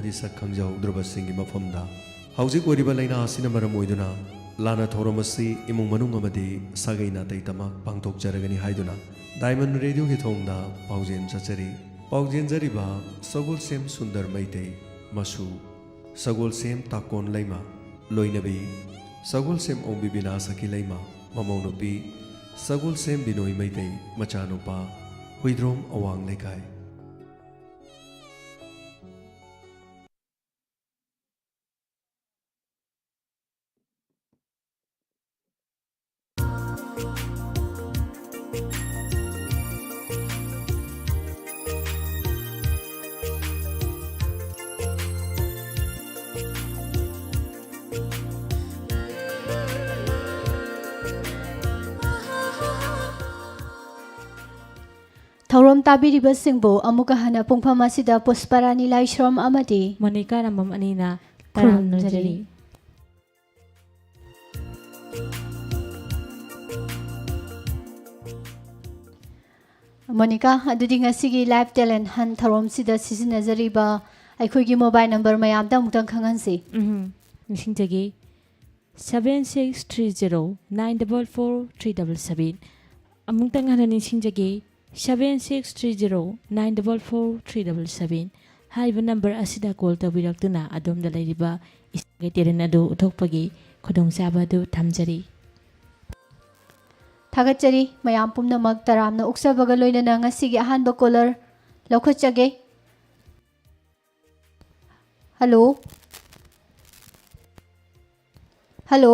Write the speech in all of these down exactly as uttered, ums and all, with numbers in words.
ꯗꯤ ꯁꯛ ꯈꯪꯖꯍꯧꯗ꯭ꯔꯕꯁꯤꯡꯒꯤ ꯃꯐꯝꯗ ꯍꯧꯖꯤꯛ ꯑꯣꯏꯔꯤꯕ ꯂꯥꯏꯅꯥ ꯑꯁꯤꯅ ꯃꯔꯝ ꯑꯣꯏꯗꯨꯅ ꯂꯥꯟꯅ ꯊꯧꯔꯝ ꯑꯁꯤ ꯏꯃꯨꯡ ꯃꯅꯨꯡ ꯑꯃꯗꯤ ꯁꯥꯒꯩ ꯅꯥꯇꯩ ꯇꯝꯃ ꯄꯥꯡꯊꯣꯛꯆꯔꯒꯅꯤ ꯍꯥꯏꯗꯨꯅ ꯗꯥꯏꯃꯟ ꯔꯦꯗꯤꯑꯣꯒꯤ ꯊꯣꯡꯗ ꯄꯥꯎꯖꯦꯜ ꯆꯠꯆꯔꯤ꯫ ꯄꯥꯎꯖꯦꯟꯖꯔꯤꯕ ꯁꯒꯣꯜꯁꯦꯝ ꯁꯨꯟꯗꯔ ꯃꯩꯇꯩ, ꯃꯁꯨ ꯁꯒꯣꯜꯁꯦꯝ ꯇꯥꯀꯣꯟ ꯂꯩꯃ, ꯂꯣꯏꯅꯕꯤ ꯁꯒꯣꯜꯁꯦꯝ ꯑꯣꯡꯕꯤ ꯕꯤꯅꯥ ꯁꯈꯤ ꯂꯩꯃ, ꯃꯃꯧ ꯅꯨꯄꯤ ꯁꯒꯣꯜꯁꯦꯝ ꯕꯤꯅꯣꯏ ꯃꯩꯇꯩ, ꯃꯆꯥꯅꯨꯄꯥ ꯍꯨꯏꯗ꯭ꯔꯣꯝ ꯑꯋꯥꯡ ꯂꯩꯀꯥꯏ꯫ ꯊꯧꯔꯝ ꯇꯥꯕꯤꯔꯤꯕꯁꯤꯡꯕꯨ ꯑꯃꯨꯛꯀ ꯍꯟꯅ ꯄꯨꯡꯐꯝ ꯑꯁꯤꯗ ꯄꯨꯁꯄꯔꯥꯅꯤ ꯂꯥꯏꯁ꯭ꯔꯝ ꯑꯃꯗꯤ ꯃꯣꯅꯤꯀꯥ ꯔꯥꯃꯝ ꯑꯅꯤꯅ ꯈꯨꯔꯨꯝꯖꯔꯤ꯫ ꯇꯔꯥꯝꯅ ꯅꯣꯛꯆꯔꯤ꯫ ꯃꯣꯅꯤꯀꯥ, ꯑꯗꯨꯗꯤ ꯉꯁꯤꯒꯤ Live Talent Hunt ꯊꯧꯔꯝꯁꯤꯗ ꯁꯤꯖꯤꯟꯅꯖꯔꯤꯕ ꯑꯩꯈꯣꯏꯒꯤ mobile number ꯃꯌꯥꯝꯗ ꯑꯃꯨꯛꯇꯪ ꯈꯪꯍꯟꯁꯤ꯫ ꯎꯝ, ꯅꯤꯡꯁꯤꯡꯖꯒꯦ, seven six three zero nine double four three double seven꯫ ꯑꯃꯨꯛꯇꯪ ꯍꯟꯅ ꯅꯤꯡꯁꯤꯡꯖꯒꯦ, seven six three zero nine double four three double seven꯫ ꯍꯥꯏꯔꯤꯕ number ꯑꯁꯤꯗ call ꯇꯧꯕꯤꯔꯛꯇꯨꯅ ꯑꯗꯣꯝꯗ ꯂꯩꯔꯤꯕ ꯏꯁꯥꯒꯤ talent ꯑꯗꯨ ꯎꯠꯊꯣꯛꯄꯒꯤ ꯈꯨꯗꯣꯡꯆꯥꯕ ꯑꯗꯨ ꯊꯝꯖꯔꯤ꯫ ꯊꯥꯒꯠꯆꯔꯤ꯫ ꯃꯌꯥꯝ ꯄꯨꯝꯅꯃꯛ ꯇꯔꯥꯝꯅ ꯑꯣꯛꯆꯕꯒ ꯂꯣꯏꯅꯅ ꯉꯁꯤꯒꯤ ꯑꯍꯥꯟꯕ caller ꯂꯧꯈꯠꯆꯒꯦ꯫ Hello? Hello?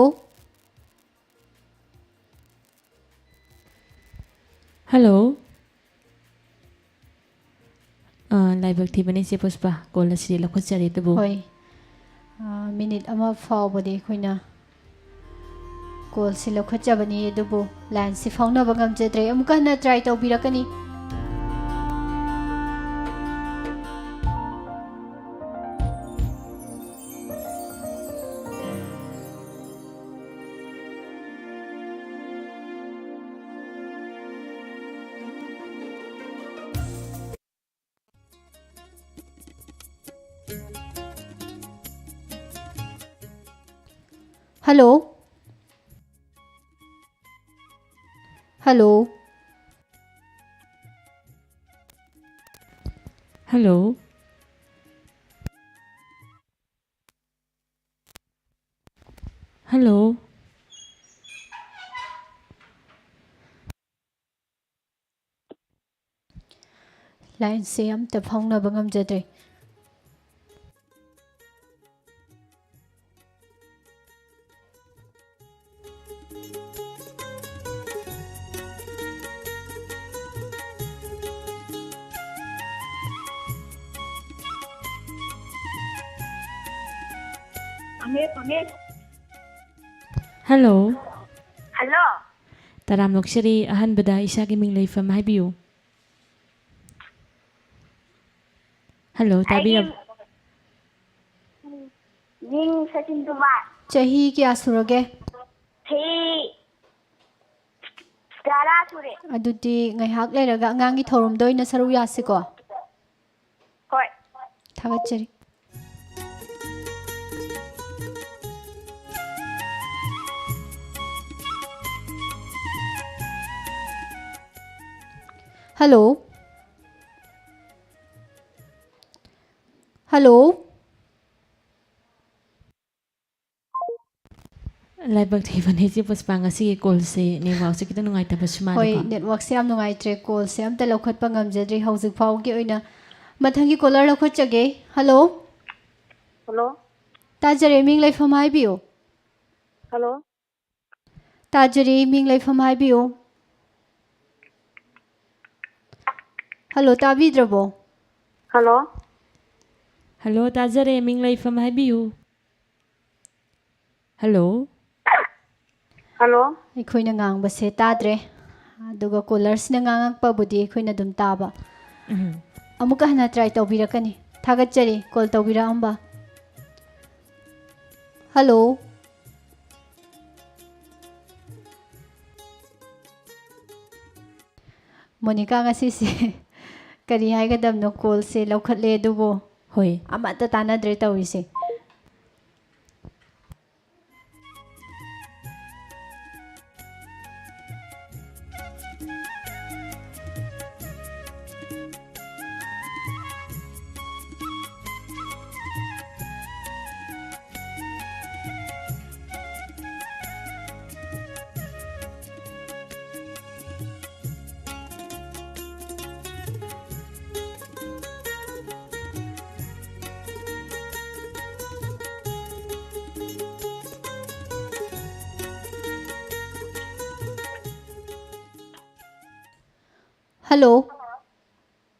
Hello? ꯑ, ꯂꯥꯏꯕꯛ ꯊꯤꯕꯅꯤ, ꯏꯆꯦ ꯄꯨꯁꯄꯥ꯫ Call ꯑꯁꯤꯗꯤ ꯂꯧꯈꯠꯆꯔꯦ ꯑꯗꯨꯕꯨ꯫ ꯍꯣꯏ꯫ ꯑ, minute ꯑꯃ ꯐꯥꯎꯕꯗꯤ ꯑꯩꯈꯣꯏꯅ callꯁꯤ ꯂꯧꯈꯠꯆꯕꯅꯤ, ꯑꯗꯨꯕꯨ lineꯁꯤ ꯐꯥꯎꯅꯕ ꯉꯝꯖꯗ꯭ꯔꯦ꯫ ꯑꯃꯨꯛꯀ ꯍꯟꯅ try ꯇꯧꯕꯤꯔꯛꯀꯅꯤ꯫ Hello? Hello? Hello? Hello? Lineꯁꯦ ꯑꯝꯇ ꯐꯥꯎꯅꯕ ꯉꯝꯖꯗ꯭ꯔꯦ꯫ ꯐꯪꯉꯦ, ꯐꯪꯉꯦ꯫ Hello꯫ Hello꯫ ꯇꯔꯥꯝ ꯑꯣꯛꯆꯔꯤ, ꯑꯍꯥꯟꯕꯗ ꯏꯁꯥꯒꯤ ꯃꯤꯡ ꯂꯩꯐꯝ ꯍꯥꯏꯕꯤꯌꯨ꯫ Hello, ꯑꯩꯒꯤ ꯇꯥꯕꯤꯔꯕ? ꯃꯤꯡ ꯁꯆꯤꯟ ꯀꯨꯃꯥꯔ꯫ ꯆꯍꯤ ꯀꯌꯥ ꯁꯨꯔꯒꯦ? ꯆꯍꯤ ꯇꯔꯥ ꯁꯨꯔꯦ꯫ ꯑꯗꯨꯗꯤ ꯉꯥꯏꯍꯥꯛ ꯂꯩꯔꯒ ꯑꯉꯥꯡꯒꯤ ꯊꯧꯔꯝꯗ ꯑꯣꯏꯅ ꯁꯔꯨꯛ ꯌꯥꯁꯤꯀꯣ꯫ ꯍꯣꯏ꯫ ꯊꯥꯒꯠꯆꯔꯤ꯫ Hello? Hello? ꯂꯥꯏꯕꯛ ꯊꯤꯕꯅꯦ ꯏꯆꯦ ꯄꯨꯁꯄꯥ, ꯉꯁꯤꯒꯤ callꯁꯦ networkꯁꯦ ꯈꯤꯇꯪ ꯅꯨꯡꯉꯥꯏꯇꯕꯁꯨ ꯍꯣꯏ, ꯃꯥꯜꯂꯦꯀꯣ꯫ Networkꯁꯦ ꯌꯥꯝ ꯅꯨꯡꯉꯥꯏꯇ꯭ꯔꯦ, callꯁꯦ ꯑꯝꯇ ꯂꯧꯈꯠꯄ ꯉꯝꯖꯗ꯭ꯔꯤ ꯍꯧꯖꯤꯛ ꯐꯥꯎꯒꯤ ꯑꯣꯏꯅ꯫ ꯃꯊꯪꯒꯤ caller ꯂꯧꯈꯠꯆꯒꯦ꯫ Hello? Hello? ꯇꯥꯖꯔꯦ, ꯃꯤꯡ ꯂꯩꯐꯝ ꯍꯥꯏꯕꯤꯌꯨ꯫ Hello? ꯇꯥꯖꯔꯤ, ꯃꯤꯡ ꯂꯩꯐꯝ ꯍꯥꯏꯕꯤꯌꯨ꯫ Hello, ꯇꯥꯕꯤꯗ꯭ꯔꯕꯣ? Hello? Hello, ꯇꯥꯖꯔꯦ, ꯃꯤꯡ ꯂꯩꯐꯝ ꯍꯥꯏꯕꯤꯌꯨ꯫ Hello? Hello? ꯑꯩꯈꯣꯏꯅ ꯉꯥꯡꯕꯁꯦ ꯇꯥꯗ꯭ꯔꯦ, ꯑꯗꯨꯒ callerꯁꯤꯅ ꯉꯥꯡꯉꯛꯄꯕꯨꯗꯤ ꯑꯩꯈꯣꯏꯅ ꯑꯗꯨꯝ ꯇꯥꯕ꯫ ꯎꯝ꯫ ꯑꯃꯨꯛꯀ ꯍꯟꯅ try ꯇꯧꯕꯤꯔꯛꯀꯅꯤ꯫ ꯊꯥꯒꯠꯆꯔꯤ call ꯇꯧꯕꯤꯔꯛꯑꯝꯕ꯫ Hello? ꯃꯣꯅꯤꯀꯥ, ꯉꯁꯤꯁꯦ ꯀꯔꯤ ꯍꯥꯏꯒꯗꯕꯅꯣ, callꯁꯦ ꯂꯧꯈꯠꯂꯦ ꯑꯗꯨꯕꯨ ꯍꯣꯏ, ꯑꯃꯠꯇ ꯇꯥꯟꯅꯗ꯭ꯔꯦ ꯇꯧꯔꯤꯁꯦ꯫ ꯍꯜꯂꯣ꯫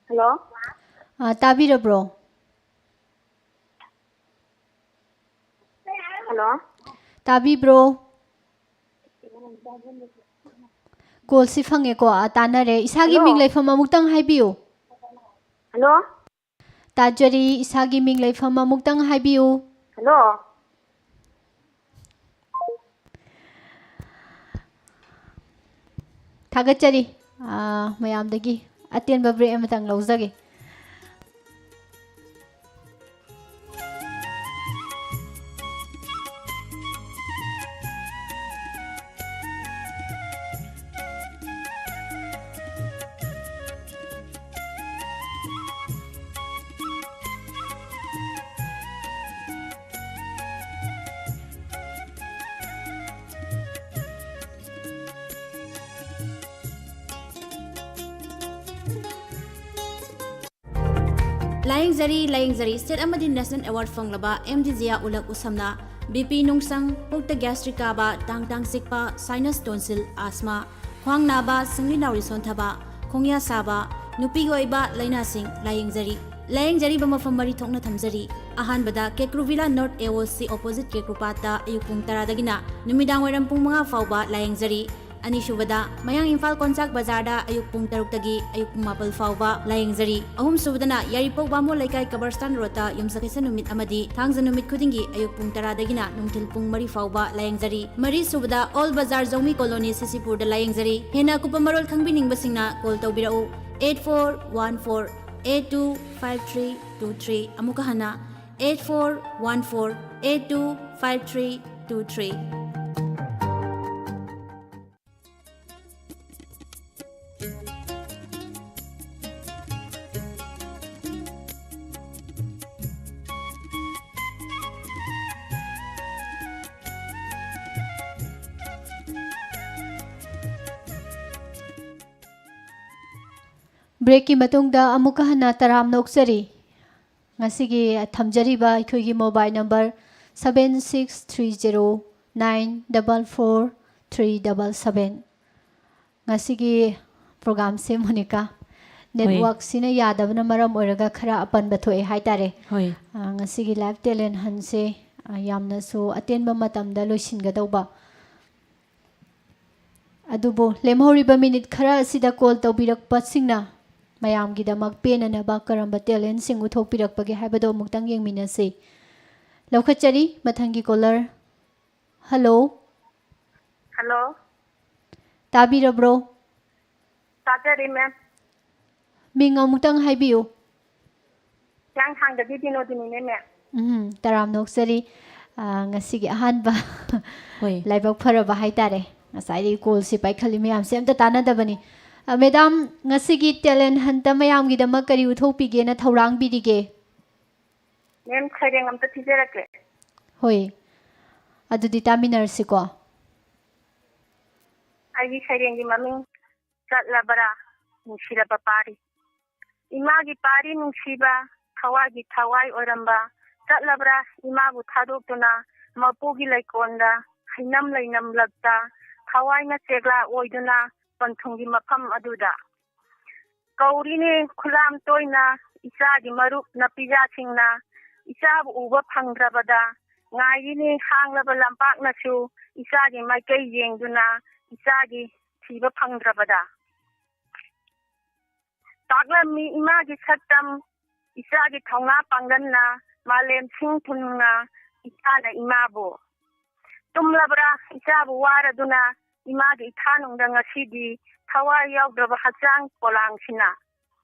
ꯍꯜꯂꯣ꯫ ꯑ, ꯇꯥꯕꯤꯔꯕ꯭ꯔꯣ? ꯍꯜꯂꯣ꯫ ꯇꯥꯕꯤꯕ꯭ꯔꯣ? ꯀꯣꯜꯁꯤ ꯐꯪꯉꯦꯀꯣ, ꯑ, ꯇꯥꯟꯅꯔꯦ꯫ ꯏꯁꯥꯒꯤ ꯍꯜꯂꯣ꯫ ꯃꯤꯡ ꯂꯩꯐꯝ ꯑꯃꯨꯛꯇꯪ ꯍꯥꯏꯕꯤꯌꯨ꯫ ꯍꯜꯂꯣ꯫ ꯇꯥꯖꯔꯤ, ꯏꯁꯥꯒꯤ ꯃꯤꯡ ꯂꯩꯐꯝ ꯑꯃꯨꯛꯇꯪ ꯍꯥꯏꯕꯤꯌꯨ꯫ ꯍꯜꯂꯣ꯫ ꯊꯥꯒꯠꯆꯔꯤ, ꯑꯥ, ꯃꯌꯥꯝꯗꯒꯤ꯫ ꯑꯇꯦꯟꯕ ꯕ꯭ꯔꯦꯛ ꯑꯃꯇꯪ ꯂꯧꯖꯒꯦ꯫ ꯂꯥꯌꯦꯡꯖꯔꯤ, ꯂꯥꯌꯦꯡꯖꯔꯤ꯫ ꯁ꯭ꯇꯦꯠ ꯑꯃꯗꯤ ꯅꯦꯁꯅꯦꯜ ꯑꯦꯋꯥꯔꯗ ꯐꯪꯂꯕ ꯑꯦꯝ ꯗꯤ ꯖꯤꯌꯥ ꯎꯂꯛ ꯎꯁꯝꯅ ꯕꯤ ꯄꯤ ꯅꯨꯡꯁꯪ, ꯄꯨꯛꯇ ꯒ꯭ꯌꯥꯁꯇ꯭ꯔꯤꯛ ꯀꯥꯕ, ꯇꯥꯡ ꯇꯥꯡ ꯆꯤꯛꯄ, ꯁꯥꯏꯅꯁ ꯇꯣꯟꯁꯤꯜ, ꯑꯥꯁꯃꯥ, ꯈ꯭ꯋꯥꯡ ꯅꯥꯕ, ꯁꯤꯡꯂꯤ ꯅꯥꯎꯔꯤ ꯁꯣꯟꯊꯕ, ꯈꯣꯡꯌꯥ ꯁꯥꯕ, ꯅꯨꯄꯤꯒꯤ ꯑꯣꯏꯕ ꯂꯥꯏꯅꯥꯁꯤꯡ ꯂꯥꯌꯦꯡꯖꯔꯤ꯫ ꯂꯥꯌꯦꯡꯖꯔꯤꯕ ꯃꯐꯝ ꯃꯔꯤ ꯊꯣꯛꯅ ꯊꯝꯖꯔꯤ꯫ ꯑꯍꯥꯟꯕꯗ ꯀꯦꯀ꯭ꯔꯨ ꯚꯤꯂꯥ ꯅꯣꯔꯠ ꯑꯦ ꯑꯣ ꯁꯤ ꯑꯣꯄꯣꯖꯤꯠ ꯀꯦꯀ꯭ꯔꯨꯄꯥꯠꯇ ꯑꯌꯨꯛ ꯄꯨꯡ ꯇꯔꯥꯗꯒꯤꯅ ꯅꯨꯃꯤꯗꯥꯡ ꯋꯥꯏꯔꯝ ꯄꯨꯡ ꯃꯉꯥ ꯐꯥꯎꯕ ꯂꯥꯌꯦꯡꯖꯔꯤ꯫ ꯑꯅꯤꯁꯨꯕꯗ ꯃꯌꯥꯡ ꯏꯝꯐꯥꯜ ꯀꯣꯟꯆꯥꯛ ꯕꯖꯥꯔꯗ ꯑꯌꯨꯛ ꯄꯨꯡ ꯇꯔꯨꯛꯇꯒꯤ ꯑꯌꯨꯛ ꯄꯨꯡ ꯃꯥꯄꯜ ꯐꯥꯎꯕ ꯂꯥꯌꯦꯡꯖꯔꯤ꯫ ꯑꯍꯨꯝꯁꯨꯕꯗꯅ ꯌꯥꯏꯔꯤꯄꯣꯛ ꯕꯥꯃꯣꯟ ꯂꯩꯀꯥꯏ ꯀꯕꯔꯁꯇꯥꯟ ꯔꯣꯗꯇ ꯌꯨꯝꯁꯀꯩꯁ ꯅꯨꯃꯤꯠ ꯑꯃꯗꯤ ꯊꯥꯡꯖ ꯅꯨꯃꯤꯠ ꯈꯨꯗꯤꯡꯒꯤ ꯑꯌꯨꯛ ꯄꯨꯡ ꯇꯔꯥꯗꯒꯤꯅ ꯅꯨꯡꯊꯤꯜ ꯄꯨꯡ ꯃꯔꯤ ꯐꯥꯎꯕ ꯂꯥꯌꯦꯡꯖꯔꯤ꯫ ꯃꯔꯤꯁꯨꯕꯗ ꯑꯣꯜ ꯕꯖꯥꯔ ꯖꯧꯃꯤ ꯀꯣꯂꯣꯅꯤ ꯁꯤꯁꯤꯄꯨꯔꯗ ꯂꯥꯌꯦꯡꯖꯔꯤ꯫ ꯍꯦꯟꯅ ꯑꯀꯨꯞꯄ ꯃꯔꯣꯜ ꯈꯪꯕꯤꯅꯤꯡꯕꯁꯤꯡꯅ ꯀꯣꯜ ꯇꯧꯕꯤꯔꯛꯎ, eight four one four eight two five three two three꯫ ꯑꯃꯨꯛꯀ ꯍꯟꯅ, eight four one four eight two five three two three꯫ Breakꯀꯤ ꯃꯇꯨꯡꯗ ꯑꯃꯨꯛꯀ ꯍꯟꯅ ꯇꯔꯥꯝꯅ ꯑꯣꯛꯆꯔꯤ꯫ ꯉꯁꯤꯒꯤ ꯊꯝꯖꯔꯤꯕ ꯑꯩꯈꯣꯏꯒꯤ mobile number seven six three zero nine double four three double seven꯫ ꯉꯁꯤꯒꯤ programꯁꯦ, Monica, ꯍꯣꯏ꯫ Networkꯁꯤꯅ ꯌꯥꯗꯕꯅ ꯃꯔꯝ ꯑꯣꯏꯔꯒ ꯈꯔ ꯑꯄꯟꯕ ꯊꯣꯛꯑꯦ ꯍꯥꯏꯇꯥꯔꯦ꯫ ꯍꯣꯏ꯫ ꯑ, ꯉꯁꯤꯒꯤ live talent huntꯁꯦ, ꯑ, ꯌꯥꯝꯅꯁꯨ ꯑꯇꯦꯟꯕ ꯃꯇꯝꯗ ꯂꯣꯏꯁꯤꯟꯒꯗꯧꯕ꯫ ꯑꯗꯨꯕꯨ ꯂꯦꯝꯍꯧꯔꯤꯕ minute ꯈꯔ ꯑꯁꯤꯗ call ꯇꯧꯕꯤꯔꯛꯄꯁꯤꯡꯅ ꯃꯌꯥꯝꯒꯤꯗꯃꯛ ꯄꯦꯟꯅꯅꯕ ꯀꯔꯝꯕ talentꯁꯤꯡ ꯎꯠꯊꯣꯛꯄꯤꯔꯛꯄꯒꯦ ꯍꯥꯏꯕꯗꯣ ꯑꯃꯨꯛꯇꯪ ꯌꯦꯡꯃꯤꯟꯅꯁꯤ꯫ ꯂꯧꯈꯠꯆꯔꯤ ꯃꯊꯪꯒꯤ caller꯫ Hello꯫ Hello꯫ ꯇꯥꯕꯤꯔꯕ꯭ꯔꯣ? ꯇꯥꯖꯔꯤ, ma'am꯫ ꯃꯤꯡ ꯑꯃꯨꯛꯇꯪ ꯍꯥꯏꯕꯤꯌꯨ꯫ ꯍꯤꯌꯥꯡꯊꯥꯡꯗꯒꯤ ꯕꯤꯅꯣꯗꯤꯅꯤꯅꯦ, ma'am꯫ ꯎꯝ, ꯇꯔꯥꯝꯅ ꯑꯣꯛꯆꯔꯤ꯫ ꯑ, ꯉꯁꯤꯒꯤ ꯑꯍꯥꯟꯕ ꯍꯣꯏ꯫ ꯂꯥꯏꯕꯛ ꯐꯔꯕ ꯍꯥꯏꯇꯥꯔꯦ꯫ ꯉꯁꯥꯏꯗꯒꯤ callꯁꯤ ꯄꯥꯏꯈꯠꯂꯤ ꯃꯌꯥꯝꯁꯦ ꯑꯝꯇ ꯇꯥꯟꯅꯗꯕꯅꯤ꯫ ꯑ, madam, ꯉꯁꯤꯒꯤ talent huntꯇ ꯃꯌꯥꯝꯒꯤꯗꯃꯛ ꯀꯔꯤ ꯎꯠꯊꯣꯛꯄꯤꯒꯦꯅ ꯊꯧꯔꯥꯡꯕꯤꯔꯤꯒꯦ? Ma'am, ꯁꯩꯔꯦꯡ ꯑꯝꯇ ꯊꯤꯖꯔꯛꯀꯦ꯫ ꯍꯣꯏ꯫ ꯑꯗꯨꯗꯤ ꯇꯥꯃꯤꯟꯅꯔꯁꯤꯀꯣ꯫ ꯑꯩꯒꯤ ꯁꯩꯔꯦꯡꯒꯤ ꯃꯃꯤꯡ ꯆꯠꯂꯕ꯭ꯔꯥ ꯅꯨꯡꯁꯤꯔꯕ ꯄꯥꯔꯤ꯫ ꯏꯃꯥꯒꯤ ꯄꯥꯔꯤ ꯅꯨꯡꯁꯤꯕ, ꯊꯋꯥꯏꯒꯤ ꯊꯋꯥꯏ ꯑꯣꯏꯔꯝꯕ, ꯆꯠꯂꯕ꯭ꯔꯥ ꯏꯃꯥꯕꯨ ꯊꯥꯗꯣꯛꯇꯨꯅ, ꯃꯄꯨꯒꯤ ꯂꯩꯀꯣꯜꯗ ꯍꯩꯅꯝ ꯂꯩꯅꯝꯂꯛꯇ, ꯊꯋꯥꯏꯅ ꯆꯦꯛꯂꯥ ꯑꯣꯏꯗꯨꯅ ꯄꯟꯊꯨꯡꯒꯤ ꯃꯐꯝ ꯑꯗꯨꯗ꯫ ꯀꯧꯔꯤꯅꯦ ꯈꯨꯂꯥꯝ ꯇꯣꯏꯅ, ꯏꯆꯥꯒꯤ ꯃꯔꯨꯞ ꯅꯄꯤꯖꯥꯁꯤꯡꯅ, ꯏꯆꯥꯕꯨ ꯎꯕ ꯐꯪꯗ꯭ꯔꯕꯗ, ꯉꯥꯏꯔꯤꯅꯦ ꯍꯥꯡꯂꯕ ꯂꯝꯄꯥꯛꯅꯁꯨ, ꯏꯆꯥꯒꯤ ꯃꯥꯏꯀꯩ ꯌꯦꯡꯗꯨꯅ, ꯏꯆꯥꯒꯤ ꯊꯤꯕ ꯐꯪꯗ꯭ꯔꯕꯗ꯫ ꯇꯥꯛꯂꯝꯃꯤ ꯏꯃꯥꯒꯤ ꯁꯛꯇꯝ, ꯏꯆꯥꯒꯤ ꯊꯧꯅꯥ ꯄꯥꯡꯒꯜꯅ, ꯃꯥꯂꯦꯝ ꯁꯤꯡ ꯊꯨꯡꯅ ꯏꯆꯥꯅ ꯏꯃꯥꯕꯨ꯫ ꯇꯨꯝꯂꯕ꯭ꯔꯥ ꯏꯆꯥꯕꯨ ꯋꯥꯔꯗꯨꯅ, ꯏꯃꯥꯒꯤ ꯏꯊꯥꯅꯨꯡꯗ ꯉꯁꯤꯗꯤ ꯊꯋꯥꯏ ꯌꯥꯎꯗ꯭ꯔꯕ ꯍꯛꯆꯥꯡ ꯄꯣꯂꯥꯡꯁꯤꯅ꯫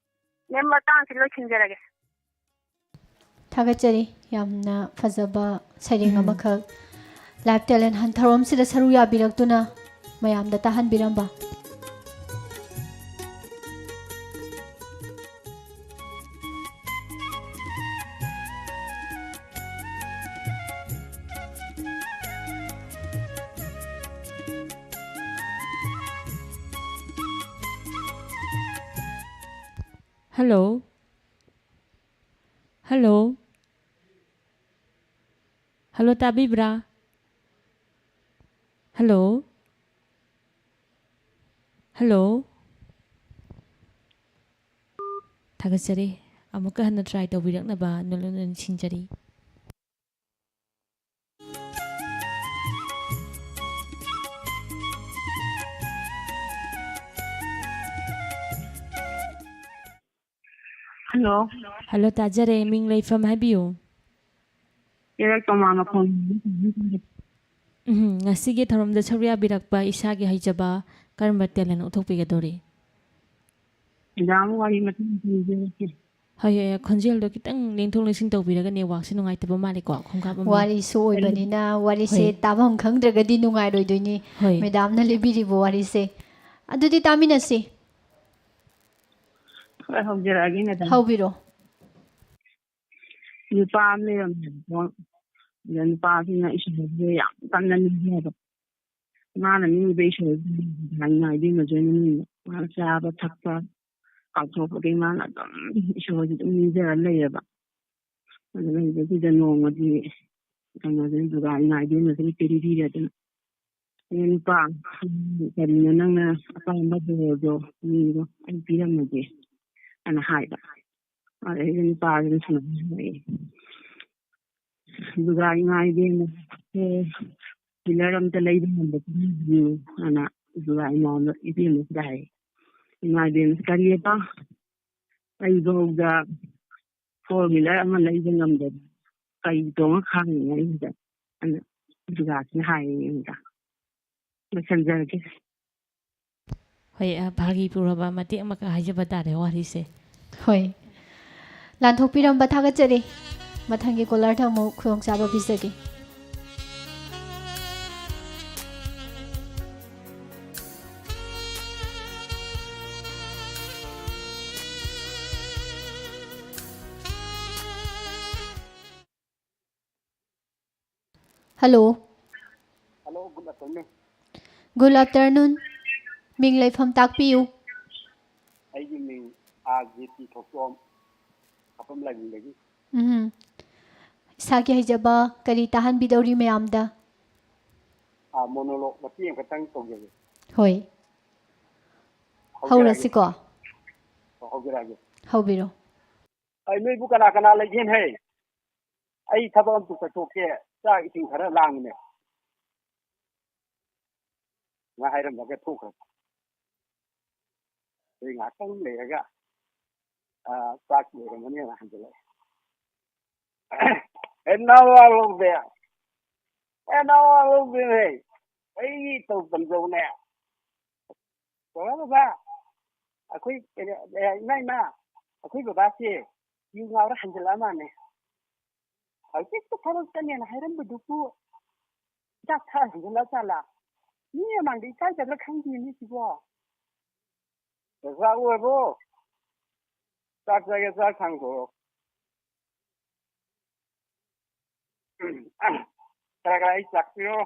Ma'am, ꯃꯇꯥꯡꯁꯤ ꯂꯣꯏꯁꯤꯟꯖꯔꯒꯦ꯫ ꯊꯥꯒꯠꯆꯔꯤ꯫ ꯌꯥꯝꯅ ꯐꯖꯕ ꯁꯩꯔꯦꯡ ꯎꯝ꯫ ꯑꯃꯈꯛ Live Talent Hunt ꯊꯧꯔꯝꯁꯤꯗ ꯁꯔꯨ ꯌꯥꯕꯤꯔꯛꯇꯨꯅ ꯃꯌꯥꯝꯗ ꯇꯥꯍꯟꯕꯤꯔꯝꯕ꯫ Hello? Hello? Hello, ꯇꯥꯕꯤꯕ꯭ꯔꯥ? Hello? Hello? ꯊꯥꯒꯠꯆꯔꯤ꯫ ꯑꯃꯨꯛꯀ ꯍꯟꯅ try ꯇꯧꯕꯤꯔꯛꯅꯕ ꯅꯣꯂꯨꯛꯅ ꯅꯤꯡꯁꯤꯡꯖꯔꯤ꯫ Hello꯫ Hello, ꯇꯥꯖꯔꯦ꯫ ꯃꯤꯡ ꯂꯩꯐꯝ ꯍꯥꯏꯕꯤꯌꯨ꯫ ꯏꯔꯛ ꯇꯣꯉꯥꯟꯕ ꯐꯣꯟ꯫ ꯎꯝ, ꯉꯁꯤꯒꯤ ꯊꯧꯔꯝꯗ ꯁꯔꯨꯛ ꯌꯥꯕꯤꯔꯛꯄ ꯏꯁꯥꯒꯤ ꯍꯩꯖꯕ ꯀꯔꯝꯕ talent ꯎꯠꯊꯣꯛꯄꯤꯒꯗꯧꯔꯤ? ꯃꯦꯗꯥꯝ, ꯋꯥꯔꯤ ꯃꯇꯦꯛ ꯑꯃ ꯂꯤꯖꯔꯛꯀꯦ꯫ ꯍꯣꯏ, ꯍꯣꯏ, ꯈꯣꯟꯖꯦꯜꯗꯣ ꯈꯤꯇꯪ ꯂꯦꯡꯊꯣꯛ ꯂꯦꯡꯁꯤꯟ ꯇꯧꯕꯤꯔꯒꯅꯦ, networkꯁꯦ ꯅꯨꯡꯉꯥꯏꯇꯕ ꯃꯥꯜꯂꯦꯀꯣ, ꯈꯣꯡꯀꯥꯞ ꯑꯃ꯫ ꯋꯥꯔꯤꯁꯨ ꯑꯣꯏꯕꯅꯤꯅ, ꯋꯥꯔꯤꯁꯦ ꯍꯣꯏ꯫ ꯇꯥꯐꯝ ꯈꯪꯗ꯭ꯔꯒꯗꯤ ꯅꯨꯡꯉꯥꯏꯔꯣꯏꯗꯣꯏꯅꯤ꯫ ꯍꯣꯏ꯫ ꯃꯦꯗꯥꯝꯅ ꯂꯤꯕꯤꯔꯤꯕ ꯋꯥꯔꯤꯁꯦ꯫ ꯑꯗꯨꯗꯤ ꯇꯥꯃꯤꯟꯅꯁꯤ꯫ ꯍꯣꯏ, ꯍꯧꯖꯔꯛꯑꯒꯦ, ꯃꯦꯗꯥꯝ꯫ ꯍꯧꯕꯤꯔꯣ꯫ ꯅꯨꯄꯥ ꯑꯃ ꯂꯩꯔꯝꯃꯦꯕꯀꯣ꯫ ꯑꯗ ꯅꯨꯄꯥꯁꯤꯅ ꯏꯁꯣꯔꯁꯦ ꯌꯥꯝ ꯀꯟꯅ ꯅꯤꯡꯖꯕ꯫ ꯃꯥꯅ ꯅꯤꯡꯉꯤꯕ ꯏꯁꯣꯔꯁꯦ ꯏꯃꯥ ꯏꯕꯦꯝꯃꯁꯨ ꯑꯩꯅ ꯅꯤꯡꯕ꯫ ꯃꯥꯅ ꯆꯥꯕ ꯊꯛꯄ ꯀꯥꯎꯊꯣꯛꯄꯗꯒꯤ ꯃꯥꯅ ꯑꯗꯨꯝ ꯏꯁꯣꯔꯁꯦ ꯑꯗꯨꯝ ꯅꯤꯡꯖꯔ ꯂꯩꯌꯦꯕ꯫ ꯑꯗꯨ ꯂꯩꯕꯁꯤꯗ ꯅꯣꯡꯃꯗꯤ ꯀꯩꯅꯣꯁꯦ, ꯗꯨꯔꯒꯥ ꯏꯃꯥ ꯏꯕꯦꯝꯃꯁꯤꯅ ꯄꯦꯟꯕꯤꯔꯦ꯫ ꯑꯗꯨꯅ, "ꯑꯦ ꯅꯨꯄꯥ, ꯀꯔꯤꯅꯣ ꯅꯪꯅ ꯑꯄꯥꯝꯕ ꯕꯣꯔꯗꯣ ꯅꯤꯔꯣ, ꯑꯩ ꯄꯤꯔꯝꯃꯒꯦ" ꯑꯅ ꯍꯥꯏꯕ꯫ ꯑꯗꯩꯗꯤ ꯅꯨꯄꯥꯁꯤꯅ ꯁꯨꯃꯥꯏꯅ ꯍꯥꯏꯔꯛꯑꯦ, "ꯗꯨꯔꯒꯥ ꯏꯃꯥ ꯏꯕꯦꯝꯃ, four wheeler ꯑꯝꯇ ꯂꯩꯕ ꯉꯝꯕ ꯄꯤꯕꯤꯌꯨ" ꯑꯅ ꯗꯨꯔꯒꯥ ꯏꯃꯥ ꯏꯕꯦꯝꯃꯁꯤꯗ ꯍꯥꯏ꯫ ꯏꯃꯥ ꯏꯕꯦꯝꯃꯁꯤ, "ꯀꯔꯤꯑꯕ? ꯑꯩꯐꯥꯎꯗ four wheeler ꯑꯃ ꯂꯩꯕ ꯉꯝꯗꯕ, ꯀꯩ ꯇꯣꯡꯉ ꯈꯥꯡꯉꯤꯅꯣ ꯑꯩꯁꯤꯗ?" ꯑꯅ ꯗꯨꯔꯒꯥꯁꯤꯅ ꯍꯥꯏꯌꯦ ꯑꯩꯉꯣꯟꯗ꯫ ꯂꯣꯏꯁꯤꯟꯖꯔꯒꯦ꯫ ꯍꯣꯏ, ꯑ, ꯐꯥꯒꯤ ꯄꯨꯔꯕ ꯃꯇꯦꯛ ꯑꯃꯈꯛ ꯍꯥꯏꯖꯕ ꯇꯥꯔꯦ ꯋꯥꯔꯤꯁꯦ꯫ ꯍꯣꯏ꯫ ꯂꯥꯟꯊꯣꯛꯄꯤꯔꯝꯕ ꯊꯥꯒꯠꯆꯔꯤ꯫ ꯃꯊꯪꯒꯤ ꯀꯣꯂꯔꯗ ꯑꯃꯨꯛ ꯈꯨꯗꯣꯡꯆꯥꯕ ꯄꯤꯖꯒꯦ꯫ Hello. Hello, good afternoon. Good afternoon. ꯃꯤꯡ ꯂꯩꯐꯝ ꯇꯥꯛꯄꯤꯌꯨ꯫ ꯑꯩꯒꯤ ꯃꯤꯡ ꯑꯥꯔ ꯖꯦ ꯄꯤ ꯊꯣꯛꯆꯣꯝ, ꯈꯥꯄꯝ ꯂꯥꯏꯕꯨꯡꯗꯒꯤ꯫ ꯎꯝ꯫ ꯏꯁꯥꯒꯤ ꯍꯩꯖꯕ ꯀꯔꯤ ꯇꯥꯍꯟꯕꯤꯗꯧꯔꯤ ꯃꯌꯥꯝꯗ? ꯑꯥ, ꯃꯣꯅꯣꯂꯣꯒ ꯃꯇꯦꯛ ꯑꯃꯈꯛꯇꯪ ꯇꯧꯖꯒꯦ꯫ ꯍꯣꯏ꯫ ꯍꯧꯖꯔꯛꯑꯒꯦ꯫ ꯍꯧꯔꯁꯤꯀꯣ? ꯑꯣ, ꯍꯧꯖꯔꯛꯑꯒꯦ꯫ ꯍꯧꯕꯤꯔꯣ꯫ ꯑꯩ ꯅꯣꯏꯕꯨ ꯀꯅꯥ ꯀꯅꯥ ꯂꯩꯒꯦꯅꯦ? ꯑꯩ ꯊꯕꯛ ꯑꯝꯇ ꯆꯠꯊꯣꯛꯀꯦ, ꯆꯥꯛ ꯏꯁꯤꯡ ꯈꯔ ꯂꯥꯡꯉꯤꯅꯦ꯫ ꯉꯥ ꯍꯥꯏꯔꯝꯃꯒ ꯊꯣꯛꯈ꯭ꯔꯕ꯫ ꯑꯩ ꯉꯥꯏꯍꯥꯛꯇꯪ ꯂꯩꯔꯒ, ꯑꯥ, ꯆꯥꯛ ꯂꯣꯏꯔꯝꯃꯅꯤꯅ ꯍꯟꯖꯤꯜꯂꯛꯑꯦ꯫ ꯑꯦ, ꯅꯋꯥ ꯂꯧꯗꯦ꯫ ꯑꯦ, ꯅꯋꯥ ꯂꯧꯗꯦꯅꯦ꯫ ꯑꯩ ꯇꯧ ꯇꯝꯖꯧꯅꯦ꯫ ꯕꯕꯥ, ꯕꯕꯥ, ꯑꯩꯈꯣꯏ ꯀꯩꯅꯣ, ꯑꯦ, ꯏꯃꯥ, ꯏꯃꯥ, ꯑꯩꯈꯣꯏ ꯕꯕꯥꯁꯦ ꯌꯨ ꯉꯥꯎꯔ ꯍꯟꯖꯤꯜꯂꯛꯑ ꯃꯥꯜꯂꯦ꯫ ꯍꯧꯖꯤꯛꯇ ꯊꯕꯛ ꯆꯠꯅꯦꯅ ꯍꯥꯏꯔꯝꯕꯗꯨꯕꯨ ꯍꯤꯗꯥꯛ ꯊꯛꯑ ꯍꯟꯖꯤꯜꯂꯛꯑ ꯖꯥꯠꯂꯥ? ꯃꯤ ꯃꯃꯥꯡꯗ ꯏꯀꯥꯏꯗꯕ꯭ꯔꯥ ꯈꯪꯗꯦꯅꯦ ꯁꯤꯕꯣ꯫ ꯆꯥꯛ ꯆꯥꯕ ꯑꯣꯏꯔꯕꯣ? ꯆꯥꯛ ꯆꯥꯒꯦ, ꯆꯥꯛ ꯊꯥꯡꯗꯣꯔꯛꯑꯣ꯫ ꯈꯔ ꯈꯔ ꯑꯩ ꯆꯥꯛꯄꯤꯔꯣ꯫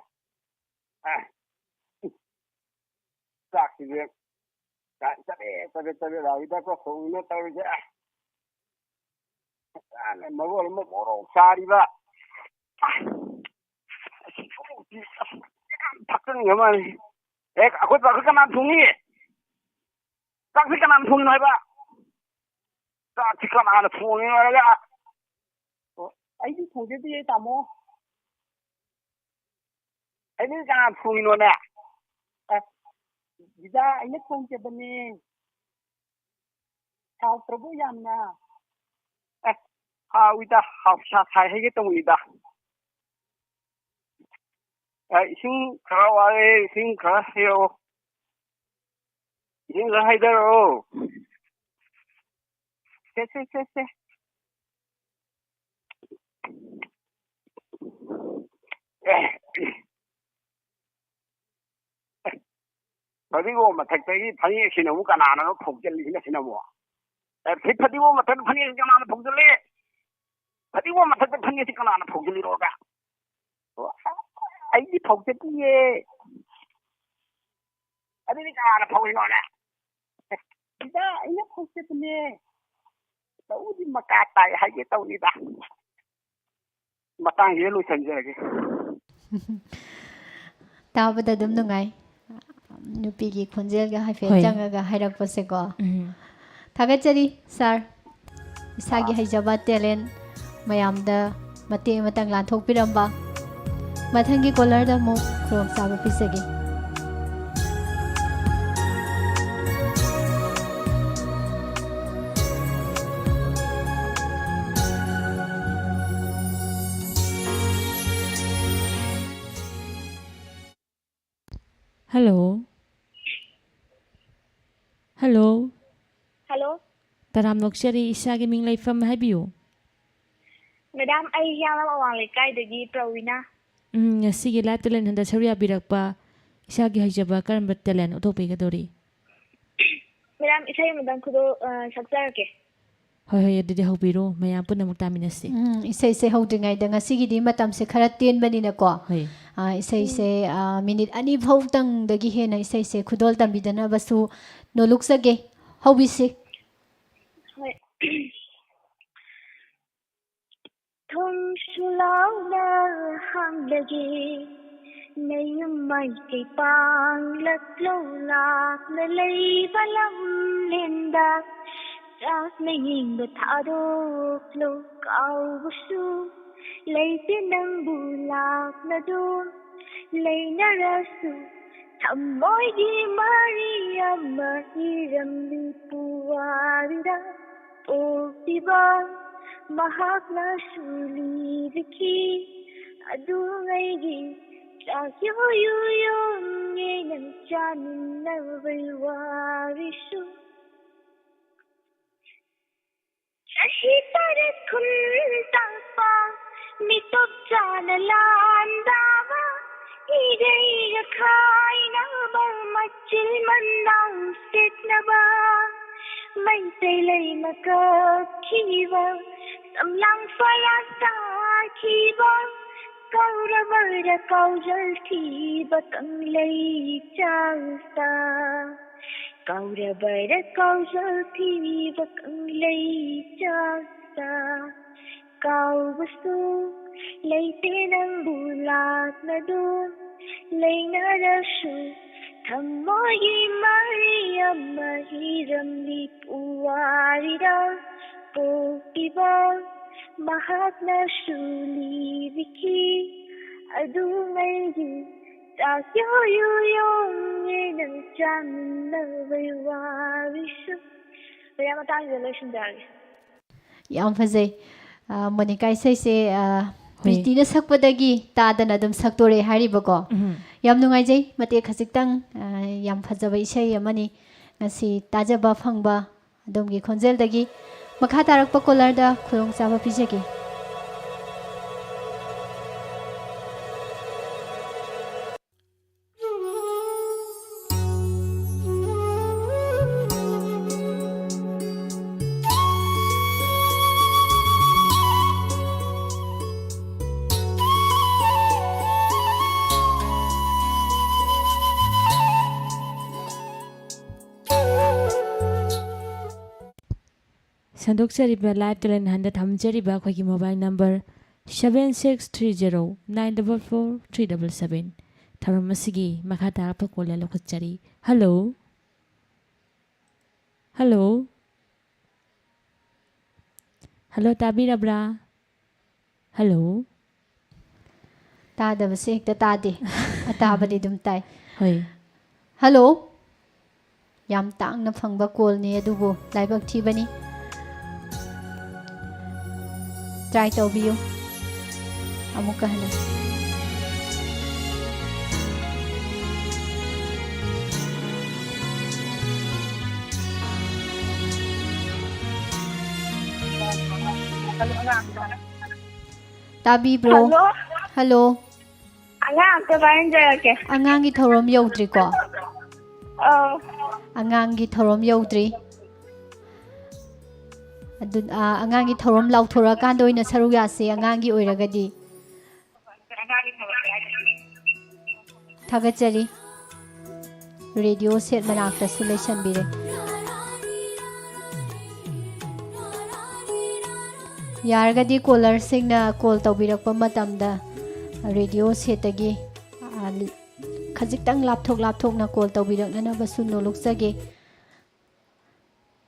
ꯆꯥꯛꯁꯤꯁꯨ ꯆꯥꯛ ꯆꯕꯦꯠ ꯆꯕꯦꯠ ꯆꯕꯦꯠ ꯂꯥꯎꯔꯤꯗꯀꯣ ꯊꯣꯡꯉꯤꯅꯣ ꯇꯧꯔꯤꯁꯦ꯫ ꯃꯔꯣꯜ ꯑꯃ ꯃꯣꯔꯣꯛ ꯆꯥꯔꯤꯕ꯫ ꯊꯛꯆꯟꯈ꯭ꯔ ꯃꯥꯜꯂꯦ꯫ ꯍꯦꯛ ꯑꯩꯈꯣꯏ ꯄꯥꯈꯠ ꯀꯅꯥ ꯊꯣꯡꯉꯤ? ꯆꯥꯛꯁꯤ ꯀꯅꯥꯅ ꯊꯣꯡꯉꯤꯅꯣ ꯍꯥꯏꯕ? ꯆꯥꯛꯁꯤ ꯀꯅꯥꯅ ꯊꯣꯡꯉꯤꯅꯣ ꯍꯥꯏꯔꯒ? ꯑꯣ, ꯑꯩꯗꯤ ꯊꯣꯡꯖꯗꯤꯌꯦ, ꯇꯥꯃꯣ꯫ ꯑꯩꯗꯤ ꯀꯅꯥꯅ ꯊꯣꯡꯉꯤꯅꯣꯅꯦ? ꯑꯦ, ꯗꯤꯗꯥ, ꯑꯩꯅ ꯊꯣꯡꯖꯕꯅꯦ꯫ ꯍꯥꯎꯇ꯭ꯔꯕꯣ ꯌꯥꯝꯅ? ꯑꯦ, ꯍꯥꯎꯏꯗ, ꯍꯥꯎ, ꯁꯥ ꯁꯥꯏ ꯍꯥꯏꯒꯦ ꯇꯧꯕꯅꯤꯗ꯫ ꯑꯦ, ꯏꯁꯤꯡ ꯈꯔ ꯋꯥꯠꯂꯦ, ꯏꯁꯤꯡ ꯈꯔ ꯍꯩꯔꯛꯑꯣ꯫ ꯏꯁꯤꯡ ꯈꯔ ꯍꯩꯊꯔꯛꯑꯣ꯫ ꯁꯦ, ꯁꯦ, ꯁꯦ, ꯁꯦ꯫ ꯑꯦ, ꯐꯗꯤꯒꯣꯝ ꯃꯊꯛꯇꯒꯤ ꯐꯅꯦꯛꯁꯤꯅ ꯑꯃꯨꯛ ꯀꯅꯥꯅꯅꯣ ꯐꯧꯖꯜꯂꯤꯁꯤꯅ ꯁꯤꯅ ꯑꯃꯨꯛ? ꯑꯦ, ꯁꯤ ꯐꯗꯤꯒꯣꯝ ꯃꯊꯛꯇ ꯐꯅꯦꯛꯁꯤ ꯀꯅꯥꯅ ꯐꯧꯖꯜꯂꯤ? ꯐꯗꯤꯒꯣꯝ ꯃꯊꯛꯇ ꯐꯅꯦꯛꯁꯤ ꯀꯅꯥꯅ ꯐꯧꯖꯜꯂꯤꯅꯣꯕ? ꯑꯣ, ꯑꯩꯗꯤ ꯐꯧꯖꯗꯤꯌꯦ꯫ ꯑꯗꯨꯗꯤ ꯀꯅꯥꯅ ꯐꯧꯔꯤꯅꯣꯅꯦ? ꯁꯤꯗ ꯑꯩꯅ ꯐꯧꯖꯕꯅꯦ꯫ ꯂꯧꯗꯤ ꯃꯀꯥ ꯇꯥꯏ ꯍꯥꯏꯒꯦ ꯇꯧꯅꯤꯗ꯫ ꯃꯇꯥꯡꯁꯤꯗ ꯂꯣꯏꯁꯤꯟꯖꯔꯒꯦ꯫ ꯇꯥꯕꯗ ꯑꯗꯨꯝ ꯅꯨꯡꯉꯥꯏ꯫ ꯅꯨꯄꯤꯒꯤ ꯈꯣꯟꯖꯦꯜꯒ ꯍꯥꯏꯐꯦꯠ ꯍꯣꯏ꯫ ꯆꯪꯉꯒ ꯍꯥꯏꯔꯛꯄꯁꯦꯀꯣ꯫ ꯎꯝ꯫ ꯊꯥꯒꯠꯆꯔꯤ ꯁꯥꯔ, ꯏꯁꯥꯒꯤ ꯍꯩꯖꯕ ꯇꯦꯂꯦꯟ ꯃꯌꯥꯝꯗ ꯃꯇꯦꯛ ꯑꯃꯇꯪ ꯂꯥꯟꯊꯣꯛꯄꯤꯔꯝꯕ꯫ ꯃꯊꯪꯒꯤ ꯀꯣꯂꯔꯗ ꯑꯃꯨꯛ ꯈꯨꯗꯣꯡꯆꯥꯕ ꯄꯤꯖꯒꯦ꯫ ꯍꯜꯂꯣ꯫ ꯍꯜꯂꯣ꯫ ꯍꯜꯂꯣ꯫ ꯇꯔꯥꯝꯅ ꯑꯣꯛꯆꯔꯤ, ꯏꯁꯥꯒꯤ ꯃꯤꯡ ꯂꯩꯐꯝ ꯍꯥꯏꯕꯤꯌꯨ꯫ ꯃꯦꯗꯥꯝ, ꯑꯩ ꯍꯤꯌꯥꯡꯂꯝ ꯑꯋꯥꯡ ꯂꯩꯀꯥꯏꯗꯒꯤ ꯄ꯭ꯔꯋꯤꯅꯥ꯫ ꯎꯝ, ꯉꯁꯤꯒꯤ ꯂꯥꯏꯐ ꯇꯦꯂꯦꯟ ꯍꯟꯗ ꯁꯔꯨꯛ ꯌꯥꯕꯤꯔꯛꯄ, ꯏꯁꯥꯒꯤ ꯍꯩꯖꯕ ꯀꯔꯝꯕ ꯇꯦꯂꯦꯟ ꯎꯠꯊꯣꯛꯄꯤꯒꯗꯧꯔꯤ? ꯃꯦꯗꯥꯝ, ꯏꯁꯩ ꯑꯃꯇꯪ ꯈꯨꯗꯣ-, ꯑ, ꯁꯛꯆꯔꯛꯀꯦ꯫ ꯍꯣꯏ, ꯍꯣꯏ, ꯑꯗꯨꯗꯤ ꯍꯧꯕꯤꯔꯣ, ꯃꯌꯥꯝ ꯄꯨꯟꯅ ꯑꯃꯨꯛ ꯇꯥꯃꯤꯟꯅꯁꯤ꯫ ꯎꯝ, ꯏꯁꯩꯁꯦ ꯍꯧꯗ꯭ꯔꯤꯉꯩꯗ ꯉꯁꯤꯒꯤꯗꯤ ꯃꯇꯝꯁꯦ ꯈꯔ ꯇꯦꯟꯕꯅꯤꯅꯀꯣ, ꯍꯣꯏ꯫ ꯑ, ꯏꯁꯩꯁꯦ, ꯑ, ꯃꯤꯅꯤꯠ ꯑꯅꯤ ꯐꯥꯎꯇꯪꯗꯒꯤ ꯍꯦꯟꯅ ꯏꯁꯩꯁꯦ ꯈꯨꯗꯣꯜ ꯇꯝꯕꯤꯗꯅꯕꯁꯨ ꯅꯣꯂꯨꯛꯆꯒꯦ꯫ ꯍꯧꯕꯤꯁꯤ꯫ ꯍꯣꯏ꯫ ꯊꯣꯡꯁꯨ ꯂꯥꯎꯅ ꯍꯥꯡꯂꯒꯦ, ꯅꯌꯨꯝ ꯃꯥꯏꯀꯩ ꯄꯥꯡꯂꯛꯂꯣ, ꯂꯥꯞꯅ ꯂꯩꯕ ꯂꯝꯂꯦꯟꯗ ꯆꯥꯛꯅ ꯌꯦꯡꯕ ꯊꯥꯗꯣꯛꯂꯣ, ꯀꯥꯎꯕꯁꯨ ꯂꯩꯇꯦ ꯅꯪꯕꯨ ꯂꯥꯛꯅꯗꯨꯝ ꯂꯩꯅꯔꯁꯨ, ꯊꯃꯣꯏꯒꯤ ꯃꯔꯤ ꯑꯃ ꯏꯔꯝꯂꯤ ꯄꯨꯋꯥꯔꯤꯗ꯫ ꯄꯣꯛꯄꯤꯕ ꯃꯍꯥꯛꯅꯁꯨ ꯂꯤꯔꯤꯈꯤ, ꯑꯗꯨꯉꯩꯒꯤ ꯆꯥꯛ ꯌꯨ ꯌꯨ ꯌꯣꯡꯉꯦ ꯅꯪ ꯆꯥꯃꯤꯟꯅꯕꯩ ꯋꯥꯔꯤꯁꯨ꯫ ꯑꯁꯤ ꯇꯔꯦꯠ ꯈꯨꯟ ꯇꯥꯛꯄ ꯃꯤꯇꯣꯞ ꯆꯥꯅ ꯂꯥꯟꯗꯥꯕ ꯏꯔꯩ ꯔꯈꯥꯏꯅꯕ ꯃꯆꯤꯜ ꯃꯅꯥꯎ ꯁꯦꯠꯅꯕ ꯃꯩꯇꯩ ꯂꯩꯃ ꯀꯛꯈꯤꯕ ꯁꯝꯂꯥꯡ ꯐꯔꯥ ꯇꯥꯈꯤꯕ ꯀꯧꯔꯕꯔ ꯀꯧꯖꯜ ꯊꯤꯕ ꯀꯪꯂꯩ ꯆꯥꯛꯇ ꯀꯧꯔꯕꯔ ꯀꯧꯖꯜ ꯊꯤꯕ ꯀꯪꯂꯩ ꯆꯥꯛꯇ ꯀꯥꯎꯕꯁꯨ ꯂꯩꯇꯦ ꯅꯪꯕꯨ ꯂꯥꯛꯅꯗꯨ ꯂꯩꯅꯔꯁꯨ ꯊꯃꯣꯏꯒꯤ ꯃꯔꯤ ꯑꯃ ꯍꯤꯔꯝꯂꯤ ꯄꯨꯋꯥꯔꯤꯗ ꯄꯣꯛꯈꯤꯕ ꯃꯍꯥꯛꯅꯁꯨ ꯂꯤꯕꯤꯈꯤ ꯑꯗꯨꯉꯩꯒꯤ ꯆꯥꯛ ꯌꯣꯌꯨ ꯌꯣꯡꯉꯦ ꯅꯪ ꯆꯥꯃꯤꯟꯅꯕꯩ ꯋꯥꯔꯤꯁꯨ꯫ ꯃꯌꯥꯝ ꯃꯇꯥꯡꯁꯤꯗ ꯂꯣꯏꯁꯤꯟꯖꯔꯒꯦ꯫ ꯌꯥꯝ ꯐꯖꯩ꯫ ꯑ, ꯃꯣꯅꯤꯀꯥ, ꯏꯁꯩꯁꯦ, ꯑ, ꯍꯣꯏ꯫ ꯄ꯭ꯔꯤꯇꯤꯅ ꯁꯛꯄꯗꯒꯤ ꯇꯥꯗꯅ ꯑꯗꯨꯝ ꯁꯛꯇꯣꯔꯦ ꯍꯥꯏꯔꯤꯕꯀꯣ꯫ ꯎꯝ꯫ ꯌꯥꯝ ꯅꯨꯡꯉꯥꯏꯖꯩ꯫ ꯃꯇꯦꯛ ꯈꯖꯤꯛꯇꯪ, ꯑ, ꯌꯥꯝ ꯐꯖꯕ ꯏꯁꯩ ꯑꯃꯅꯤ꯫ ꯉꯁꯤ ꯇꯥꯖꯕ ꯐꯪꯕ ꯑꯗꯣꯝꯒꯤ ꯈꯣꯟꯖꯦꯜꯗꯒꯤ꯫ ꯃꯈꯥ ꯇꯥꯔꯛꯄ ꯀꯣꯂꯔꯗ ꯈꯨꯗꯣꯡꯆꯥꯕ ꯄꯤꯖꯒꯦ꯫ ꯁꯟꯗꯣꯛꯆꯔꯤꯕ live talent hunt ꯊꯝꯖꯔꯤꯕ ꯑꯩꯈꯣꯏꯒꯤ mobile number seven six three zero nine double four three double seven꯫ ꯊꯧꯔꯝ ꯑꯁꯤꯒꯤ ꯃꯈꯥ ꯇꯥꯔꯛꯄ ꯀꯣꯜ ꯂꯧꯈꯠꯆꯔꯤ꯫ Hello꯫ Hello꯫ Hello, ꯇꯥꯕꯤꯔꯕ꯭ꯔꯥ? Hello꯫ ꯇꯥꯗꯕꯁꯦ ꯍꯦꯛꯇ ꯇꯥꯗꯦ꯫ ꯑꯇꯥꯕꯗꯤ ꯑꯗꯨꯝ ꯇꯥꯏ꯫ ꯍꯣꯏ꯫ Hello꯫ ꯌꯥꯝ ꯇꯥꯡꯅ ꯐꯪꯕ ꯀꯣꯜꯅꯤ, ꯑꯗꯨꯕꯨ ꯂꯥꯏꯕꯛ ꯊꯤꯕꯅꯤ꯫ Try ꯇꯧꯕꯤꯌꯨ ꯑꯃꯨꯛꯀ ꯍꯟꯅ꯫ ꯇꯥꯕꯤꯕ꯭ꯔꯣ? ꯍꯜꯂꯣ꯫ ꯍꯜꯂꯣ꯫ ꯑꯉꯥꯡ ꯑꯝꯇ ꯄꯥꯏꯍꯟꯖꯔꯛꯀꯦ꯫ ꯑꯉꯥꯡꯒꯤ ꯊꯧꯔꯝ ꯌꯧꯗ꯭ꯔꯤꯀꯣ? ꯑꯧ꯫ ꯑꯉꯥꯡꯒꯤ ꯊꯧꯔꯝ ꯌꯧꯗ꯭ꯔꯤ꯫ ꯑꯗꯨ, ꯑ, ꯑꯉꯥꯡꯒꯤ ꯊꯧꯔꯝ ꯂꯥꯎꯊꯣꯔꯛꯑꯀꯥꯟꯗ ꯑꯣꯏꯅ ꯁꯔꯨꯛ ꯌꯥꯁꯦ, ꯑꯉꯥꯡꯒꯤ ꯑꯣꯏꯔꯒꯗꯤ꯫ ꯊꯥꯒꯠꯆꯔꯤ꯫ ꯔꯦꯗꯤꯑꯣ ꯁꯦꯠ ꯃꯅꯥꯛꯇꯁꯨ ꯂꯩꯁꯟꯕꯤꯔꯦ꯫ ꯌꯥꯔꯒꯗꯤ ꯀꯣꯂꯔꯁꯤꯡꯅ ꯀꯣꯜ ꯇꯧꯕꯤꯔꯛꯄ ꯃꯇꯝꯗ ꯔꯦꯗꯤꯑꯣ ꯁꯦꯠꯇꯒꯤ, ꯑ, ꯈꯖꯤꯛꯇꯪ ꯂꯥꯞꯊꯣꯛ ꯂꯥꯞꯊꯣꯛꯅ ꯀꯣꯜ ꯇꯧꯕꯤꯔꯛꯅꯅꯕꯁꯨ ꯅꯣꯂꯨꯛꯆꯒꯦ꯫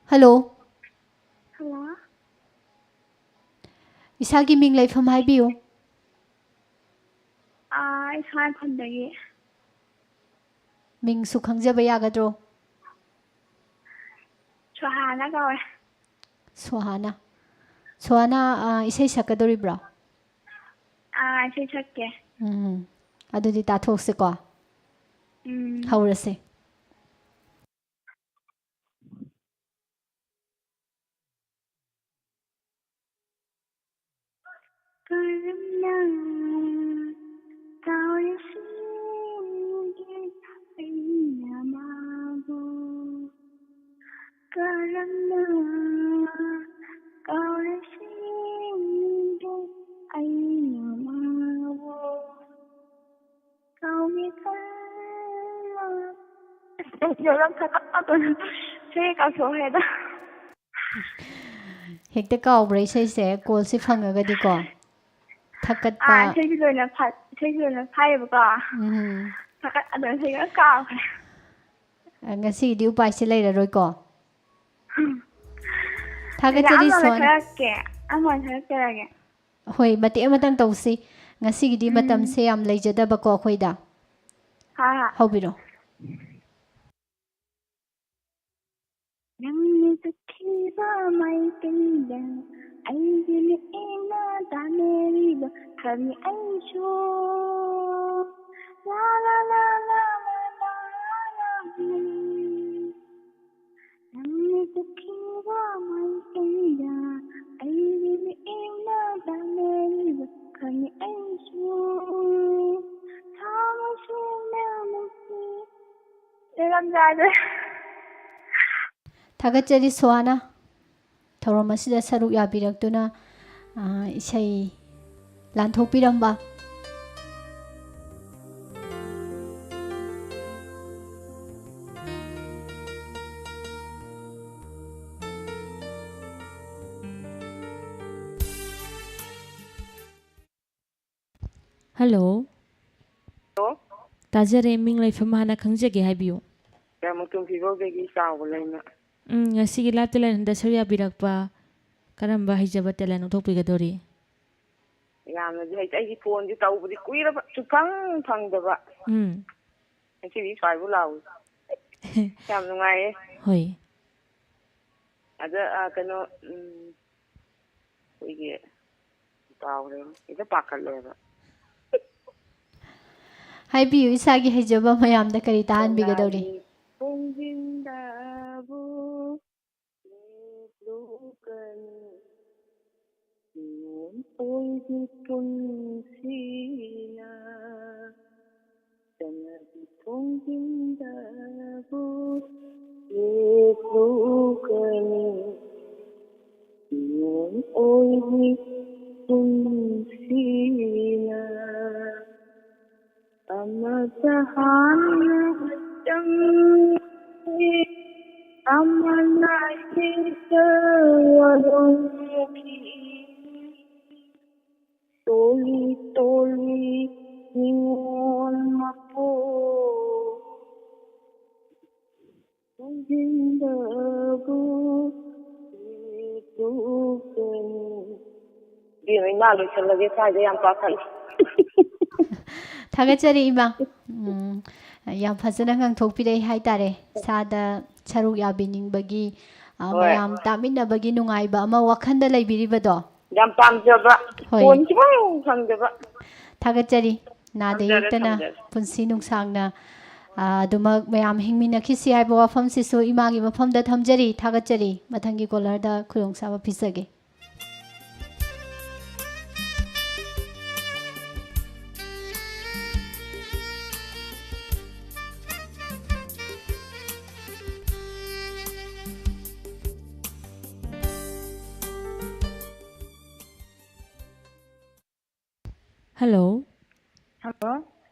ꯍꯜꯂꯣ꯫ ꯍꯜꯂꯣ꯫ ꯏꯁꯥꯒꯤ ꯃꯤꯡ ꯂꯩꯐꯝ ꯍꯥꯏꯕꯤꯌꯨ꯫ ꯑꯥ, ꯑꯩ ꯁꯥꯏꯐꯝꯗꯒꯤ꯫ ꯃꯤꯡꯁꯨ ꯈꯪꯖꯕ ꯌꯥꯒꯗ꯭ꯔꯣ? ꯁꯣꯍꯥꯅ ꯀꯧꯋꯦ꯫ ꯁꯣꯍꯥꯅ꯫ ꯁꯣꯍꯥꯅ, ꯑ, ꯏꯁꯩ ꯁꯛꯀꯗꯧꯔꯤꯕ꯭ꯔꯣ? ꯑꯥ, ꯏꯁꯩ ꯁꯛꯀꯦ꯫ ꯎꯝ꯫ ꯑꯗꯨꯗꯤ ꯇꯥꯊꯣꯛꯁꯤꯀꯣ꯫ ꯎꯝ꯫ ꯍꯧꯔꯁꯦ꯫ ꯀꯔꯝꯅ ꯀꯥꯎꯔꯁꯤꯒꯦ ꯑꯩꯅ ꯃꯥꯕꯨ? ꯀꯔꯝꯅ ꯀꯥꯎꯔꯁꯤꯒꯦ ꯑꯩꯅ ꯃꯥꯕꯨ? ꯀꯥꯎꯒꯦ ꯈꯜꯂ-, ꯑꯁ, ꯑꯩꯁꯦ ꯌꯥꯝ ꯊꯥꯒꯠꯄꯗꯣ ꯏꯁꯩ ꯀꯥꯎꯊꯣꯛꯈ꯭ꯔꯦꯗ꯫ ꯍꯦꯛꯇ ꯀꯥꯎꯕ꯭ꯔꯥ ꯏꯁꯩꯁꯦ? ꯀꯣꯜꯁꯦ ꯐꯪꯉꯒꯗꯤꯀꯣ꯫ ꯊꯥꯒꯠꯄ꯫ ꯑꯥ, ꯏꯁꯩꯁꯦ ꯂꯣꯏꯅ ꯐꯥ-, ꯏꯁꯩꯁꯦ ꯂꯣꯏꯅ ꯐꯥꯏꯌꯦꯕꯀꯣ꯫ ꯎꯝ꯫ ꯊꯥꯒꯠ-, ꯑꯗꯣ ꯏꯁꯩ ꯂꯣꯏ ꯀꯥꯎꯈ꯭ꯔꯦ꯫ ꯑ, ꯉꯁꯤꯒꯤꯗꯤ ꯎꯄꯥꯏꯁꯦ ꯂꯩꯔꯔꯣꯏꯀꯣ꯫ ꯑꯗꯨꯗꯤ ꯊꯥꯒꯠꯆꯔꯤ ꯑꯃ ꯁꯣꯟ꯫ ꯊꯥꯒꯠꯀꯦ, ꯑꯃ ꯊꯥꯒꯠꯆꯔꯒꯦ꯫ ꯍꯣꯏ, ꯃꯇꯦꯛ ꯑꯃꯇꯪ ꯇꯧꯁꯤ꯫ ꯉꯁꯤꯒꯤꯗꯤ ꯎꯝ꯫ ꯃꯇꯝꯁꯦ ꯌꯥꯝ ꯂꯩꯖꯗꯕꯀꯣ ꯑꯩꯈꯣꯏꯗ꯫ ꯍꯥ, ꯍꯥ꯫ ꯍꯧꯕꯤꯔꯣ꯫ ꯅꯪꯅ ꯆꯠꯈꯤꯕ ꯃꯥꯏꯀꯩꯗ ꯑꯩꯒꯤ ꯃꯤꯠꯌꯦꯡꯅ ꯇꯥꯟꯅꯔꯤꯕ ꯈꯪꯉꯤ ꯑꯩꯁꯨ꯫ ꯂꯥ, ꯂꯥ, ꯂꯥ, ꯂꯥ, ꯂꯥ, ꯂꯥ, ꯂꯥ꯫ ꯅꯪꯅ ꯆꯠꯈꯤꯕ ꯃꯥꯏꯀꯩꯗ ꯑꯩꯒꯤ ꯃꯤꯠꯌꯦꯡ ꯅꯪꯅ ꯈꯪꯉꯤ ꯑꯩꯁꯨ ꯊꯃꯣꯏꯁꯦ ꯃꯌꯥꯝꯁꯤ ꯂꯩꯔꯝꯗꯥꯏꯗ꯫ ꯊꯥꯒꯠꯆꯔꯤ ꯁꯣꯍꯥꯅ ꯊꯧꯔꯝ ꯑꯁꯤꯗ ꯁꯔꯨꯛ ꯌꯥꯕꯤꯔꯛꯇꯨꯅ, ꯑ, ꯏꯁꯩ ꯂꯥꯟꯊꯣꯛꯄꯤꯔꯝꯕ꯫ ꯍꯜꯂꯣ꯫ ꯍꯜꯂꯣ꯫ ꯇꯥꯖꯔꯦ, ꯃꯤꯡ ꯂꯩꯐꯝ ꯍꯥꯟꯅ ꯈꯪꯖꯒꯦ, ꯍꯥꯏꯕꯤꯌꯨ꯫ ꯀꯌꯥꯃꯨꯛꯇꯨꯝ ꯐꯤꯕꯧꯗꯒꯤ ꯆꯥꯎꯕ ꯂꯩꯃ꯫ ꯎꯝ, ꯉꯁꯤꯒꯤ live talent hunt ꯁꯔꯨꯛ ꯌꯥꯕꯤꯔꯛꯄ ꯀꯔꯝꯕ ꯍꯩꯖꯕ talent ꯎꯠꯊꯣꯛꯄꯤꯒꯗꯧꯔꯤ? ꯌꯥꯝꯅꯗꯤ ꯍꯩꯇꯦ꯫ ꯑꯩꯒꯤ ꯐꯣꯟꯁꯦ ꯇꯧꯕꯗꯤ ꯀꯨꯏꯔꯕ, ꯁꯨꯐꯪ ꯐꯪꯗꯕ꯫ ꯎꯝ꯫ ꯉꯁꯤꯗꯤ ꯁ꯭ꯋꯥꯏꯕꯨ ꯂꯥꯎꯏ꯫ ꯌꯥꯝ ꯅꯨꯡꯉꯥꯏꯌꯦ꯫ ꯍꯣꯏ꯫ ꯑꯗ, ꯑ, ꯀꯩꯅꯣ, ꯎꯝ, ꯑꯩꯈꯣꯏꯒꯤ ꯀꯥꯎꯔꯦ, ꯍꯦꯛꯇ ꯄꯥꯈꯠꯂꯦꯕ꯫ ꯍꯥꯏꯕꯤꯌꯨ, ꯏꯁꯥꯒꯤ ꯍꯩꯖꯕ ꯃꯌꯥꯝꯗ ꯀꯔꯤ ꯇꯥꯍꯟꯕꯤꯒꯗꯧꯔꯤ? ꯀꯅꯥꯒꯤ ꯈꯣꯡꯖꯤꯟꯗꯕꯨ ꯂꯦꯞꯂꯨꯒꯅꯤ, ꯃꯤꯑꯣꯟ ꯑꯣꯏꯕꯤ ꯄꯨꯟꯁꯤꯅ꯫ ꯆꯠꯅꯕꯤ ꯈꯣꯡꯖꯤꯟꯗꯕꯨ ꯂꯦꯞꯂꯨꯒꯅꯤ, ꯃꯤꯑꯣꯟ ꯑꯣꯏꯕꯤ ꯄꯨꯟꯁꯤꯅ꯫ ꯑꯃꯇ ꯍꯥꯟꯅ ꯆꯪꯏ, ꯑꯃꯅ ꯍꯦꯛꯇ ꯋꯥꯔꯧꯈꯤ꯫ ꯇꯣꯜꯂꯤ ꯇꯣꯜꯂꯤ ꯅꯤꯉꯣꯜ ꯃꯄꯣꯛ ꯈꯣꯡꯖꯤꯟꯗꯕꯨ ꯂꯦꯞꯂꯨꯒꯅꯤ꯫ ꯏꯕꯦꯝꯃ, ꯏꯃꯥ ꯂꯣꯏꯁꯜꯂꯒꯦ, ꯁ꯭ꯋꯥꯏꯗ ꯌꯥꯝ ꯄꯥꯈꯠꯂꯤ꯫ ꯊꯥꯒꯠꯆꯔꯤ, ꯏꯃꯥ꯫ ꯎꯝ, ꯌꯥꯝ ꯐꯖꯅ ꯉꯥꯡꯊꯣꯛꯄꯤꯔꯛꯏ ꯍꯥꯏꯇꯥꯔꯦ꯫ ꯏꯁꯥꯗ ꯁꯔꯨꯛ ꯌꯥꯕꯤꯅꯤꯡꯕꯒꯤ, ꯑ, ꯍꯣꯏ꯫ ꯃꯌꯥꯝ ꯇꯥꯃꯤꯟꯅꯕꯒꯤ ꯅꯨꯡꯉꯥꯏꯕ ꯑꯃ ꯋꯥꯈꯜꯗ ꯂꯩꯕꯤꯔꯤꯕꯗꯣ꯫ ꯌꯥꯝ ꯄꯥꯝꯖꯕ꯫ ꯍꯣꯏ꯫ ꯐꯣꯟ ꯁꯨꯐꯪ ꯐꯪꯗꯕ꯫ ꯊꯥꯒꯠꯆꯔꯤ꯫ ꯅꯥꯗ ꯊꯝꯖꯔꯦ, ꯌꯦꯛꯇꯅ ꯊꯝꯖꯔꯦ꯫ ꯄꯨꯟꯁꯤ ꯅꯨꯡꯁꯥꯡꯅ, ꯑ, ꯑꯗꯨꯃꯛ ꯃꯌꯥꯝ ꯍꯤꯡꯃꯤꯟꯅꯈꯤꯁꯤ ꯍꯥꯏꯕ ꯋꯥꯐꯝꯁꯤꯁꯨ ꯏꯃꯥꯒꯤ ꯃꯐꯝꯗ ꯊꯝꯖꯔꯤ꯫ ꯊꯥꯒꯠꯆꯔꯤ꯫ ꯃꯊꯪꯒꯤ caller ꯗ ꯈꯨꯗꯣꯡꯆꯥꯕ ꯄꯤꯖꯒꯦ꯫ ꯍꯜꯂꯣ꯫ ꯍꯜꯂꯣ꯫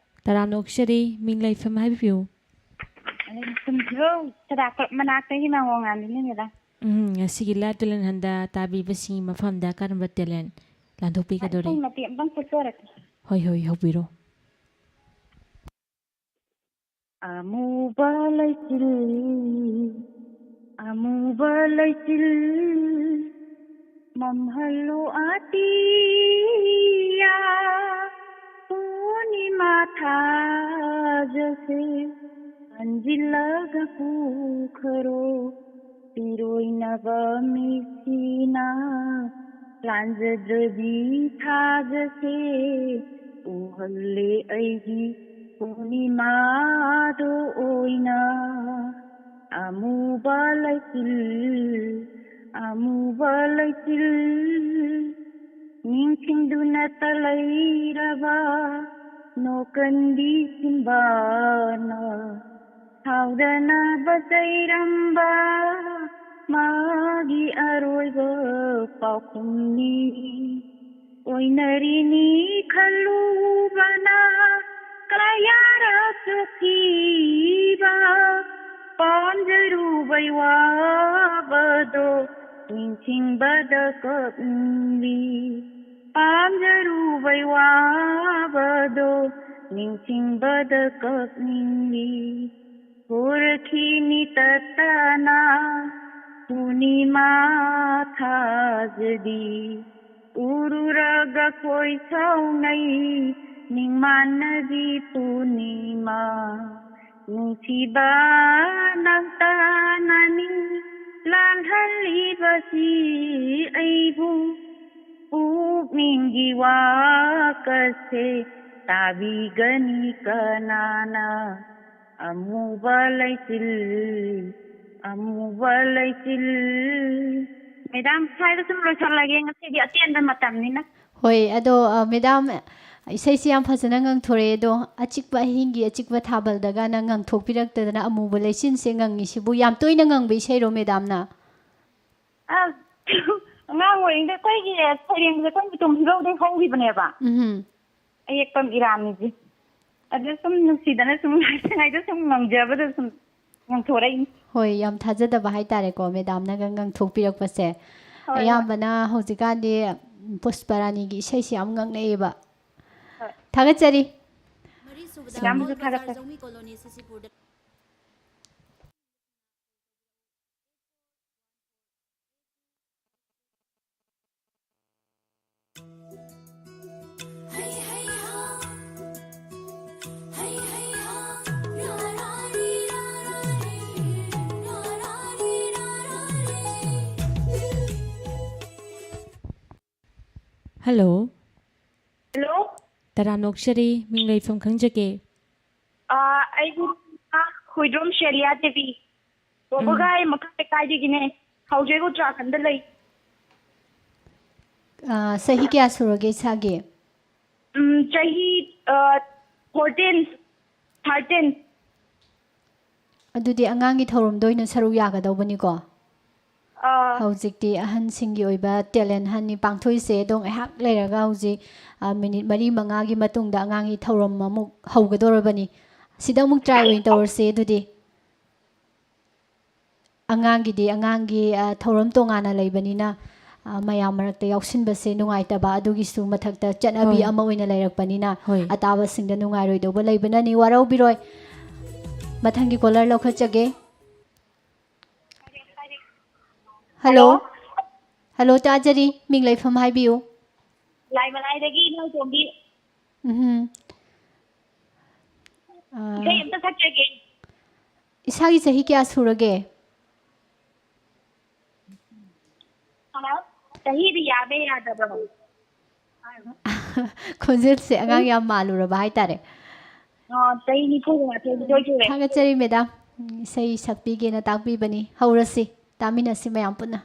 ꯇꯔꯥꯝꯅ ꯑꯣꯛꯆꯔꯤ꯫ ꯃꯤꯡ ꯂꯩꯐꯝ ꯍꯥꯏꯕꯤꯌꯨ꯫ ꯑꯩ ꯁꯨꯝ ꯍꯤꯔꯣ ꯁꯗꯥꯀꯠ ꯃꯅꯥꯛꯇꯒꯤ ꯃꯉꯣꯟ ꯉꯥꯟꯕꯤꯅꯤꯅꯦꯗ꯫ ꯎꯝ, ꯉꯁꯤꯒꯤ live talent hunt ꯇꯥꯕꯤꯕꯁꯤꯡꯒꯤ ꯃꯐꯝꯗ ꯀꯔꯝꯕ talent ꯂꯥꯟꯊꯣꯛꯄꯤꯒꯗꯧꯔꯤ? ꯑꯩ ꯃꯇꯦꯛ ꯑꯝꯇꯪ ꯄꯨꯊꯣꯔꯛꯀꯦ꯫ ꯍꯣꯏ, ꯍꯣꯏ, ꯍꯧꯕꯤꯔꯣ꯫ ꯑꯃꯨꯕ ꯂꯩꯆꯤꯜ, ꯑꯃꯨꯕ ꯂꯩꯆꯤꯜ, ꯃꯝꯍꯜꯂꯣ ꯑꯇꯤꯌꯥ꯫ ꯄꯨꯔꯅꯤꯃꯥ ꯊꯥꯖꯁꯦ ꯍꯟꯖꯤꯜꯂꯒ ꯄꯨꯈꯔꯣ꯫ ꯄꯤꯔꯣꯏꯅꯕ ꯃꯤꯠꯁꯤꯅ ꯂꯥꯟꯖꯗ꯭ꯔꯗꯤ ꯊꯥꯖꯁꯦ ꯎꯍꯜꯂꯦ ꯑꯩꯒꯤ ꯄꯨꯔꯅꯤꯃꯥꯗꯣ ꯑꯣꯏꯅ꯫ ꯑꯃꯨꯕ ꯂꯩꯆꯤꯜ, ꯑꯃꯨꯕ ꯂꯩꯆꯤꯜ, ꯅꯤꯡꯁꯤꯡꯗꯨꯅꯇ ꯂꯩꯔꯕ ꯅꯣꯀꯟꯗꯤ ꯁꯤꯝꯕꯥꯅ ꯁꯥꯎꯗꯅꯕ ꯆꯩꯔꯝꯕ ꯃꯥꯒꯤ ꯑꯔꯣꯏꯕ ꯄꯥꯎꯈꯨꯝꯅꯤ꯫ ꯑꯣꯏꯅꯔꯤꯅꯤ ꯈꯜꯂꯨꯕꯅ ꯀꯌꯥꯔꯛꯁꯨ ꯊꯤꯕ ꯄꯥꯝꯖꯔꯨꯕꯩ ꯋꯥꯕꯗꯣ ꯅꯤꯡꯁꯤꯡꯕꯗ ꯀꯞꯂꯤ꯫ ꯄꯥꯝꯖꯔꯨꯕꯩ ꯋꯥꯕꯗꯣ ꯅꯤꯡꯁꯤꯡꯕꯗ ꯀꯞꯅꯤꯡꯂꯤ꯫ ꯍꯣꯔꯈꯤꯅꯤ ꯇꯠꯇꯅ ꯄꯨꯔꯅꯤꯃꯥ ꯊꯥꯖꯗꯤ꯫ ꯎꯔꯨꯔꯒ ꯈꯣꯏ ꯁꯥꯎꯅꯩ ꯅꯤꯡꯃꯥꯟꯅꯕꯤ ꯄꯨꯔꯅꯤꯃꯥ꯫ ꯅꯨꯡꯁꯤꯕ ꯅꯪꯇꯅꯅꯤ ꯂꯥꯜꯍꯜꯂꯤꯕꯁꯤ ꯑꯩꯕꯨ꯫ ꯄꯨꯛꯅꯤꯡꯒꯤ ꯋꯥꯀꯁꯦ ꯇꯥꯕꯤꯒꯅꯤ ꯀꯅꯥꯅ? ꯑꯃꯨꯕ ꯂꯩꯆꯤꯜ, ꯑꯃꯨꯕ ꯂꯩꯆꯤꯜ꯫ ꯃꯦꯗꯥꯝ, ꯁ꯭ꯋꯥꯏꯗ ꯁꯨꯝ ꯂꯣꯏꯁꯜꯂꯒꯦ, ꯉꯁꯤꯗꯤ ꯑꯇꯦꯟꯕ ꯃꯇꯝꯅꯤꯅ꯫ ꯍꯣꯏ, ꯑꯗꯣ, ꯑ, ꯃꯦꯗꯥꯝ, ꯏꯁꯩꯁꯤ ꯌꯥꯝ ꯐꯖꯅ ꯉꯪꯊꯣꯔꯛꯑꯦ, ꯑꯗꯣ ꯑꯆꯤꯛꯄ ꯑꯍꯤꯡꯒꯤ ꯑꯆꯤꯛꯄ ꯊꯥꯕꯜꯗꯒ ꯅꯪ ꯉꯪꯊꯣꯛꯄꯤꯔꯛꯇꯗꯅ ꯑꯃꯨꯕ ꯂꯩꯆꯤꯟꯁꯦ ꯉꯪꯉꯤꯁꯤꯕꯨ ꯌꯥꯝ ꯇꯣꯏꯅ ꯉꯪꯕ ꯏꯁꯩꯔꯣ, ꯃꯦꯗꯥꯝꯅ? ꯑ, ꯑꯉꯥꯡ ꯑꯣꯏꯔꯤꯉꯩꯗ ꯑꯩꯈꯣꯏꯒꯤ ꯁꯩꯔꯦꯡꯁꯦ ꯑꯩꯈꯣꯏ ꯏꯇꯣꯝ ꯍꯤꯔꯧꯗꯩ ꯍꯧꯈꯤꯕꯅꯦꯕ꯫ ꯎꯝ꯫ ꯑꯌꯦꯛꯄ ꯏꯔꯥꯅꯤꯁꯦ꯫ ꯑꯗꯨ ꯁꯨꯝ ꯅꯨꯡꯁꯤꯗꯅ ꯁꯨꯝ ꯉꯥꯏꯇ ꯉꯥꯏꯗ ꯁꯨꯝ ꯉꯝꯖꯕꯗ ꯁꯨꯝ ꯉꯥꯡꯊꯣꯔꯛꯏꯅꯤ꯫ ꯍꯣꯏ, ꯌꯥꯝ ꯊꯥꯖꯗꯕ ꯍꯥꯏꯇꯥꯔꯦꯀꯣ, ꯃꯦꯗꯥꯝꯅꯒ ꯉꯥꯡꯊꯣꯛꯄꯤꯔꯛꯄꯁꯦ꯫ ꯍꯣꯏ, ꯍꯣꯏ꯫ ꯑꯌꯥꯝꯕꯅ ꯍꯧꯖꯤꯛꯀꯥꯟꯗꯤ ꯄꯨꯁꯄꯔꯥꯅꯤꯒꯤ ꯏꯁꯩꯁꯤ ꯌꯥꯝ ꯉꯥꯡꯅꯩꯌꯦꯕ꯫ ꯍꯣꯏ꯫ ꯊꯥꯒꯠꯆꯔꯤ꯫ ꯃꯔꯤꯁꯨꯕꯗ ꯌꯥꯝꯅꯁꯨ ꯃꯣꯜ ꯕꯖꯥꯔ ꯊꯥꯒꯠꯆꯔꯤ꯫ ꯖꯧꯃꯤ ꯀꯣꯂꯣꯅꯤ ꯁꯤꯁꯤꯄꯨꯔꯗ꯫ ꯍꯜꯂꯣ꯫ ꯍꯜꯂꯣ꯫ ꯇꯔꯥꯝꯅ ꯑꯣꯛꯆꯔꯤ, ꯃꯤꯡ ꯂꯩꯐꯝ ꯈꯪꯖꯒꯦ? ꯑꯥ, ꯑꯩꯒꯤ ꯃꯤꯡꯅ ꯈꯣꯏꯗ꯭ꯔꯣꯝ ꯁꯦꯂꯤꯌꯥ ꯗꯦꯕꯤ꯫ ꯎꯝ꯫ ꯋꯥꯕꯒꯥꯏ ꯃꯈꯥ ꯂꯩꯀꯥꯏꯗꯒꯤꯅꯦ꯫ ꯍꯧꯖꯤꯛ ꯎꯇ꯭ꯔꯥꯈꯟꯗ ꯂꯩ꯫ ꯑꯥ, ꯆꯍꯤ ꯀꯌꯥ ꯁꯨꯔꯒꯦ ꯏꯁꯥꯒꯤ? ꯎꯝ, ꯆꯍꯤ, ꯑꯥ, ꯐꯣꯔꯇꯤꯟ, ꯊꯥꯔꯇꯤꯟ꯫ ꯑꯗꯨꯗꯤ ꯑꯉꯥꯡꯒꯤ ꯊꯧꯔꯝꯗ ꯑꯣꯏꯅ ꯁꯔꯨꯛ ꯌꯥꯒꯗꯧꯕꯅꯤꯀꯣ? ꯑꯥ꯫ ꯍꯧꯖꯤꯛꯇꯤ ꯑꯍꯟꯁꯤꯡꯒꯤ ꯑꯣꯏꯕ talent hunt ꯅꯤ ꯄꯥꯡꯊꯣꯛꯏꯁꯦ꯫ ꯑꯗꯣ ꯉꯥꯏꯍꯥꯛ ꯂꯩꯔꯒ ꯍꯧꯖꯤꯛ, ꯑꯥ, ꯃꯤꯅꯤꯠ ꯃꯔꯤ ꯃꯉꯥꯒꯤ ꯃꯇꯨꯡꯗ ꯑꯉꯥꯡꯒꯤ ꯊꯧꯔꯝ ꯑꯃꯨꯛ ꯍꯧꯒꯗꯧꯔꯕꯅꯤ꯫ ꯁꯤꯗ ꯑꯃꯨꯛ try ꯑꯣꯏꯅ ꯇꯧꯔꯁꯦ ꯑꯗꯨꯗꯤ꯫ ꯑꯉꯥꯡꯒꯤꯗꯤ ꯑꯉꯥꯡꯒꯤ, ꯑ, ꯊꯧꯔꯝ ꯇꯣꯉꯥꯟꯅ ꯂꯩꯕꯅꯤꯅ, ꯑ, ꯃꯌꯥꯝ ꯃꯔꯛꯇ ꯌꯥꯎꯁꯤꯟꯕꯁꯦ ꯅꯨꯡꯉꯥꯏꯇꯕ, ꯑꯗꯨꯒꯤꯁꯨ ꯃꯊꯛꯇ ꯆꯠꯅꯕꯤ ꯍꯣꯏ꯫ ꯑꯃ ꯑꯣꯏꯅ ꯂꯩꯔꯛꯄꯅꯤꯅ, ꯍꯣꯏ꯫ ꯑꯇꯥꯕꯁꯤꯡꯗ ꯅꯨꯡꯉꯥꯏꯔꯣꯏꯗꯧꯕ ꯂꯩꯕꯅꯅꯤ, ꯋꯥꯔꯧꯕꯤꯔꯣꯏ꯫ ꯃꯊꯪꯒꯤ caller ꯂꯧꯈꯠꯆꯒꯦ꯫ ꯍꯜꯂꯣ꯫ ꯍꯜꯂꯣ꯫ ꯍꯜꯂꯣ, ꯇꯥꯖꯔꯤ꯫ ꯃꯤꯡ ꯂꯩꯐꯝ ꯍꯥꯏꯕꯤꯌꯨ꯫ ꯂꯥꯏꯃꯅꯥꯏꯗꯒꯤ ꯏꯅꯧꯇꯣꯝꯕꯤ꯫ ꯎꯝꯍꯨꯝ꯫ ꯑ, ꯏꯁꯩ ꯑꯝꯇ ꯁꯛꯆꯒꯦ꯫ ꯏꯁꯥꯒꯤ ꯆꯍꯤ ꯀꯌꯥ ꯁꯨꯔꯒꯦ? ꯍꯜꯂꯣ? ꯆꯍꯤꯗꯤ ꯌꯥꯕ ꯌꯥꯗꯕ꯭ꯔꯣ? ꯈꯣꯟꯖꯦꯜꯁꯦ ꯑꯉꯥꯡ ꯌꯥꯝ ꯃꯥꯜꯂꯨꯔꯕ ꯍꯥꯏꯇꯥꯔꯦ꯫ ꯑ, ꯆꯍꯤ ꯅꯤꯐꯨ ꯃꯉꯥ, ꯆꯍꯤ ꯅꯤꯊꯣꯏ ꯁꯨꯔꯦ꯫ ꯊꯥꯒꯠꯆꯔꯤ, ꯃꯦꯗꯥꯝ꯫ ꯎꯝ, ꯏꯁꯩ ꯁꯛꯄꯤꯒꯦꯅ ꯇꯥꯛꯄꯤꯕꯅꯤ꯫ ꯍꯧꯔꯁꯤ, ꯇꯥꯃꯤꯟꯅꯁꯤ ꯃꯌꯥꯝ ꯄꯨꯟꯅ꯫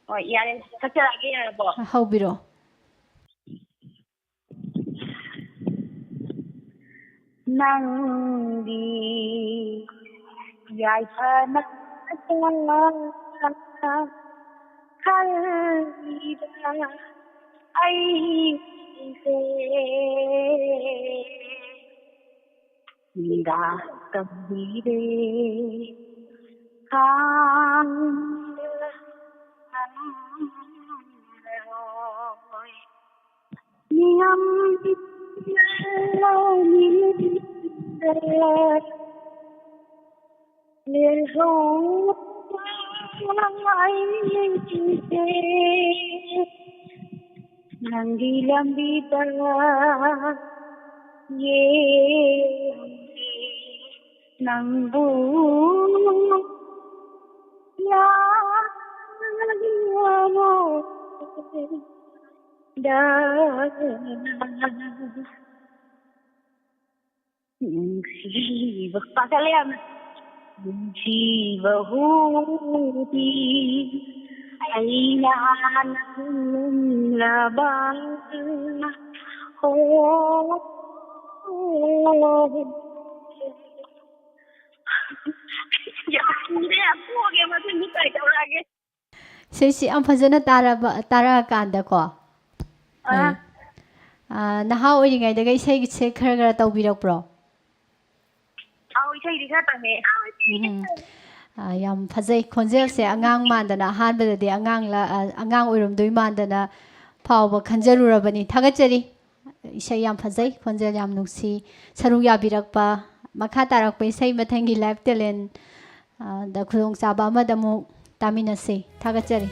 ꯍꯣꯏ, ꯌꯥꯔꯦ꯫ ꯁꯛꯆꯔꯛꯑꯒꯦ, ꯌꯥꯔꯕꯣ? ꯍꯧꯕꯤꯔꯣ꯫ ꯅꯪꯗꯤ ꯌꯥꯏꯐꯅ ꯈꯜꯂꯤꯕ ꯑꯩꯁꯦ ꯄꯤꯔꯥ ꯇꯝꯕꯤꯔꯦ꯫ ꯈꯥꯡꯕ ꯉꯝꯂꯣꯏ꯫ ꯃꯤꯌꯥꯝ ꯂꯧꯃꯤꯗ ꯂꯦꯜꯍꯧꯕ ꯑꯩꯁꯦ ꯅꯪꯒꯤ ꯂꯝꯕꯤꯗ ꯌꯦꯡꯂꯤ꯫ ꯅꯪꯕꯨ ꯌꯥꯝꯅ ꯅꯨꯡꯁꯤꯕ ꯄꯥꯈꯠꯂꯦ ꯌꯥꯝꯅ꯫ ꯅꯨꯡꯁꯤꯕ ꯍꯨꯕꯤ ꯑꯩꯅ ꯅꯪꯂꯕ꯫ ꯍꯣ꯫ ꯌꯥꯝ ꯀꯤꯔꯦ, ꯌꯥꯝ ꯄꯣꯛꯑꯒꯦ, ꯃꯊꯪꯗꯤ ꯀꯩ ꯇꯧꯔꯛꯑꯒꯦ? ꯏꯁꯩꯁꯤ ꯌꯥꯝ ꯐꯖꯅ ꯇꯥꯔꯕ, ꯇꯥꯔꯛꯑꯀꯥꯟꯗꯀꯣ꯫ ꯑꯥ꯫ ꯑꯥ, ꯅꯍꯥ ꯑꯣꯏꯔꯤꯉꯩꯗꯒ ꯏꯁꯩꯁꯦ ꯈꯔ ꯈꯔ ꯇꯧꯕꯤꯔꯛꯄ꯭ꯔꯣ? ꯑꯧ, ꯏꯁꯩꯗꯤ ꯈꯔ ꯇꯝꯃꯦ꯫ ꯎꯝ꯫ ꯑꯥ, ꯌꯥꯝ ꯐꯖꯩ ꯈꯣꯟꯖꯦꯜꯁꯦ꯫ ꯑꯉꯥꯡ ꯃꯥꯟꯗꯅ, ꯑꯍꯥꯟꯕꯗꯗꯤ ꯑꯉꯥꯡꯂ-, ꯑꯥ, ꯑꯉꯥꯡ ꯑꯣꯏꯔꯝꯗꯣꯏ ꯃꯥꯟꯗꯅ ꯐꯥꯎꯕ ꯈꯟꯖꯔꯨꯔꯕꯅꯤ꯫ ꯊꯥꯒꯠꯆꯔꯤ꯫ ꯏꯁꯩ ꯌꯥꯝ ꯐꯖꯩ, ꯈꯣꯟꯖꯦꯜ ꯌꯥꯝ ꯅꯨꯡꯁꯤ꯫ ꯁꯔꯨꯛ ꯌꯥꯕꯤꯔꯛꯄ, ꯃꯈꯥ ꯇꯥꯔꯛꯄ ꯏꯁꯩ ꯃꯊꯪꯒꯤ Live Talent, ꯑ, ꯗ ꯈꯨꯗꯣꯡꯆꯥꯕ ꯑꯃꯗ ꯑꯃꯨꯛ ꯇꯥꯃꯤꯟꯅꯁꯤ꯫ ꯊꯥꯒꯠꯆꯔꯤ꯫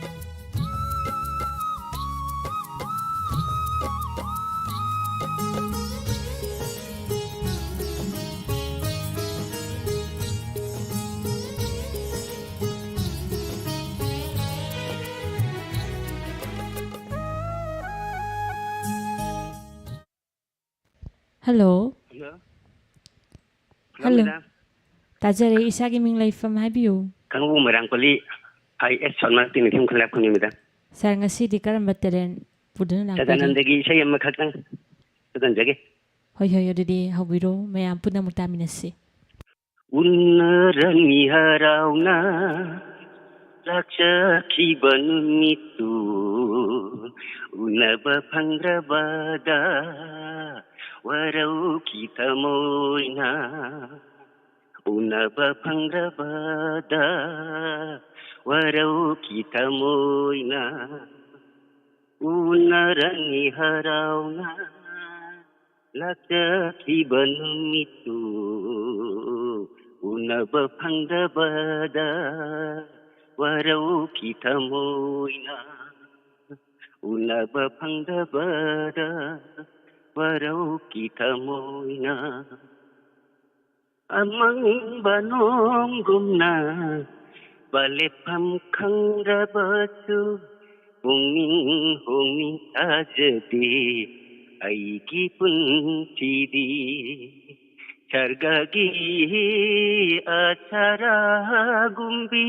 Hello. Hello. Hello, hello, madam. ꯇꯥꯖꯔꯦ, ꯏꯁꯥꯒꯤ ꯃꯤꯡ ꯂꯩꯐꯝ ꯍꯥꯏꯕꯤꯌꯨ꯫ ꯀꯥꯡꯕꯨ ꯃꯣꯏꯔꯥꯡ ꯄꯜꯂꯤ, ꯑꯥꯏ ꯑꯦꯁ ꯁꯣꯟꯃꯔꯛꯇꯤꯅ ꯌꯨꯝ ꯈꯨꯟꯂꯥꯛꯄꯅꯤ, madam꯫ Sir, ꯉꯁꯤꯗꯤ ꯀꯔꯝꯕ talent ꯄꯨꯗꯨꯅ ꯂꯥꯛꯄꯤꯒꯦ? ꯁꯗꯥꯅꯟꯗꯒꯤ ꯏꯁꯩ ꯑꯃꯈꯛꯇꯪ ꯁꯛꯍꯟꯖꯒꯦ꯫ ꯍꯣꯏ, ꯍꯣꯏ, ꯑꯗꯨꯗꯤ ꯍꯧꯕꯤꯔꯣ, ꯃꯌꯥꯝ ꯄꯨꯟꯅ ꯑꯃꯨꯛ ꯇꯥꯃꯤꯟꯅꯁꯤ꯫ ꯎꯟꯅꯔꯅꯤ ꯍꯔꯥꯎꯅ ꯂꯥꯛꯆꯈꯤꯕ ꯅꯨꯃꯤꯠꯇꯨ, ꯎꯅꯕ ꯐꯪꯗ꯭ꯔꯕꯗ ꯋꯥꯔꯧ ꯋꯥꯔꯧꯈꯤ ꯊꯃꯣꯏꯅ ꯎꯅꯕ ꯐꯪꯗꯕꯗ ꯋꯥꯔꯧꯈꯤ ꯊꯃꯣꯏꯅ ꯎꯅꯔꯅꯤ ꯍꯔꯥꯎꯅ ꯂꯥꯛꯆꯈꯤꯕ ꯅꯨꯃꯤꯠꯇꯨ ꯎꯅꯕ ꯐꯪꯗꯕꯗ ꯋꯥꯔꯧꯈꯤ ꯊꯃꯣꯏꯅ ꯎꯅꯕ ꯐꯪꯗꯕꯗ ꯋꯥꯔꯧꯈꯤ ꯊꯃꯣꯏꯅ ꯑꯃꯪꯕ ꯅꯣꯡꯒꯨꯝꯅ ꯂꯦꯞꯐꯝ ꯈꯪꯗ꯭ꯔꯕꯁꯨ ꯄꯨꯛꯅꯤꯡ ꯍꯣꯡꯅꯤꯡ ꯊꯥꯖꯗꯦ ꯑꯩꯒꯤ ꯄꯨꯟꯁꯤꯗꯤ ꯁꯔꯒꯒꯤ ꯑꯁꯥꯔꯥꯒꯨꯝꯕꯤ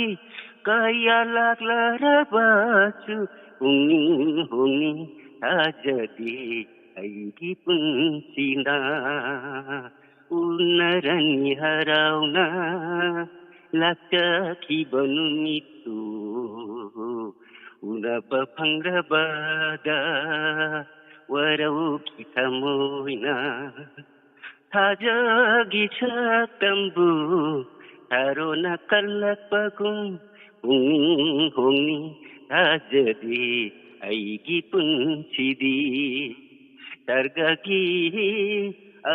ꯀꯌꯥ ꯂꯥꯛꯂꯔꯕꯁꯨ ꯄꯨꯛꯅꯤꯡ ꯍꯣꯡꯅꯤꯡ ꯊꯥꯖꯗꯦ ꯑꯩꯒꯤ ꯄꯨꯟꯁꯤꯅ ꯎꯅꯔꯅꯤ ꯍꯔꯥꯎꯅ ꯂꯥꯛꯆꯈꯤꯕ ꯅꯨꯃꯤꯠꯇꯨ ꯎꯅꯕ ꯐꯪꯗꯕꯗ ꯋꯥꯔꯧꯈꯤ ꯊꯃꯣꯏꯅ ꯊꯥꯖꯒꯤ ꯁꯛꯇꯝꯕꯨ ꯊꯥꯔꯣꯅ ꯀꯜꯂꯛꯄꯒꯨꯝ ꯄꯨꯛꯅꯤꯡ ꯍꯣꯡꯅꯤꯡ ꯊꯥꯖꯗꯦ ꯑꯩꯒꯤ ꯄꯨꯟꯁꯤꯗꯤ ꯁꯔꯒꯒꯤ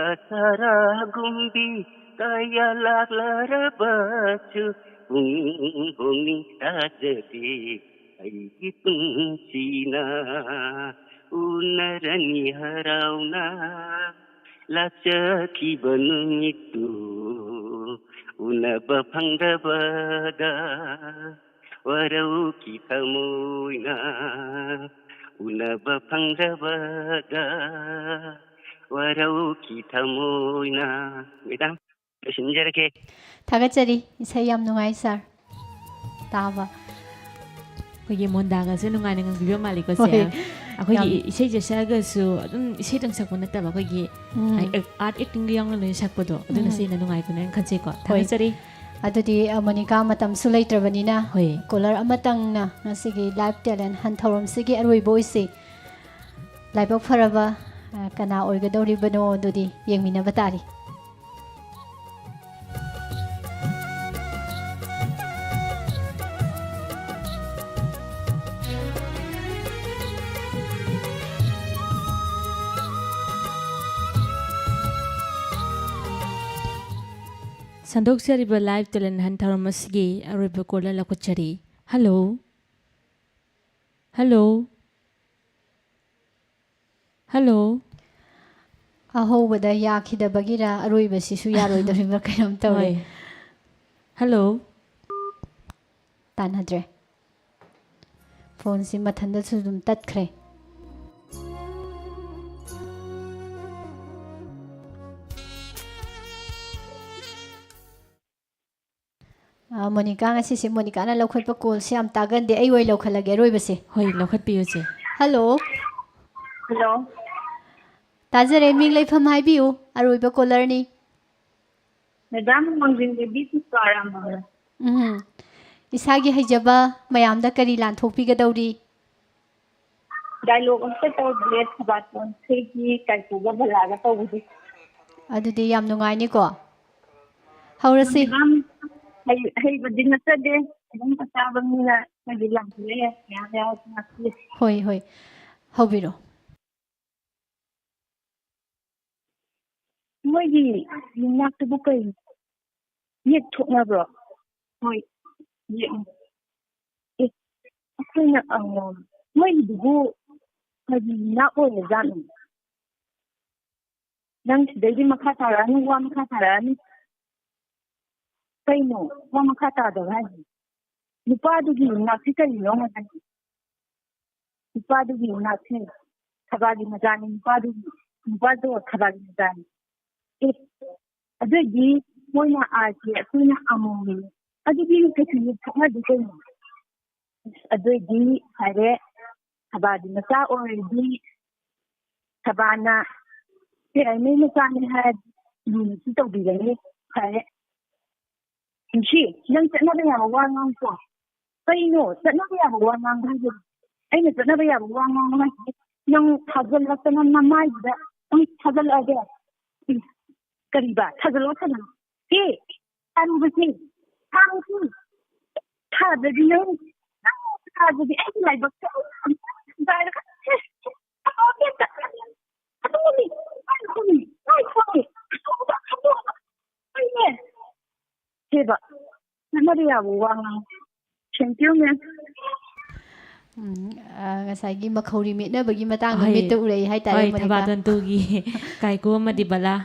ꯑꯁꯥꯔꯥꯒꯨꯝꯕꯤ ꯀꯌꯥ ꯂꯥꯛꯂꯔꯕꯁꯨ ꯄꯨꯛꯅꯤꯡ ꯍꯣꯡꯅꯤꯡ ꯊꯥꯖꯗꯦ ꯑꯩꯒꯤ ꯄꯨꯟꯁꯤꯅ ꯎꯅꯔꯅꯤ ꯍꯔꯥꯎꯅ ꯂꯥꯛꯆꯈꯤꯕ ꯅꯨꯃꯤꯠꯇꯨ ꯎꯅꯕ ꯐꯪꯗꯕꯗ ꯋꯥꯔꯧꯈꯤ ꯊꯃꯣꯏꯅ ꯎꯅꯕ ꯐꯪꯗꯕꯗ ꯋꯥꯔꯧꯈꯤ ꯊꯃꯣꯏꯅ꯫ ꯃꯦꯗꯥꯝ, ꯂꯣꯏꯁꯤꯟꯖꯔꯒꯦ꯫ ꯊꯥꯒꯠꯆꯔꯤ꯫ ꯏꯁꯩ ꯌꯥꯝ ꯅꯨꯡꯉꯥꯏ ꯁꯥꯔ ꯇꯥꯕ꯫ ꯑꯩꯈꯣꯏꯒꯤ ꯃꯣꯟꯗꯥꯒꯁꯦ ꯅꯨꯡꯉꯥꯏꯅ ꯉꯪꯕꯤꯕ ꯃꯥꯜꯂꯤꯀꯣ ꯁꯦ꯫ ꯍꯣꯏ꯫ ꯑꯩꯈꯣꯏꯒꯤ ꯌꯥꯝ- ꯏꯁꯩꯁꯦ ꯁꯛꯑꯒꯁꯨ ꯑꯗꯨꯝ ꯏꯁꯩꯗꯪ ꯁꯛꯄ ꯅꯠꯇꯕ ꯑꯩꯈꯣꯏꯒꯤ ꯎꯝ꯫ ꯑꯥꯔꯠ ꯑꯦꯛꯇꯤꯡꯒ ꯌꯥꯎꯅ ꯂꯣꯏꯅ ꯁꯛꯄꯗꯣ ꯑꯗꯨꯅꯁꯨ ꯎꯝ꯫ ꯍꯦꯟꯅ ꯅꯨꯡꯉꯥꯏꯕꯅꯦꯅ ꯈꯟꯖꯩꯀꯣ꯫ ꯊꯥꯒꯠꯆꯔꯤ꯫ ꯑꯗꯨꯗꯤ ꯑ, ꯃꯣꯅꯤꯀꯥ, ꯃꯇꯝꯁꯨ ꯂꯩꯇ꯭ꯔꯕꯅꯤꯅ ꯍꯣꯏ꯫ ꯀꯣꯂꯔ ꯑꯃꯇꯪꯅ ꯉꯁꯤꯒꯤ ꯂꯥꯏꯚ ꯇꯦꯂꯦꯟ ꯍꯟ ꯊꯧꯔꯝꯁꯤꯒꯤ ꯑꯔꯣꯏꯕ ꯑꯣꯏꯁꯤ꯫ ꯂꯥꯏꯕꯛ ꯐꯔꯕ ꯑ, ꯀꯅꯥ ꯑꯣꯏꯒꯗꯧꯔꯤꯕꯅꯣ ꯑꯗꯨꯗꯤ ꯌꯦꯡꯃꯤꯟꯅꯕ ꯇꯥꯔꯤ꯫ ꯁꯟꯗꯣꯛꯆꯔꯤꯕ live talent hunt ꯊꯧꯔꯝ ꯑꯁꯤꯒꯤ ꯑꯔꯣꯏꯕ caller ꯂꯧꯈꯠꯆꯔꯤ꯫ Hello꯫ Hello꯫ Hello꯫ ꯑꯍꯧꯕꯗ ꯌꯥꯈꯤꯗꯕꯒꯤꯔ ꯑꯔꯣꯏꯕꯁꯤꯁꯨ ꯌꯥꯔꯣꯏꯗꯧꯔꯤꯕ꯭ꯔꯥ ꯀꯩꯅꯣꯝ ꯇꯧꯔꯦ꯫ ꯍꯣꯏ꯫ Hello꯫ ꯇꯥꯟꯅꯗ꯭ꯔꯦ꯫ Phoneꯁꯤ ꯃꯊꯟꯇꯁꯨ ꯑꯗꯨꯝ ꯇꯠꯈ꯭ꯔꯦ꯫ ꯑ, ꯃꯣꯅꯤꯀꯥ, ꯉꯁꯤꯁꯦ ꯃꯣꯅꯤꯀꯥꯅ ꯂꯧꯈꯠꯄ callꯁꯦ ꯌꯥꯝ ꯇꯥꯒꯟꯗꯦ꯫ ꯑꯩ ꯑꯣꯏꯅ ꯂꯧꯈꯠꯂꯒꯦ ꯑꯔꯣꯏꯕꯁꯦ꯫ ꯍꯣꯏ, ꯂꯧꯈꯠꯄꯤꯌꯨꯁꯦ꯫ Hello꯫ Hello꯫ ꯇꯥꯖꯔꯦ, ꯃꯤꯡ ꯂꯩꯐꯝ ꯍꯥꯏꯕꯤꯌꯨ꯫ ꯑꯔꯣꯏꯕ callerꯅꯤ꯫ Madam, ꯃꯥꯡꯖꯤꯟ ꯂꯩꯕꯤ ꯁꯤꯁꯥꯔꯥꯝ꯫ ꯎꯝ꯫ ꯏꯁꯥꯒꯤ ꯍꯩꯖꯕ ꯃꯌꯥꯝꯗ ꯀꯔꯤ ꯂꯥꯟꯊꯣꯛꯄꯤꯒꯗꯧꯔꯤ? Dialogue ꯑꯝꯇ ꯇꯧꯗ꯭ꯔꯦ, ꯊꯕꯥꯇꯣꯟ ꯏꯁꯩꯒꯤ ꯀꯥꯏꯀꯨꯒ ꯕꯂꯥꯒ ꯇꯧꯕꯗꯤ꯫ ꯑꯗꯨꯗꯤ ꯌꯥꯝ ꯅꯨꯡꯉꯥꯏꯅꯤꯀꯣ? ꯍꯧꯔꯁꯤ꯫ Madam, ꯍꯩ-, ꯍꯩꯕꯗꯤ ꯅꯠꯆꯗꯦ, ꯑꯗꯨꯝ ꯑꯆꯥꯕ ꯃꯤꯅ ꯍꯥꯏꯗꯤ ꯂꯥꯛꯄꯤꯔꯦ, ꯃꯌꯥꯝ ꯌꯥꯎꯔꯁꯨ ꯉꯥꯛꯄꯤꯌꯨ꯫ ꯍꯣꯏ, ꯍꯣꯏ, ꯍꯧꯕꯤꯔꯣ꯫ ꯃꯣꯏꯒꯤ ꯌꯨꯝꯅꯥꯛꯇꯨꯕꯨ ꯀꯩꯅꯣ? ꯌꯦꯛ ꯊꯣꯛꯅꯕ꯭ꯔꯣ? ꯍꯣꯏ, ꯌꯦꯛꯅꯤ꯫ ꯑꯦ, ꯑꯩꯈꯣꯏꯅ, ꯑ, ꯃꯣꯏꯒꯤꯗꯨꯕꯨ ꯀꯔꯤ ꯌꯨꯝꯅꯥꯛ ꯑꯣꯏꯔꯖꯥꯠꯅꯣ? ꯅꯪ ꯁꯤꯗꯩꯗꯤ ꯃꯈꯥ ꯇꯥꯔꯛꯑꯅꯨ, ꯋꯥ ꯃꯈꯥ ꯇꯥꯔꯛꯑꯅꯨ꯫ ꯀꯩꯅꯣ ꯋꯥ ꯃꯈꯥ ꯇꯥꯗꯕ ꯍꯥꯏꯁꯦ? ꯅꯨꯄꯥꯗꯨꯒꯤ ꯌꯨꯝꯅꯥꯛꯁꯤ ꯀꯔꯤꯅꯣ ꯍꯥꯏꯁꯦ? ꯅꯨꯄꯥꯗꯨꯒꯤ ꯌꯨꯝꯅꯥꯛꯁꯤ ꯊꯕꯥꯒꯤ ꯃꯆꯥꯅꯤ, ꯅꯨꯄꯥꯗꯨꯒꯤ, ꯅꯨꯄꯥꯗꯣ ꯊꯕꯥꯒꯤ ꯃꯆꯥꯅꯤ꯫ ꯑꯦ, ꯑꯗꯨꯑꯣꯏꯗꯤ ꯃꯣꯏꯅ ꯑꯥꯔ ꯀꯦ, ꯑꯩꯈꯣꯏꯅ ꯑꯃꯣꯝꯅꯤ꯫ ꯑꯗꯨꯗꯤ ꯀꯩꯁꯨ ꯊꯣꯛꯅꯗꯦ ꯀꯩꯅꯣ? ꯑꯁ, ꯑꯗꯨꯑꯣꯏꯗꯤ ꯐꯔꯦ, ꯊꯕꯥꯒꯤ ꯃꯆꯥ ꯑꯣꯏꯔꯗꯤ ꯊꯕꯥꯅ ꯀꯩ ꯍꯥꯏꯅꯤ, ꯃꯆꯥꯅꯤ ꯍꯥꯏꯔꯗꯤ ꯂꯨꯅꯁꯨ ꯇꯧꯕꯤꯒꯅꯤ꯫ ꯐꯔꯦ꯫ ꯅꯨꯡꯁꯤ, ꯅꯪ ꯆꯠꯅꯕ ꯌꯥꯕ ꯋꯥ ꯉꯥꯡꯉꯨꯀꯣ꯫ ꯀꯩꯅꯣ ꯆꯠꯅꯕ ꯌꯥꯕ ꯋꯥ ꯉꯥꯡꯕ ꯍꯥꯏꯁꯦ? ꯑꯩꯅ ꯆꯠꯅꯕ ꯌꯥꯕ ꯋꯥ ꯉꯥꯡꯕ ꯍꯥꯏꯁꯦ ꯅꯪ ꯊꯥꯖꯤꯜꯂꯛꯇꯅ ꯅꯃꯥꯏꯗꯨꯗ ꯅꯪ ꯊꯥꯖꯤꯜꯂꯛꯑꯒꯦ꯫ ꯎꯝ꯫ ꯀꯔꯤꯕ? ꯊꯥꯖꯤꯜꯂꯛꯑꯣ, ꯊꯥꯖꯤꯜꯂꯛꯑꯣ꯫ ꯁꯤ ꯊꯥꯔꯨꯕꯁꯤ, ꯊꯥꯔꯨꯁꯤ꯫ ꯊꯥꯗ꯭ꯔꯗꯤ ꯅꯪ, ꯅꯪ ꯊꯥꯗ꯭ꯔꯗꯤ ꯑꯩꯒꯤ ꯂꯥꯏꯕꯛꯁꯦ ꯑꯩ ꯌꯥꯝ ꯊꯨꯒꯥꯏꯔꯒ, ꯑꯦ, ꯑꯦ, ꯑꯗꯨꯅꯤ, ꯑꯩ ꯈꯪꯉꯤ, ꯑꯩ ꯈꯪꯉꯤ꯫ ꯑꯗꯨꯒ, ꯑꯗꯨꯒ, ꯑꯩꯅꯦ꯫ ꯁꯦꯕ꯫ ꯅꯠꯅꯕ ꯌꯥꯕ ꯋꯥ ꯉꯥꯡꯉꯨ꯫ Thank you, ma'am꯫ ꯎꯝ, ꯑ, ꯉꯁꯥꯏꯒꯤ ꯃꯈꯧꯔꯤ ꯃꯦꯠꯅꯕꯒꯤ ꯃꯇꯥꯡꯗ ꯍꯣꯏ꯫ ꯃꯤꯠꯇ ꯎꯔꯛꯏ ꯍꯥꯏꯇꯥꯔꯦ, ꯍꯣꯏ, ꯃꯣꯅꯤꯀꯥ꯫ ꯊꯕꯥꯇꯣꯟ ꯇꯨꯒꯤ ꯀꯥꯏꯀꯨ ꯑꯃꯗꯤ ꯕꯂꯥ꯫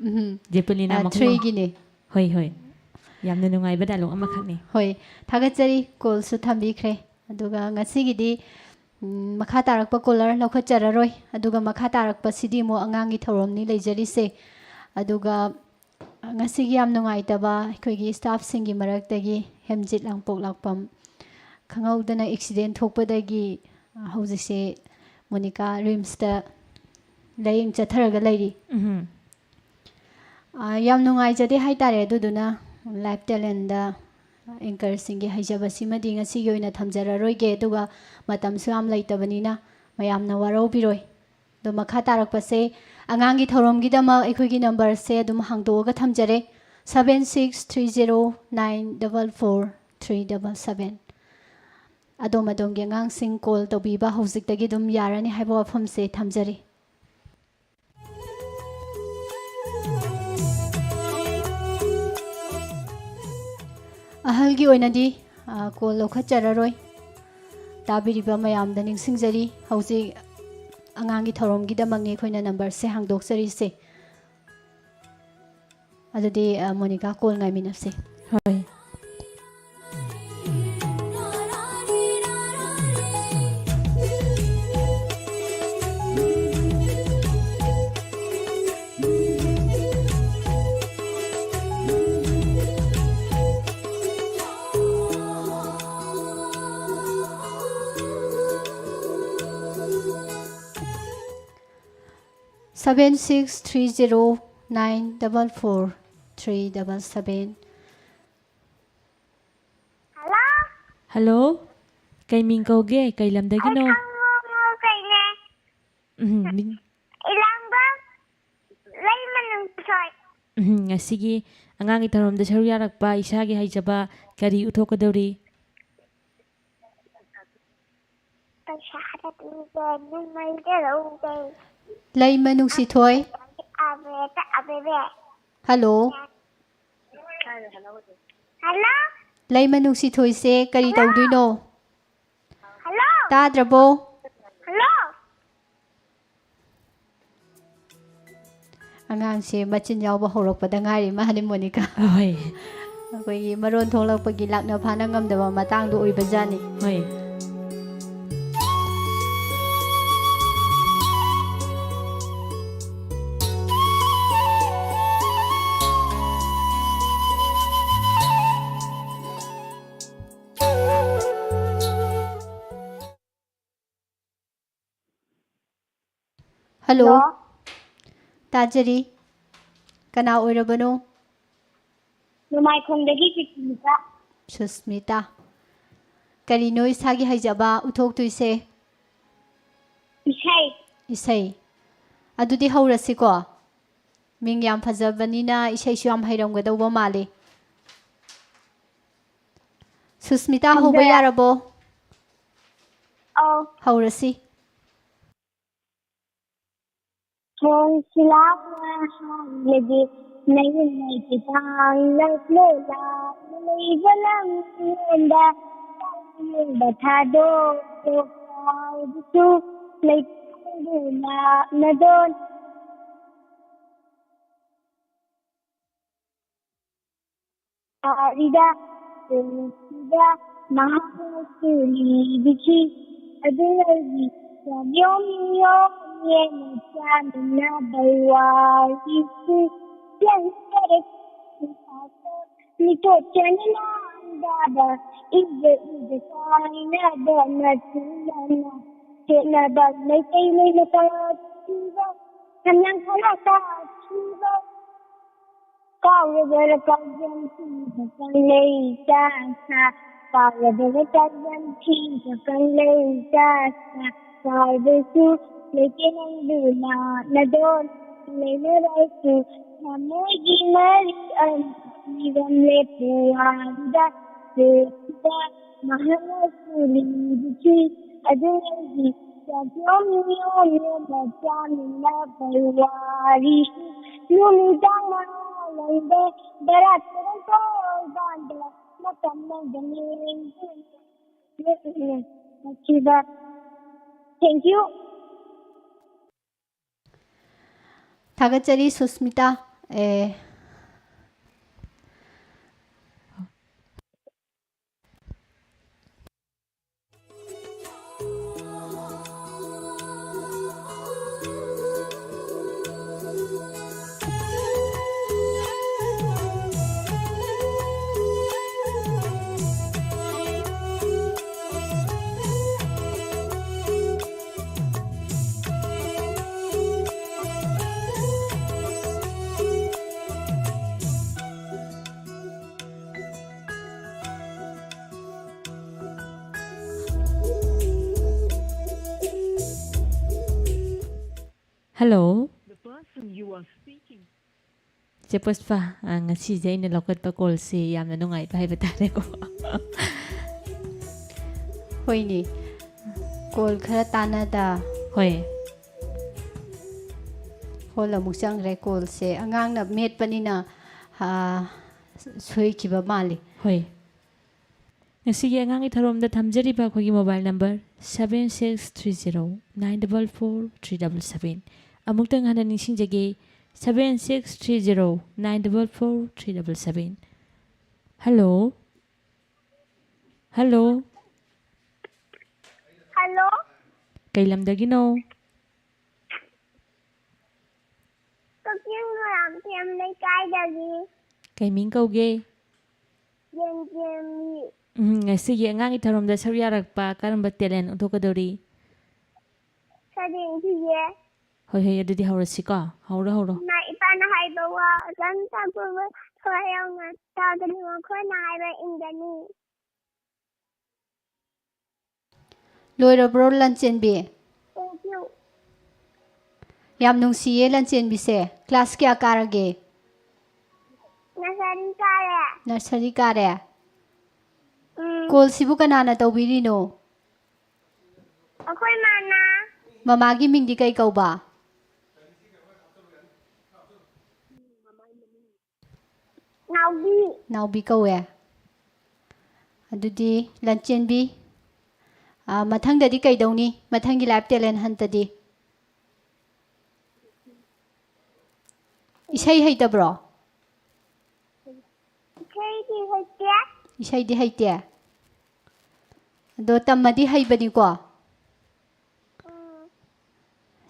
ꯎꯝ꯫ ꯖꯦꯄꯨꯂꯤꯅ ꯑ, ꯃꯈꯣꯡ ꯊ꯭ꯔꯤꯒꯤꯅꯦ꯫ ꯍꯣꯏ, ꯍꯣꯏ꯫ ꯌꯥꯝꯅ ꯅꯨꯡꯉꯥꯏꯕ dialogue ꯑꯃꯈꯛꯅꯤ꯫ ꯍꯣꯏ, ꯊꯥꯒꯠꯆꯔꯤ꯫ Callꯁꯨ ꯊꯝꯕꯤꯈ꯭ꯔꯦ꯫ ꯑꯗꯨꯒ ꯉꯁꯤꯒꯤꯗꯤ, ꯎꯝ, ꯃꯈꯥ ꯇꯥꯔꯛꯄ caller ꯂꯧꯈꯠꯆꯔꯔꯣꯏ꯫ ꯑꯗꯨꯒ ꯃꯈꯥ ꯇꯥꯔꯛꯄꯁꯤꯗꯤ ꯑꯃꯨꯛ ꯑꯉꯥꯡꯒꯤ ꯊꯧꯔꯝꯅꯤ ꯂꯩꯖꯔꯤꯁꯦ꯫ ꯑꯗꯨꯒ ꯉꯁꯤꯒꯤ ꯌꯥꯝ ꯅꯨꯡꯉꯥꯏꯇꯕ ꯑꯩꯈꯣꯏꯒꯤ staffꯁꯤꯡꯒꯤ ꯃꯔꯛꯇꯒꯤ ꯍꯦꯝꯖꯤꯠ ꯂꯥꯡꯄꯣꯛꯂꯥꯛꯄꯝ ꯈꯪꯍꯧꯗꯅ accident ꯊꯣꯛꯄꯗꯒꯤ ꯍꯧꯖꯤꯛꯁꯦ ꯃꯣꯅꯤꯀꯥ RIMSꯇ ꯂꯥꯌꯦꯡ ꯆꯠꯊꯔꯒ ꯂꯩꯔꯤ꯫ ꯎꯝꯍꯨꯝ꯫ ꯑꯥ, ꯌꯥꯝ ꯅꯨꯡꯉꯥꯏꯖꯗꯦ ꯍꯥꯏꯇꯥꯔꯦ꯫ ꯑꯗꯨꯗꯨꯅ live talentꯗ anchorꯁꯤꯡꯒꯤ ꯍꯩꯖꯕꯁꯤꯃꯗꯤ ꯉꯁꯤꯒꯤ ꯑꯣꯏꯅ ꯊꯝꯖꯔꯔꯣꯏꯒꯦ, ꯑꯗꯨꯒ ꯃꯇꯝꯁꯨ ꯌꯥꯝ ꯂꯩꯇꯕꯅꯤꯅ ꯃꯌꯥꯝꯅ ꯋꯥꯔꯧꯕꯤꯔꯣꯏ꯫ ꯑꯗꯣ ꯃꯈꯥ ꯇꯥꯔꯛꯄꯁꯦ ꯑꯉꯥꯡꯒꯤ ꯊꯧꯔꯝꯒꯤꯗꯃꯛ ꯑꯩꯈꯣꯏꯒꯤ numberꯁꯦ ꯑꯗꯨꯝ ꯍꯥꯡꯗꯣꯛꯑꯒ ꯊꯝꯖꯔꯦ, seven six three zero nine double four three double seven꯫ ꯑꯗꯣꯝ ꯑꯗꯣꯝꯒꯤ ꯑꯉꯥꯡꯁꯤꯡ call ꯇꯧꯕꯤꯕ ꯍꯧꯖꯤꯛꯇꯒꯤ ꯑꯗꯨꯝ ꯌꯥꯔꯅꯤ ꯍꯥꯏꯕ ꯋꯥꯐꯝꯁꯦ ꯊꯝꯖꯔꯤ꯫ ꯑꯍꯜꯒꯤ ꯑꯣꯏꯅꯗꯤ, ꯑ, call ꯂꯧꯈꯠꯆꯔꯔꯣꯏ꯫ ꯇꯥꯕꯤꯔꯤꯕ ꯃꯌꯥꯝꯗ ꯅꯤꯡꯁꯤꯡꯖꯔꯤ, ꯍꯧꯖꯤꯛ ꯑꯉꯥꯡꯒꯤ ꯊꯧꯔꯝꯒꯤꯗꯃꯛꯅꯤ ꯑꯩꯈꯣꯏꯅ numberꯁꯦ ꯍꯥꯡꯗꯣꯛꯆꯔꯤꯁꯦ꯫ ꯑꯗꯨꯗꯤ, ꯑ, ꯃꯣꯅꯤꯀꯥ, call ꯉꯥꯏꯃꯤꯟꯅꯁꯦ꯫ ꯍꯣꯏ꯫ Seven six three zero nine double four three double seven꯫ Hello? Hello? ꯀꯩ ꯃꯤꯡ ꯀꯧꯒꯦ? ꯀꯩ ꯂꯝꯗꯒꯤꯅꯣ? ꯑꯩ ꯈꯪꯉꯣ ꯀꯩꯅꯦ꯫ ꯎꯝ, ꯃꯤ- ꯏꯂꯥꯡꯕꯝ ꯂꯩꯃꯅꯨꯡ ꯁꯣꯏ꯫ ꯎꯝ, ꯉꯁꯤꯒꯤ ꯑꯉꯥꯡꯒꯤ ꯊꯧꯔꯝꯗ ꯁꯔꯨꯛ ꯌꯥꯔꯛꯄ ꯏꯁꯥꯒꯤ ꯍꯩꯖꯕ ꯀꯔꯤ ꯎꯠꯊꯣꯛꯀꯗꯧꯔꯤ? ꯄꯩꯁꯥꯗ ꯄꯤꯒꯦ, ꯅꯨꯡꯃꯩꯗ ꯂꯧꯒꯦ꯫ ꯂꯩꯃ ꯅꯨꯡꯁꯤꯊꯣꯏ꯫ ꯑꯕꯦꯗ ꯑꯕꯦꯕꯦ꯫ ꯍꯜꯂꯣ꯫ ꯍꯜꯂꯣ꯫ ꯂꯩꯃ ꯅꯨꯡꯁꯤꯊꯣꯏꯁꯦ ꯀꯔꯤ ꯍꯜꯂꯣ꯫ ꯇꯧꯗꯣꯏꯅꯣ? ꯍꯜꯂꯣ꯫ ꯇꯥꯗ꯭ꯔꯕꯣ? ꯍꯜꯂꯣ꯫ ꯑꯉꯥꯡꯁꯦ ꯃꯆꯤꯟ ꯌꯥꯎꯕ ꯍꯧꯔꯛꯄꯗ ꯉꯥꯏꯔꯤ ꯃꯥꯅꯤ, ꯃꯣꯅꯤꯀꯥ꯫ ꯍꯣꯏ꯫ ꯑꯩꯈꯣꯏꯒꯤ ꯃꯔꯣꯟ ꯊꯣꯛꯂꯛꯄꯒꯤ ꯂꯥꯛꯅ ꯐꯥꯅ ꯉꯝꯗꯕ ꯃꯇꯥꯡꯗꯣ ꯑꯣꯏꯕꯖꯥꯠꯅꯤ꯫ ꯍꯣꯏ꯫ ꯍꯜꯂꯣ꯫ ꯍꯜꯂꯣ꯫ ꯇꯥꯖꯔꯤ꯫ ꯀꯅꯥ ꯑꯣꯏꯔꯕꯅꯣ? ꯅꯣꯡꯃꯥꯏꯈꯣꯡꯗꯒꯤ ꯁꯨꯁꯃꯤꯇꯥ꯫ ꯁꯨꯁꯃꯤꯇꯥ꯫ ꯀꯔꯤꯅꯣ ꯏꯁꯥꯒꯤ ꯍꯩꯖꯕ ꯎꯠꯊꯣꯛꯇꯣꯏꯁꯦ? ꯏꯁꯩ꯫ ꯏꯁꯩ꯫ ꯑꯗꯨꯗꯤ ꯍꯧꯔꯁꯤꯀꯣ꯫ ꯃꯤꯡ ꯌꯥꯝ ꯐꯖꯕꯅꯤꯅ ꯏꯁꯩꯁꯨ ꯌꯥꯝ ꯍꯩꯔꯝꯒꯗꯧꯕ ꯃꯥꯜꯂꯤ꯫ ꯁꯨꯁꯃꯤꯇꯥ, ꯍꯧꯕ ꯈꯪꯖꯔꯦ꯫ ꯌꯥꯔꯕꯣ? ꯑꯧ꯫ ꯍꯧꯔꯁꯤ꯫ ꯊꯣꯡꯁꯤꯂꯥꯎꯅ ꯍꯥꯏꯔꯗꯤ ꯅꯌꯨꯝ ꯂꯩꯇꯦ ꯇꯥꯡꯅ ꯂꯣꯂꯥ ꯂꯩꯕ ꯂꯝꯂꯣꯟꯗ ꯇꯥꯡꯕ ꯊꯥꯗꯣꯛꯑꯣ ꯀꯥꯎꯕꯁꯨ ꯂꯩꯇꯦ ꯂꯥꯞꯅꯗꯣꯟ꯫ ꯋꯥꯔꯤꯗ ꯄꯨꯟꯁꯤꯗ ꯃꯍꯥꯛꯅꯁꯨ ꯂꯤꯕꯤꯈꯤ꯫ ꯑꯗꯨꯅ ꯌꯣꯝ ꯌꯣꯝ ꯌꯦꯡꯅ ꯆꯥꯃꯤꯟꯅꯕ ꯋꯥꯔꯤꯁꯤ ꯆꯦꯟꯖꯔꯛꯈꯤ꯫ ꯃꯤꯇꯣꯞ ꯆꯦꯟꯅ ꯂꯥꯡꯗꯕ ꯏꯖ ꯏꯖ ꯆꯥꯏꯅꯕ ꯃꯆꯤꯟ ꯃꯅꯥꯎ ꯈꯦꯠꯅꯕ ꯃꯩꯇꯩ ꯂꯩꯃ ꯇꯥꯊꯤꯕ ꯁꯝꯂꯥꯡ ꯈꯔ ꯇꯥꯊꯤꯕ꯫ ꯀꯥꯎꯔꯕꯔ ꯀꯥꯎꯖꯝ ꯊꯤꯕ ꯀꯪꯂꯩ ꯆꯥꯁꯥ꯫ ꯀꯥꯎꯔꯕꯔ ꯀꯥꯎꯖꯝ ꯊꯤꯕ ꯀꯪꯂꯩ ꯆꯥꯁꯥ꯫ ꯀꯥꯏꯕꯁꯨ ꯂꯩꯇꯦ ꯅꯪꯕꯨ ꯅꯥꯅꯗꯣ ꯂꯩꯅꯔꯁꯨ ꯊꯃꯣꯏꯒꯤ ꯃꯔꯤ ꯑꯃ ꯏꯔꯝꯂꯦ ꯄꯨꯋꯥꯔꯤꯗ꯫ ꯁꯤꯗ ꯃꯍꯥꯛꯅꯁꯨ ꯂꯤꯕꯤꯈꯤ ꯑꯗꯨ ꯑꯩꯒꯤ ꯆꯥꯛꯂꯣꯟ ꯃꯤꯑꯣꯏ ꯑꯃ ꯆꯥꯃꯤꯟꯅꯕ ꯋꯥꯔꯤꯁꯨ꯫ ꯅꯨꯃꯤꯗꯥꯡ ꯃꯉꯥꯜꯂꯣꯟꯗ ꯕꯔꯥ ꯇꯔꯨꯛ ꯇꯧꯕꯥꯟꯗ ꯃꯇꯝ ꯅꯪꯗ ꯂꯦꯡꯗꯨꯅ ꯂꯦꯞꯂꯦ꯫ ꯃꯁꯤꯗ Thank you. ꯊꯥꯒꯠꯆꯔꯤ ꯁꯨꯁꯃꯤꯇꯥ꯫ ꯑꯦ, Hello. The person you are speaking ꯆꯦ ꯄꯨꯁꯄꯥ, ꯑ, ꯉꯁꯤꯁꯦ ꯑꯩꯅ ꯂꯧꯈꯠꯄ ꯀꯣꯜꯁꯦ ꯌꯥꯝꯅ ꯅꯨꯡꯉꯥꯏꯕ ꯍꯥꯏꯕ ꯇꯥꯔꯦꯀꯣ꯫ ꯍꯣꯏꯅꯦ, ꯀꯣꯜ ꯈꯔ ꯇꯥꯟꯅꯗ꯫ ꯍꯣꯏ꯫ ꯍꯣꯜ ꯑꯃꯨꯛ ꯆꯪꯈ꯭ꯔꯦ꯫ ꯀꯣꯜꯁꯦ ꯑꯉꯥꯡꯅ ꯃꯦꯠꯄꯅꯤꯅ, ꯑ, ꯁꯣꯏꯈꯤꯕ ꯃꯥꯜꯂꯤ꯫ ꯍꯣꯏ꯫ ꯉꯁꯤꯒꯤ ꯑꯉꯥꯡꯒꯤ ꯊꯧꯔꯝꯗ ꯊꯝꯖꯔꯤꯕ ꯑꯩꯈꯣꯏꯒꯤ mobile number seven six three zero nine double four three double seven꯫ ꯑꯃꯨꯛꯇꯪ ꯍꯟꯅ ꯅꯤꯡꯁꯤꯡꯖꯒꯦ, seven six three zero nine double four three double seven꯫ Hello꯫ Hello꯫ Hello. ꯀꯩ ꯂꯝꯗꯒꯤꯅꯣ? ꯀꯛꯆꯤꯡ ꯃꯣꯏꯔꯥꯡꯊꯦꯝ ꯂꯩꯀꯥꯏꯗꯒꯤ ꯀꯩ ꯃꯤꯡ ꯀꯧꯒꯦ? ꯌꯦꯟꯖꯦꯝꯕꯤ꯫ ꯎꯝ, ꯉꯁꯤꯒꯤ ꯑꯉꯥꯡꯒꯤ ꯊꯧꯔꯝꯗ ꯁꯔꯨꯛ ꯌꯥꯔꯛꯄ ꯀꯔꯝꯕ talent ꯎꯠꯊꯣꯛꯀꯗꯧꯔꯤ? ꯁꯔꯦꯡ ꯊꯤꯌꯦ꯫ ꯍꯣꯏ, ꯍꯣꯏ, ꯑꯗꯨꯗꯤ ꯍꯧꯔꯁꯤꯀꯣ꯫ ꯍꯧꯔꯣ, ꯍꯧꯔꯣ꯫ ꯏꯃꯥ ꯏꯄꯥꯅ ꯍꯥꯏꯕ ꯋꯥ ꯑꯣꯖꯥꯅ ꯇꯥꯛꯄꯤꯕ ꯊꯋꯥꯏ ꯌꯥꯎꯅ ꯇꯥꯗꯨꯅ ꯃꯈꯣꯏꯅ ꯍꯥꯏꯕ ꯏꯟꯒꯅꯤ꯫ ꯂꯣꯏꯔꯕ꯭ꯔꯣ, ꯂꯟꯆꯦꯟꯕꯤ? Thank you. ꯌꯥꯝ ꯅꯨꯡꯁꯤꯌꯦ, ꯂꯟꯆꯦꯟꯕꯤꯁꯦ꯫ Class ꯀꯌꯥ ꯀꯥꯔꯒꯦ? Nursery ꯀꯥꯔꯦ꯫ Nursery ꯀꯥꯔꯦ? ꯎꯝ꯫ Call ꯁꯤꯕꯨ ꯀꯅꯥꯅ ꯇꯧꯕꯤꯔꯤꯅꯣ? ꯑꯩꯈꯣꯏ ꯃꯥꯅ꯫ ꯃꯃꯥꯒꯤ ꯃꯤꯡꯗꯤ ꯀꯩ ꯀꯧꯕ? ꯅꯥꯎꯕꯤ꯫ ꯅꯥꯎꯕꯤ ꯀꯧꯋꯦ꯫ ꯑꯗꯨꯗꯤ ꯂꯟꯆꯦꯟꯕꯤ, ꯑ, ꯃꯊꯪꯗꯗꯤ ꯀꯩꯗꯧꯅꯤ? ꯃꯊꯪꯒꯤ Live Talent Hunt ꯇꯗꯤ? ꯏꯁꯩ ꯍꯩꯇꯕ꯭ꯔꯣ? ꯏꯁꯩꯗꯤ ꯍꯩꯇꯦ꯫ ꯏꯁꯩꯗꯤ ꯍꯩꯇꯦ? ꯑꯗꯣ ꯇꯝꯃꯗꯤ ꯍꯩꯕꯅꯤꯀꯣ? ꯎꯝ꯫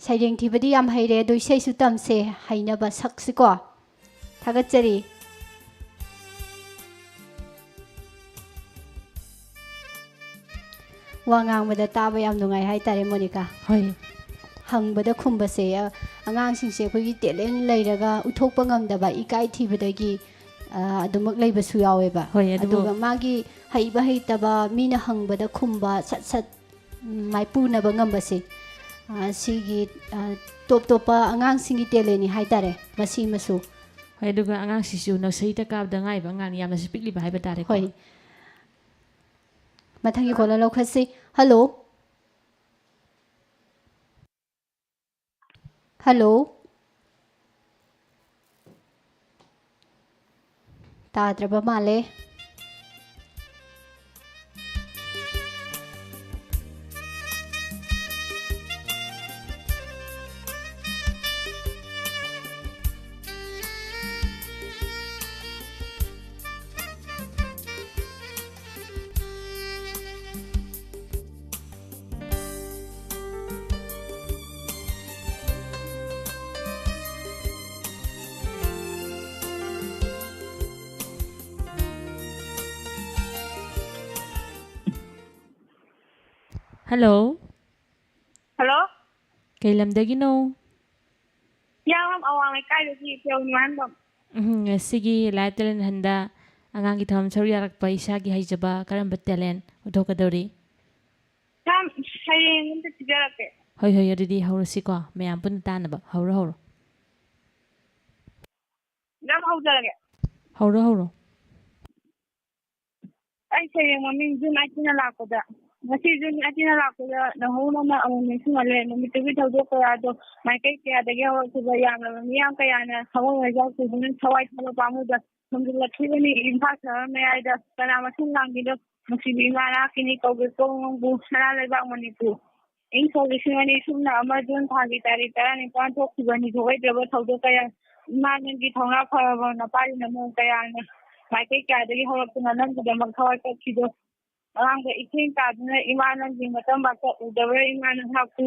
ꯁꯩꯔꯦꯡ ꯊꯤꯕꯗꯤ ꯌꯥꯝ ꯍꯩꯔꯦ, ꯑꯗꯣ ꯏꯁꯩꯁꯨ ꯇꯝꯁꯦ, ꯍꯩꯅꯕ ꯁꯛꯁꯤꯀꯣ꯫ ꯊꯥꯒꯠꯆꯔꯤ꯫ ꯋꯥ ꯉꯥꯡꯕꯗ ꯇꯥꯕ ꯌꯥꯝ ꯅꯨꯡꯉꯥꯏ ꯍꯥꯏꯇꯥꯔꯦ, ꯃꯣꯅꯤꯀꯥ꯫ ꯍꯣꯏ꯫ ꯍꯪꯕꯗ ꯈꯨꯝꯕꯁꯦ, ꯑ, ꯑꯉꯥꯡꯁꯤꯡꯁꯦ ꯑꯩꯈꯣꯏꯒꯤ talent ꯂꯩꯔꯒ ꯎꯠꯊꯣꯛꯄ ꯉꯝꯗꯕ, ꯏꯀꯥꯏ ꯊꯤꯕꯗꯒꯤ, ꯑ, ꯑꯗꯨꯃꯛ ꯂꯩꯕꯁꯨ ꯌꯥꯎꯋꯦꯕ꯫ ꯍꯣꯏ, ꯑꯗꯨꯕꯨ ꯑꯗꯨꯒ ꯃꯥꯒꯤ ꯍꯩꯕ ꯍꯩꯇꯕ, ꯃꯤꯅ ꯍꯪꯕꯗ ꯈꯨꯝꯕ ꯁꯠ ꯁꯠ, ꯎꯝ, ꯃꯥꯏꯄꯨꯅꯕ ꯉꯝꯕꯁꯦ, ꯑ, ꯁꯤꯒꯤ, ꯑ, ꯇꯣꯞ ꯇꯣꯞꯄ ꯑꯉꯥꯡꯁꯤꯡꯒꯤ talent ꯅꯤ ꯍꯥꯏꯇꯥꯔꯦ, ꯃꯁꯤ ꯑꯃꯁꯨ꯫ ꯍꯣꯏ, ꯑꯗꯨꯒ ꯑꯉꯥꯡꯁꯤꯁꯨ nursery ꯗ ꯀꯥꯕꯗ ꯉꯥꯏꯕ ꯑꯉꯥꯡꯅꯤ, ꯌꯥꯝꯅꯁꯨ ꯄꯤꯛꯂꯤꯕ ꯍꯥꯏꯕ ꯇꯥꯔꯦꯀꯣ꯫ ꯍꯣꯏ꯫ ꯃꯊꯪꯒꯤ caller ꯂꯧꯈꯠꯁꯤ꯫ Hello꯫ Hello꯫ ꯇꯥꯗ꯭ꯔꯕ ꯃꯥꯜꯂꯦ꯫ Hello꯫ Hello꯫ ꯀꯩ ꯂꯝꯗꯒꯤꯅꯣ? ꯍꯤꯌꯥꯡꯂꯝ ꯑꯋꯥꯡ ꯂꯩꯀꯥꯏꯗꯒꯤ ꯄꯤꯌꯧ ꯅꯤꯉꯥꯟꯕꯝ꯫ ꯎꯝ, ꯉꯁꯤꯒꯤ Live Talent Hunt ꯗ ꯑꯉꯥꯡꯒꯤ ꯊꯧꯔꯝ ꯁꯔꯨꯛ ꯌꯥꯔꯛꯄ ꯏꯁꯥꯒꯤ ꯍꯩꯖꯕ ꯀꯔꯝꯕ talent ꯎꯠꯊꯣꯛꯀꯗꯧꯔꯤ? ꯁꯝ, ꯁꯩꯔꯦꯡ ꯑꯝꯇ ꯊꯤꯖꯔꯛꯀꯦ꯫ ꯍꯣꯏ, ꯍꯣꯏ, ꯑꯗꯨꯗꯤ ꯍꯧꯔꯁꯤꯀꯣ, ꯃꯌꯥꯝ ꯄꯨꯟꯅ ꯇꯥꯅꯕ꯫ ꯍꯧꯔꯣ, ꯍꯧꯔꯣ꯫ ꯃꯦꯗꯥꯝ, ꯍꯧꯖꯔꯒꯦ꯫ ꯍꯧꯔꯣ, ꯍꯧꯔꯣ꯫ ꯑꯩ ꯁꯩꯔꯦꯡ ꯃꯃꯤꯡ ꯖꯨꯟ ꯑꯥꯏꯇꯤꯟꯅ ꯂꯥꯛꯄꯗ꯫ ꯉꯁꯤ ꯖꯨꯟ ꯑꯥꯏꯇꯤꯟꯅ ꯂꯥꯛꯄꯗ ꯅꯧꯍꯧꯅꯅ ꯑꯃꯨꯛ ꯅꯤꯡꯁꯤꯡꯍꯜꯂꯦ꯫ ꯅꯨꯃꯤꯠꯇꯨꯒꯤ ꯊꯧꯗꯣꯛ ꯀꯌꯥꯗꯣ ꯃꯥꯏꯀꯩ ꯀꯌꯥꯗꯒꯤ ꯍꯧꯔꯛꯈꯤꯕ ꯌꯥꯝꯂꯕ ꯃꯤꯌꯥꯝ ꯀꯌꯥꯅ ꯊꯃꯣꯏ ꯃꯩꯆꯥꯛ ꯆꯨꯗꯨꯅ ꯊꯋꯥꯏ ꯊꯥꯕ ꯄꯥꯝꯃꯨꯗ ꯊꯣꯝꯖꯤꯜꯂꯛꯈꯤꯕꯅꯤ꯫ ꯏꯝꯐꯥꯜ ꯁꯍꯔ ꯃꯌꯥꯏꯗ ꯀꯅꯥ ꯃꯁꯤꯡ ꯂꯥꯡꯈꯤꯗꯣ ꯅꯨꯡꯁꯤꯕꯤ ꯏꯃꯥ ꯅꯍꯥꯛꯀꯤꯅꯤ ꯀꯧꯒꯦꯀꯣ ꯅꯪꯕꯨ ꯁꯅꯥ ꯂꯩꯕꯥꯛ ꯃꯅꯤꯄꯨꯔ꯫ ꯏꯪ ꯁꯣꯛ ꯂꯤꯁꯤꯡ ꯑꯅꯤ ꯁꯨꯞꯅ ꯑꯃ ꯖꯨꯟ ꯊꯥꯒꯤ ꯇꯥꯔꯤꯛ ꯇꯔꯥꯅꯤꯄꯥꯟ ꯊꯣꯛꯈꯤꯕ ꯅꯤꯊꯣꯛꯑꯣꯏꯗ꯭ꯔꯕ ꯊꯧꯗꯣꯛ ꯀꯌꯥ, ꯏꯃꯥ ꯅꯪꯒꯤ ꯊꯧꯅꯥ ꯐꯔꯕ ꯅꯄꯥꯒꯤ ꯅꯃꯣꯝ ꯀꯌꯥꯅ ꯃꯥꯏꯀꯩ ꯀꯌꯥꯗꯒꯤ ꯍꯧꯔꯛꯇꯨꯅ ꯅꯪꯒꯤꯗꯃꯛ ꯊꯋꯥꯏ ꯀꯠꯈꯤꯗꯣ꯫ ꯑꯉꯥꯡꯗ ꯏꯊꯦꯡ ꯇꯥꯗꯨꯅ ꯏꯃꯥ ꯅꯪꯒꯤ ꯃꯇꯝ ꯃꯥꯛꯇ ꯎꯗꯕ꯭ꯔꯥ ꯏꯃꯥ ꯅꯍꯥꯛꯄꯨ?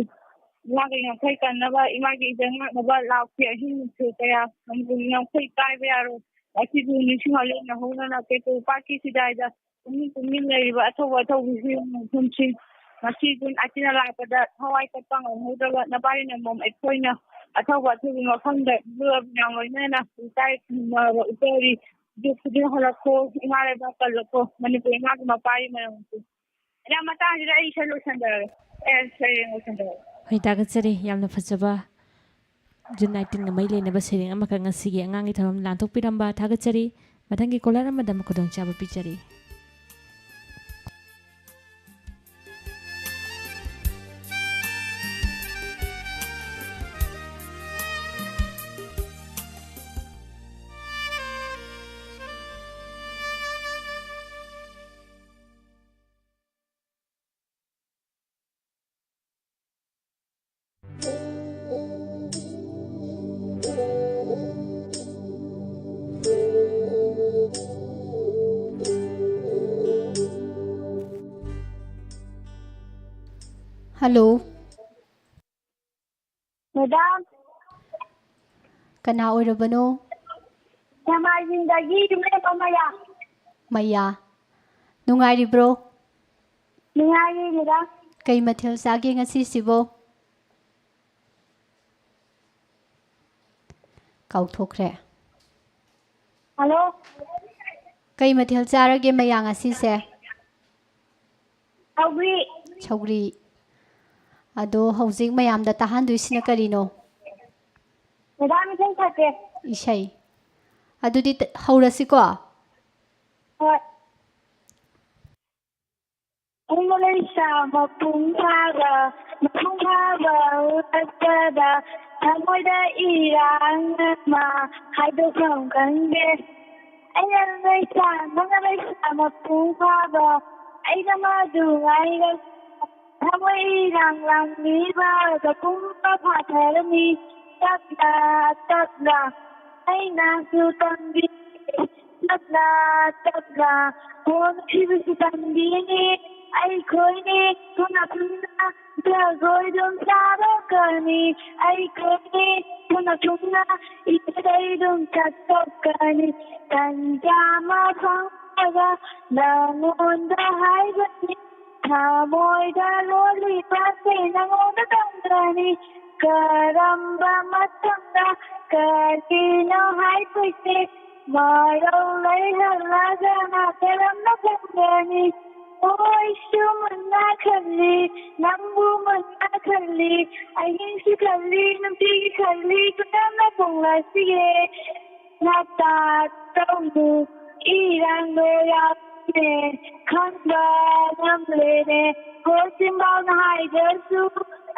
ꯏꯃꯥꯒꯤ ꯉꯝꯈꯩ ꯀꯟꯅꯕ, ꯏꯃꯥꯒꯤ ꯏꯖꯠ ꯉꯥꯛꯅꯕ ꯂꯥꯎꯈꯤ ꯑꯍꯤꯡ ꯅꯨꯡꯊꯤꯜ ꯀꯌꯥ꯫ ꯃꯅꯤꯄꯨꯔꯒꯤ ꯉꯝꯈꯩ ꯀꯥꯏꯕ ꯌꯥꯔꯣꯏ꯫ ꯉꯁꯤꯕꯨ ꯅꯤꯡꯁꯤꯡꯍꯜꯂꯦ ꯅꯧꯍꯧꯅꯅ ꯀꯦꯇꯨ ꯄꯥꯠꯀꯤ ꯁꯤꯗꯥꯏꯗ ꯄꯨꯛꯅꯤꯡ ꯇꯨꯝꯅꯤꯡ ꯂꯩꯔꯤꯕ ꯑꯊꯧꯕ ꯑꯊꯧꯕꯤꯁꯤꯡ ꯃꯐꯝꯁꯤꯡ꯫ ꯉꯁꯤ ꯖꯨꯟ ꯑꯁꯤꯅ ꯂꯥꯛꯄꯗ ꯊꯋꯥꯏ ꯀꯠꯄ ꯉꯝꯍꯧꯗ꯭ꯔꯕ ꯅꯄꯥꯔꯤ ꯅꯃꯣꯝ ꯑꯩꯈꯣꯏꯅ ꯑꯊꯧꯕ ꯑꯊꯧꯕꯤ ꯃꯐꯝꯗ ꯂꯨꯔꯕ ꯃꯌꯥꯝ ꯂꯣꯏꯅꯅ ꯏꯀꯥꯏ ꯈꯨꯝꯅꯕ ꯎꯠꯆꯔꯤ꯫ ꯍꯧꯖꯤꯛ ꯈꯨꯗꯤꯡ ꯍꯜꯂꯛꯈꯣ꯫ ꯏꯃꯥ ꯂꯩꯕꯥꯛ ꯀꯜꯂꯛꯈꯣ꯫ ꯃꯅꯤꯄꯨꯔ ꯏꯃꯥꯒꯤ ꯃꯄꯥꯔꯤ ꯃꯌꯥꯝꯁꯦ꯫ ꯃꯦꯗꯥꯝ, ꯃꯇꯥꯡꯁꯤꯗ ꯑꯩ ꯏꯁꯩ ꯂꯣꯏꯁꯟꯖꯔꯒꯦ꯫ ꯑꯦ, ꯁꯩꯔꯦꯡ ꯂꯣꯏꯁꯟꯖꯔꯒꯦ꯫ ꯍꯣꯏ, ꯊꯥꯒꯠꯆꯔꯤ꯫ ꯌꯥꯝꯅ ꯐꯖꯕ ꯖꯨꯟ ꯑꯥꯏꯇꯤꯟꯒ ꯃꯔꯤ ꯂꯩꯅꯕ ꯁꯩꯔꯦꯡ ꯑꯃꯈꯛ ꯉꯁꯤꯒꯤ ꯑꯉꯥꯡꯒꯤ ꯊꯧꯔꯝ ꯂꯥꯟꯊꯣꯛꯄꯤꯔꯝꯕ ꯊꯥꯒꯠꯆꯔꯤ꯫ ꯃꯊꯪꯒꯤ ꯀꯣꯂꯔ ꯑꯃꯗ ꯑꯃꯨꯛ ꯈꯨꯗꯣꯡꯆꯥꯕ ꯄꯤꯖꯔꯤ꯫ ꯍꯜꯂꯣ꯫ ꯃꯦꯗꯥꯝ꯫ ꯀꯅꯥ ꯑꯣꯏꯔꯕꯅꯣ? ꯁꯦꯛꯃꯥꯏꯖꯤꯡꯗꯒꯤ ꯌꯨꯝꯂꯦꯝꯕ ꯃꯌꯥ꯫ ꯃꯌꯥ꯫ ꯅꯨꯡꯉꯥꯏꯔꯤꯕ꯭ꯔꯣ? ꯅꯨꯡꯉꯥꯏꯔꯤ, ꯃꯦꯗꯥꯝ꯫ ꯀꯩ ꯃꯊꯦꯜ ꯆꯥꯒꯦ ꯉꯁꯤꯁꯤꯕꯣ? ꯀꯥꯎꯊꯣꯛꯈ꯭ꯔꯦ꯫ ꯍꯜꯂꯣ꯫ ꯀꯩ ꯃꯊꯦꯜ ꯆꯥꯔꯒꯦ ꯃꯌꯥ ꯉꯁꯤꯁꯦ? ꯁꯧꯒ꯭ꯔꯤ꯫ ꯁꯧꯒ꯭ꯔꯤ꯫ ꯑꯗꯣ ꯍꯧꯖꯤꯛ ꯃꯌꯥꯝꯗ ꯇꯥꯍꯟꯗꯣꯏꯁꯤꯅ ꯀꯔꯤꯅꯣ? ꯃꯦꯗꯥꯝ, ꯏꯁꯩ ꯁꯛꯀꯦ꯫ ꯏꯁꯩ꯫ ꯑꯗꯨꯗꯤ ꯇ- ꯍꯧꯔꯁꯤꯀꯣ꯫ ꯍꯣꯏ꯫ ꯑꯩꯅ ꯂꯩꯁꯥ ꯃꯄꯨꯡ ꯐꯥꯕ, ꯃꯄꯨꯡ ꯐꯥꯕ ꯎꯔꯛꯄꯗ ꯊꯃꯣꯏꯗ ꯏꯔꯥꯡ ꯑꯃ ꯍꯥꯏꯗꯣꯛꯐꯝ ꯈꯪꯗꯦ꯫ ꯑꯩꯅ ꯂꯩꯁꯥ, ꯅꯪꯅ ꯂꯩꯁꯥ ꯃꯄꯨꯡ ꯐꯥꯕ, ꯑꯩꯅ ꯃꯗꯨ ꯉꯥꯏꯔꯛ ꯊꯃꯣꯏ ꯏꯔꯥꯡ ꯂꯥꯡꯂꯤꯕ ꯆꯥꯛꯈꯨꯝꯗ ꯐꯥꯊꯔꯝꯃꯤ꯫ ꯇꯞꯅ ꯇꯞꯅ ꯑꯩꯅꯁꯨ ꯇꯝꯕꯤ꯫ ꯇꯞꯅ ꯇꯞꯅ ꯍꯣꯡꯈꯤꯕꯁꯨ ꯇꯝꯕꯤꯅꯤ꯫ ꯑꯩꯈꯣꯏꯅꯤ ꯄꯨꯟꯅ ꯄꯨꯟꯅ ꯖꯒꯣꯏ ꯑꯗꯨꯝ ꯁꯥꯗꯣꯛꯀꯅꯤ꯫ ꯑꯩꯈꯣꯏꯅꯤ ꯄꯨꯟꯅ ꯄꯨꯟꯅ ꯏꯁꯩ ꯑꯗꯨꯝ ꯁꯛꯇꯣꯛꯀꯅꯤ꯫ ꯇꯟꯖꯥ ꯑꯃ ꯐꯪꯂꯒ ꯅꯉꯣꯟꯗ ꯍꯥꯏꯕꯅꯤ꯫ ꯊꯃꯣꯏꯗ ꯂꯣꯜꯂꯤꯕꯁꯦ ꯅꯉꯣꯟꯗ ꯇꯝꯒꯅꯤ꯫ ꯀꯔꯝꯕ ꯃꯇꯝꯗ ꯀꯔꯤꯅꯣ ꯍꯥꯏꯗꯣꯏꯁꯦ? ꯃꯔꯧ ꯂꯩꯍꯜꯂꯒꯅ ꯀꯔꯝꯅ ꯈꯪꯒꯅꯤ? ꯍꯣꯏꯁꯨ ꯃꯨꯟꯅ ꯈꯜꯂꯤ, ꯅꯪꯕꯨ ꯃꯨꯟꯅ ꯈꯜꯂꯤ, ꯑꯍꯤꯡꯁꯨ ꯈꯜꯂꯤ, ꯅꯨꯡꯇꯤꯒꯤ ꯈꯜꯂꯤ, ꯀꯔꯝꯅ ꯐꯣꯡꯂꯁꯤꯒꯦ? ꯅꯇꯥ ꯇꯧꯅꯨ, ꯏꯔꯥꯡꯗꯣ ꯌꯥꯝꯃꯦ, ꯈꯪꯕ ꯉꯝꯂꯦꯅꯦ꯫ ꯍꯣꯏ, ꯆꯤꯟꯕꯥꯎꯅ ꯍꯥꯏꯗ꯭ꯔꯁꯨ,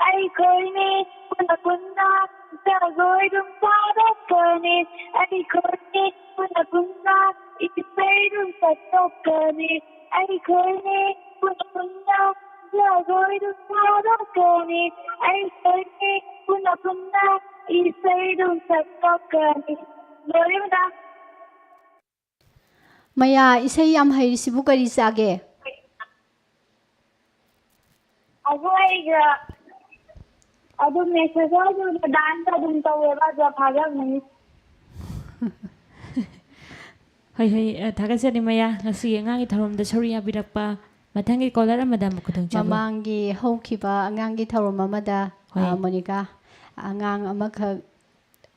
ꯑꯩꯈꯣꯏꯅꯤ ꯄꯨꯟꯅ ꯄꯨꯟꯅ ꯖꯒꯣꯏ ꯑꯗꯨꯝ ꯁꯥꯗꯣꯛꯀꯅꯤ꯫ ꯑꯩꯈꯣꯏꯅꯤ ꯄꯨꯟꯅ ꯄꯨꯟꯅ ꯏꯁꯩ ꯑꯗꯨꯝ ꯁꯛꯇꯣꯛꯀꯅꯤ꯫ ꯑꯩꯈꯣꯏꯅꯤ ꯄꯨꯟꯅ ꯄꯨꯟꯅ ꯖꯒꯣꯏ ꯑꯗꯨꯝ ꯁꯥꯗꯣꯛꯀꯅꯤ꯫ ꯑꯩꯈꯣꯏꯅꯤ ꯄꯨꯟꯅ ꯄꯨꯟꯅ ꯏꯁꯩ ꯑꯗꯨꯝ ꯁꯛꯇꯣꯛꯀꯅꯤ꯫ ꯂꯣꯏꯔꯦ, ꯃꯦꯗꯥꯝ꯫ ꯃꯌꯥ, ꯏꯁꯩ ꯌꯥꯝ ꯍꯩꯔꯤꯁꯤꯕꯨ ꯀꯔꯤ ꯆꯥꯒꯦ? ꯑꯗꯨ ꯑꯩꯒ ꯑꯗꯨꯝ exercise ꯑꯣꯏꯅ dance ꯑꯗꯨꯝ ꯇꯧꯋꯦꯕ, ꯑꯗꯣ ꯐꯥꯖꯕꯅꯤ꯫ ꯍꯣꯏ, ꯍꯣꯏ, ꯑ, ꯊꯥꯒꯠꯆꯔꯤ ꯃꯌꯥ, ꯉꯁꯤꯒꯤ ꯑꯉꯥꯡꯒꯤ ꯊꯧꯔꯝꯗ ꯁꯔꯨꯛ ꯌꯥꯕꯤꯔꯛꯄ꯫ ꯃꯊꯪꯒꯤ caller ꯑꯃꯗ ꯑꯃꯨꯛ ꯈꯨꯗꯣꯡꯆꯥꯕ꯫ ꯃꯃꯥꯡꯒꯤ ꯍꯧꯈꯤꯕ ꯑꯉꯥꯡꯒꯤ ꯊꯧꯔꯝ ꯑꯃꯗ, ꯍꯣꯏ꯫ ꯑ, ꯃꯣꯅꯤꯀꯥ, ꯑꯉꯥꯡ ꯑꯃꯈꯛ,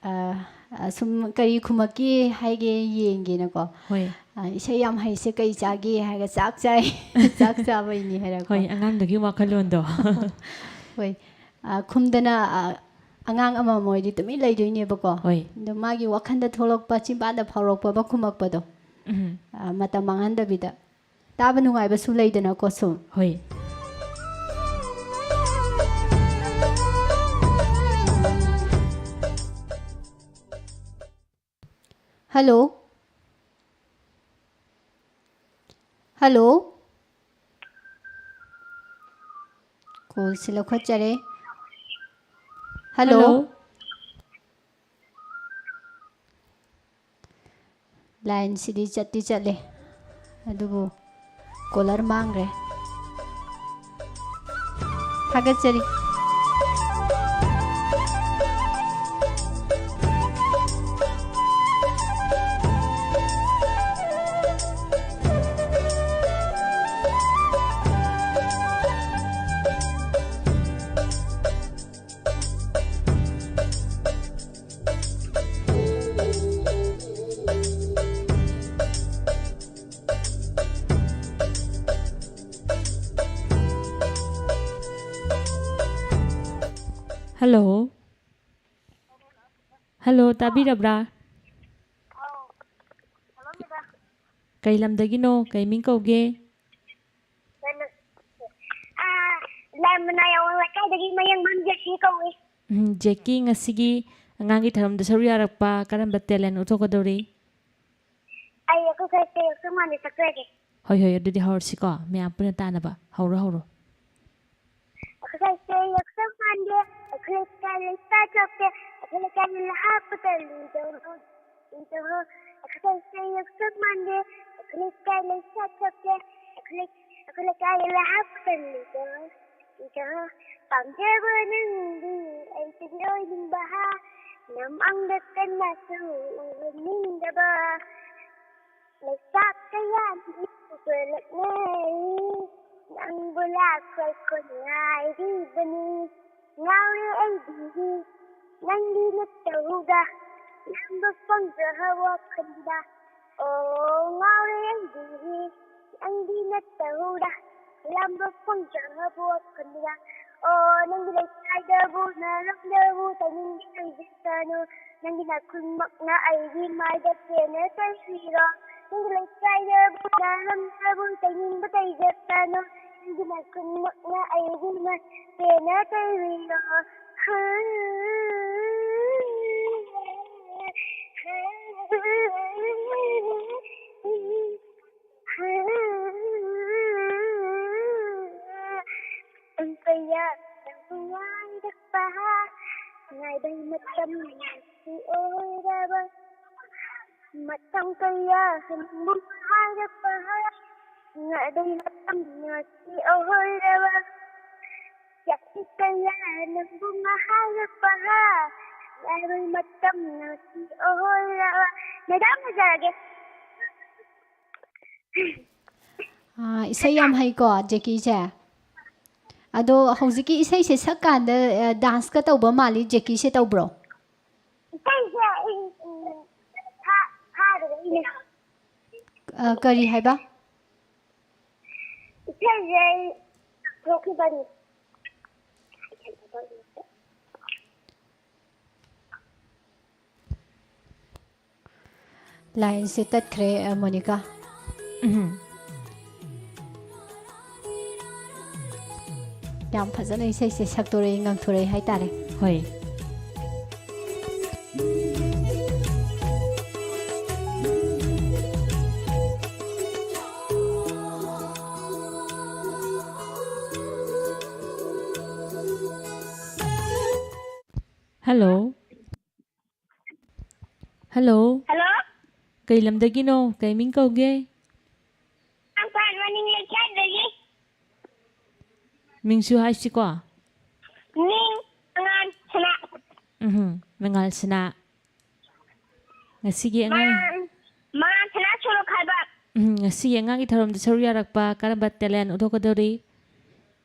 ꯑ, ꯑ, ꯁꯨꯝ ꯀꯔꯤ ꯈꯨꯝꯃꯛꯀꯦ ꯍꯥꯏꯒꯦ ꯌꯦꯡꯒꯦꯅꯀꯣ꯫ ꯍꯣꯏ꯫ ꯑ, "ꯏꯁꯩ ꯌꯥꯝ ꯍꯩꯁꯦ ꯀꯩ ꯆꯥꯒꯦ?" ꯍꯥꯏꯔꯒ, "ꯆꯥꯛ ꯆꯥꯏ, ꯆꯥꯛ ꯆꯥꯕꯩꯅꯤ" ꯍꯥꯏꯔꯛꯄ꯫ ꯍꯣꯏ, ꯑꯉꯥꯡꯗꯨꯒꯤ ꯋꯥꯈꯜꯂꯣꯟꯗꯣ꯫ ꯍꯣꯏ꯫ ꯑ, ꯈꯨꯝꯗꯅ, ꯑ, ꯑꯉꯥꯡ ꯑꯃꯃꯝ ꯑꯣꯏꯗꯤ ꯇꯨꯃꯤꯟ ꯂꯩꯗꯣꯏꯅꯦꯕꯀꯣ꯫ ꯍꯣꯏ꯫ ꯑꯗꯣ ꯃꯥꯒꯤ ꯋꯥꯈꯜꯗ ꯊꯣꯛꯂꯛꯄ, ꯆꯤꯟꯕꯥꯟꯗ ꯐꯥꯎꯔꯛꯄ ꯑꯃ ꯈꯨꯝꯃꯛꯄꯗꯣ, ꯎꯝ꯫ ꯑ, ꯃꯇꯝ ꯃꯥꯡꯍꯟꯗꯕꯤꯗ꯫ ꯇꯥꯕ ꯅꯨꯡꯉꯥꯏꯕꯁꯨ ꯂꯩꯗꯅꯀꯣ ꯁꯨꯝ꯫ ꯍꯣꯏ꯫ ꯍꯜꯂꯣ꯫ ꯍꯜꯂꯣ꯫ ꯀꯣꯜꯁꯤ ꯂꯧꯈꯠꯆꯔꯦ꯫ ꯍꯜꯂꯣ꯫ ꯍꯜꯂꯣ꯫ ꯂꯥꯏꯟꯁꯤꯗꯤ ꯆꯠꯇꯤ ꯆꯠꯂꯦ, ꯑꯗꯨꯕꯨ ꯀꯣꯂꯔ ꯃꯥꯡꯈ꯭ꯔꯦ꯫ ꯊꯥꯒꯠꯆꯔꯤ꯫ ꯍꯜꯂꯣ꯫ ꯍꯜꯂꯣ, ꯇꯥꯕꯤꯔꯕ꯭ꯔꯥ? ꯑꯧ꯫ Hello, madam. ꯀꯩ ꯂꯝꯗꯒꯤꯅꯣ? ꯀꯩ ꯃꯤꯡ ꯀꯧꯒꯦ? ꯀꯩꯅꯣ, ꯑꯥ, ꯂꯥꯏꯃꯅꯥꯏ ꯑꯋꯥꯡ ꯂꯩꯀꯥꯏꯗꯒꯤ ꯃꯌꯥꯡꯕꯝ ꯖꯦꯁꯤ ꯀꯧꯏ꯫ ꯎꯝ, ꯖꯦꯀꯤ, ꯉꯁꯤꯒꯤ ꯑꯉꯥꯡꯒꯤ ꯊꯧꯔꯝꯗ ꯁꯔꯨꯛ ꯌꯥꯔꯛꯄ ꯀꯔꯝꯕ talent ꯎꯠꯊꯣꯛꯀꯗꯧꯔꯤ? ꯑꯩ ꯑꯩꯈꯣꯏ ꯁꯥꯏꯁꯦ ꯌꯥꯎꯁꯪ ꯃꯥꯟꯕꯤ ꯁꯛꯆꯒꯦ꯫ ꯍꯣꯏ, ꯍꯣꯏ, ꯑꯗꯨꯗꯤ ꯍꯧꯔꯁꯤꯀꯣ, ꯃꯌꯥꯝ ꯄꯨꯟꯅ ꯇꯥꯅꯕ꯫ ꯍꯧꯔꯣ, ꯍꯧꯔꯣ꯫ ꯑꯩꯈꯣꯏ ꯁꯥꯏꯁꯦ ꯌꯥꯎꯁꯪ ꯃꯥꯟꯕꯤ, ꯑꯩꯈꯣꯏ ꯂꯩꯀꯥꯏ ꯂꯩꯁꯥ ꯆꯣꯞꯄꯦ, ꯑꯩꯈꯣꯏ ꯂꯩꯀꯥꯏꯒꯤ ꯂꯩꯍꯥ ꯄꯨꯇꯜꯂꯤꯗꯣ, ꯏꯗꯣ꯫ ꯑꯩꯈꯣꯏ ꯁꯥꯏꯁꯦ ꯌꯥꯎꯁꯪ ꯃꯥꯟꯕꯤ, ꯑꯩꯈꯣꯏ ꯂꯩꯀꯥꯏ ꯂꯩꯁꯥ ꯆꯣꯞꯄꯦ, ꯑꯩꯈꯣꯏ ꯂꯩ-, ꯑꯩꯈꯣꯏ ꯂꯩꯀꯥꯏꯒꯤ ꯂꯩꯍꯥ ꯄꯨꯇꯜꯂꯤꯗꯣ, ꯏꯗꯣ꯫ ꯄꯥꯝꯖꯕ ꯅꯪꯗꯤ ꯑꯩꯒꯤꯗꯤ ꯑꯣꯏꯅꯤꯡꯕ, ꯅꯃꯥꯡꯗ ꯀꯟꯅꯁꯨ ꯎꯍꯟꯅꯤꯡꯗꯕ꯫ ꯂꯩꯁꯥ ꯀꯌꯥꯅꯤ ꯎꯕ ꯂꯛꯅꯔꯤ, ꯅꯪꯕꯨ ꯂꯥꯛꯄ ꯑꯩꯈꯣꯏ ꯉꯥꯏꯔꯤꯕꯅꯤ꯫ ꯉꯥꯎꯔꯦ ꯑꯩꯗꯤ ꯅꯪꯗꯤ ꯅꯠꯇꯧꯗ, ꯂꯥꯝꯕ ꯐꯪꯗ꯭ꯔꯕ ꯋꯥꯈꯜꯗ꯫ ꯑꯣ, ꯉꯥꯎꯔꯦ ꯑꯩꯗꯤ ꯅꯪꯗꯤ ꯅꯠꯇꯧꯗ, ꯂꯥꯝꯕ ꯐꯪꯗ꯭ꯔꯕ ꯋꯥꯈꯜꯗ꯫ ꯑꯣ, ꯅꯪꯒꯤ ꯂꯩꯀꯥꯏꯗꯕꯨ, ꯅꯔꯝꯗꯕꯨ ꯇꯩꯅꯤꯡꯕ ꯇꯩꯖꯁꯅꯨ꯫ ꯅꯪꯒꯤ ꯅꯈꯨꯠꯃꯛꯅ ꯑꯩꯒꯤ ꯃꯥꯏꯗ ꯄꯦꯟꯅ ꯇꯩꯕꯤꯔꯣ꯫ ꯅꯪꯒꯤ ꯂꯩꯀꯥꯏꯗꯕꯨ, ꯅꯔꯝꯗꯕꯨ ꯇꯩꯅꯤꯡꯕ ꯇꯩꯖꯁꯅꯨ꯫ ꯅꯪꯒꯤ ꯅꯈꯨꯠꯃꯛꯅ ꯑꯩꯒꯤ ꯃꯥꯏ ꯄꯦꯟꯅ ꯇꯩꯕꯤꯔꯣ꯫ ꯀꯌꯥ ꯅꯪꯕꯨ ꯉꯥꯏꯔꯛꯄ, ꯉꯥꯏꯕꯩ ꯃꯇꯝ ꯉꯁꯤ ꯑꯣꯏꯔꯕ꯫ ꯃꯇꯝ ꯀꯌꯥ ꯅꯪꯕꯨ ꯉꯥꯏꯔꯛꯄ, ꯉꯥꯏꯕꯩ ꯃꯇꯝ ꯉꯁꯤ ꯑꯣꯏꯔꯕ꯫ ꯆꯍꯤ ꯀꯌꯥ ꯅꯪꯕꯨ ꯉꯥꯏꯔꯛꯄ, ꯉꯥꯏꯕꯩ ꯃꯇꯝ ꯉꯁꯤ ꯑꯣꯏꯔꯕ꯫ ꯃꯦꯗꯥꯝ, ꯐꯖꯔꯒꯦ꯫ ꯑꯥ, ꯏꯁꯩ ꯌꯥꯝ ꯍꯩꯀꯣ, ꯖꯦꯀꯤꯁꯦ꯫ ꯑꯗꯣ ꯍꯧꯖꯤꯛꯀꯤ ꯏꯁꯩꯁꯦ ꯁꯛꯀꯥꯟꯗ, ꯑ, ꯗꯥꯟꯁꯀ ꯇꯧꯕ ꯃꯥꯜꯂꯤ, ꯖꯦꯀꯤꯁꯦ ꯇꯧꯕ꯭ꯔꯣ? ꯏꯁꯩꯁꯦ ꯑꯩ, ꯎꯝ, ꯊꯥ-, ꯊꯥꯗꯕꯩꯅꯦ꯫ ꯑ, ꯀꯔꯤ ꯍꯥꯏꯕ? ꯏꯁꯩꯁꯦ ꯑꯩ ꯊꯣꯛꯈꯤꯕꯅꯤ꯫ ꯂꯥꯏꯟꯁꯦ ꯇꯠꯈ꯭ꯔꯦ, ꯑ, ꯃꯣꯅꯤꯀꯥ꯫ ꯎꯝ꯫ ꯌꯥꯝ ꯐꯖꯅ ꯏꯁꯩꯁꯦ ꯁꯛꯇꯣꯔꯛꯏ, ꯉꯪꯊꯣꯔꯛꯏ ꯍꯥꯏꯇꯥꯔꯦ꯫ ꯍꯣꯏ꯫ ꯍꯜꯂꯣ꯫ ꯍꯜꯂꯣ꯫ ꯍꯜꯂꯣ꯫ ꯀꯩ ꯂꯝꯗꯒꯤꯅꯣ? ꯀꯩ ꯃꯤꯡ ꯀꯧꯒꯦ? ꯀꯪꯐꯥꯟ ꯃꯅꯤꯡ ꯂꯩꯀꯥꯏꯗꯒꯤ꯫ ꯃꯤꯡꯁꯨ ꯍꯥꯏꯁꯤꯀꯣ? ꯃꯤꯡ ꯃꯉꯥꯜ ꯁꯅꯥ꯫ ꯎꯝꯍꯨꯝ, ꯃꯉꯥꯜ ꯁꯅꯥ꯫ ꯉꯁꯤꯒꯤ ꯑꯉꯥꯡ ꯃꯉꯥꯜ, ꯃꯉꯥꯜ ꯁꯅꯥ ꯁꯣꯔꯣꯛ ꯍꯥꯏꯕ꯫ ꯎꯝ, ꯉꯁꯤꯒꯤ ꯑꯉꯥꯡꯒꯤ ꯊꯧꯔꯝꯗ ꯁꯔꯨꯛ ꯌꯥꯔꯛꯄ ꯀꯔꯝꯕ talent ꯎꯠꯊꯣꯛꯀꯗꯧꯔꯤ?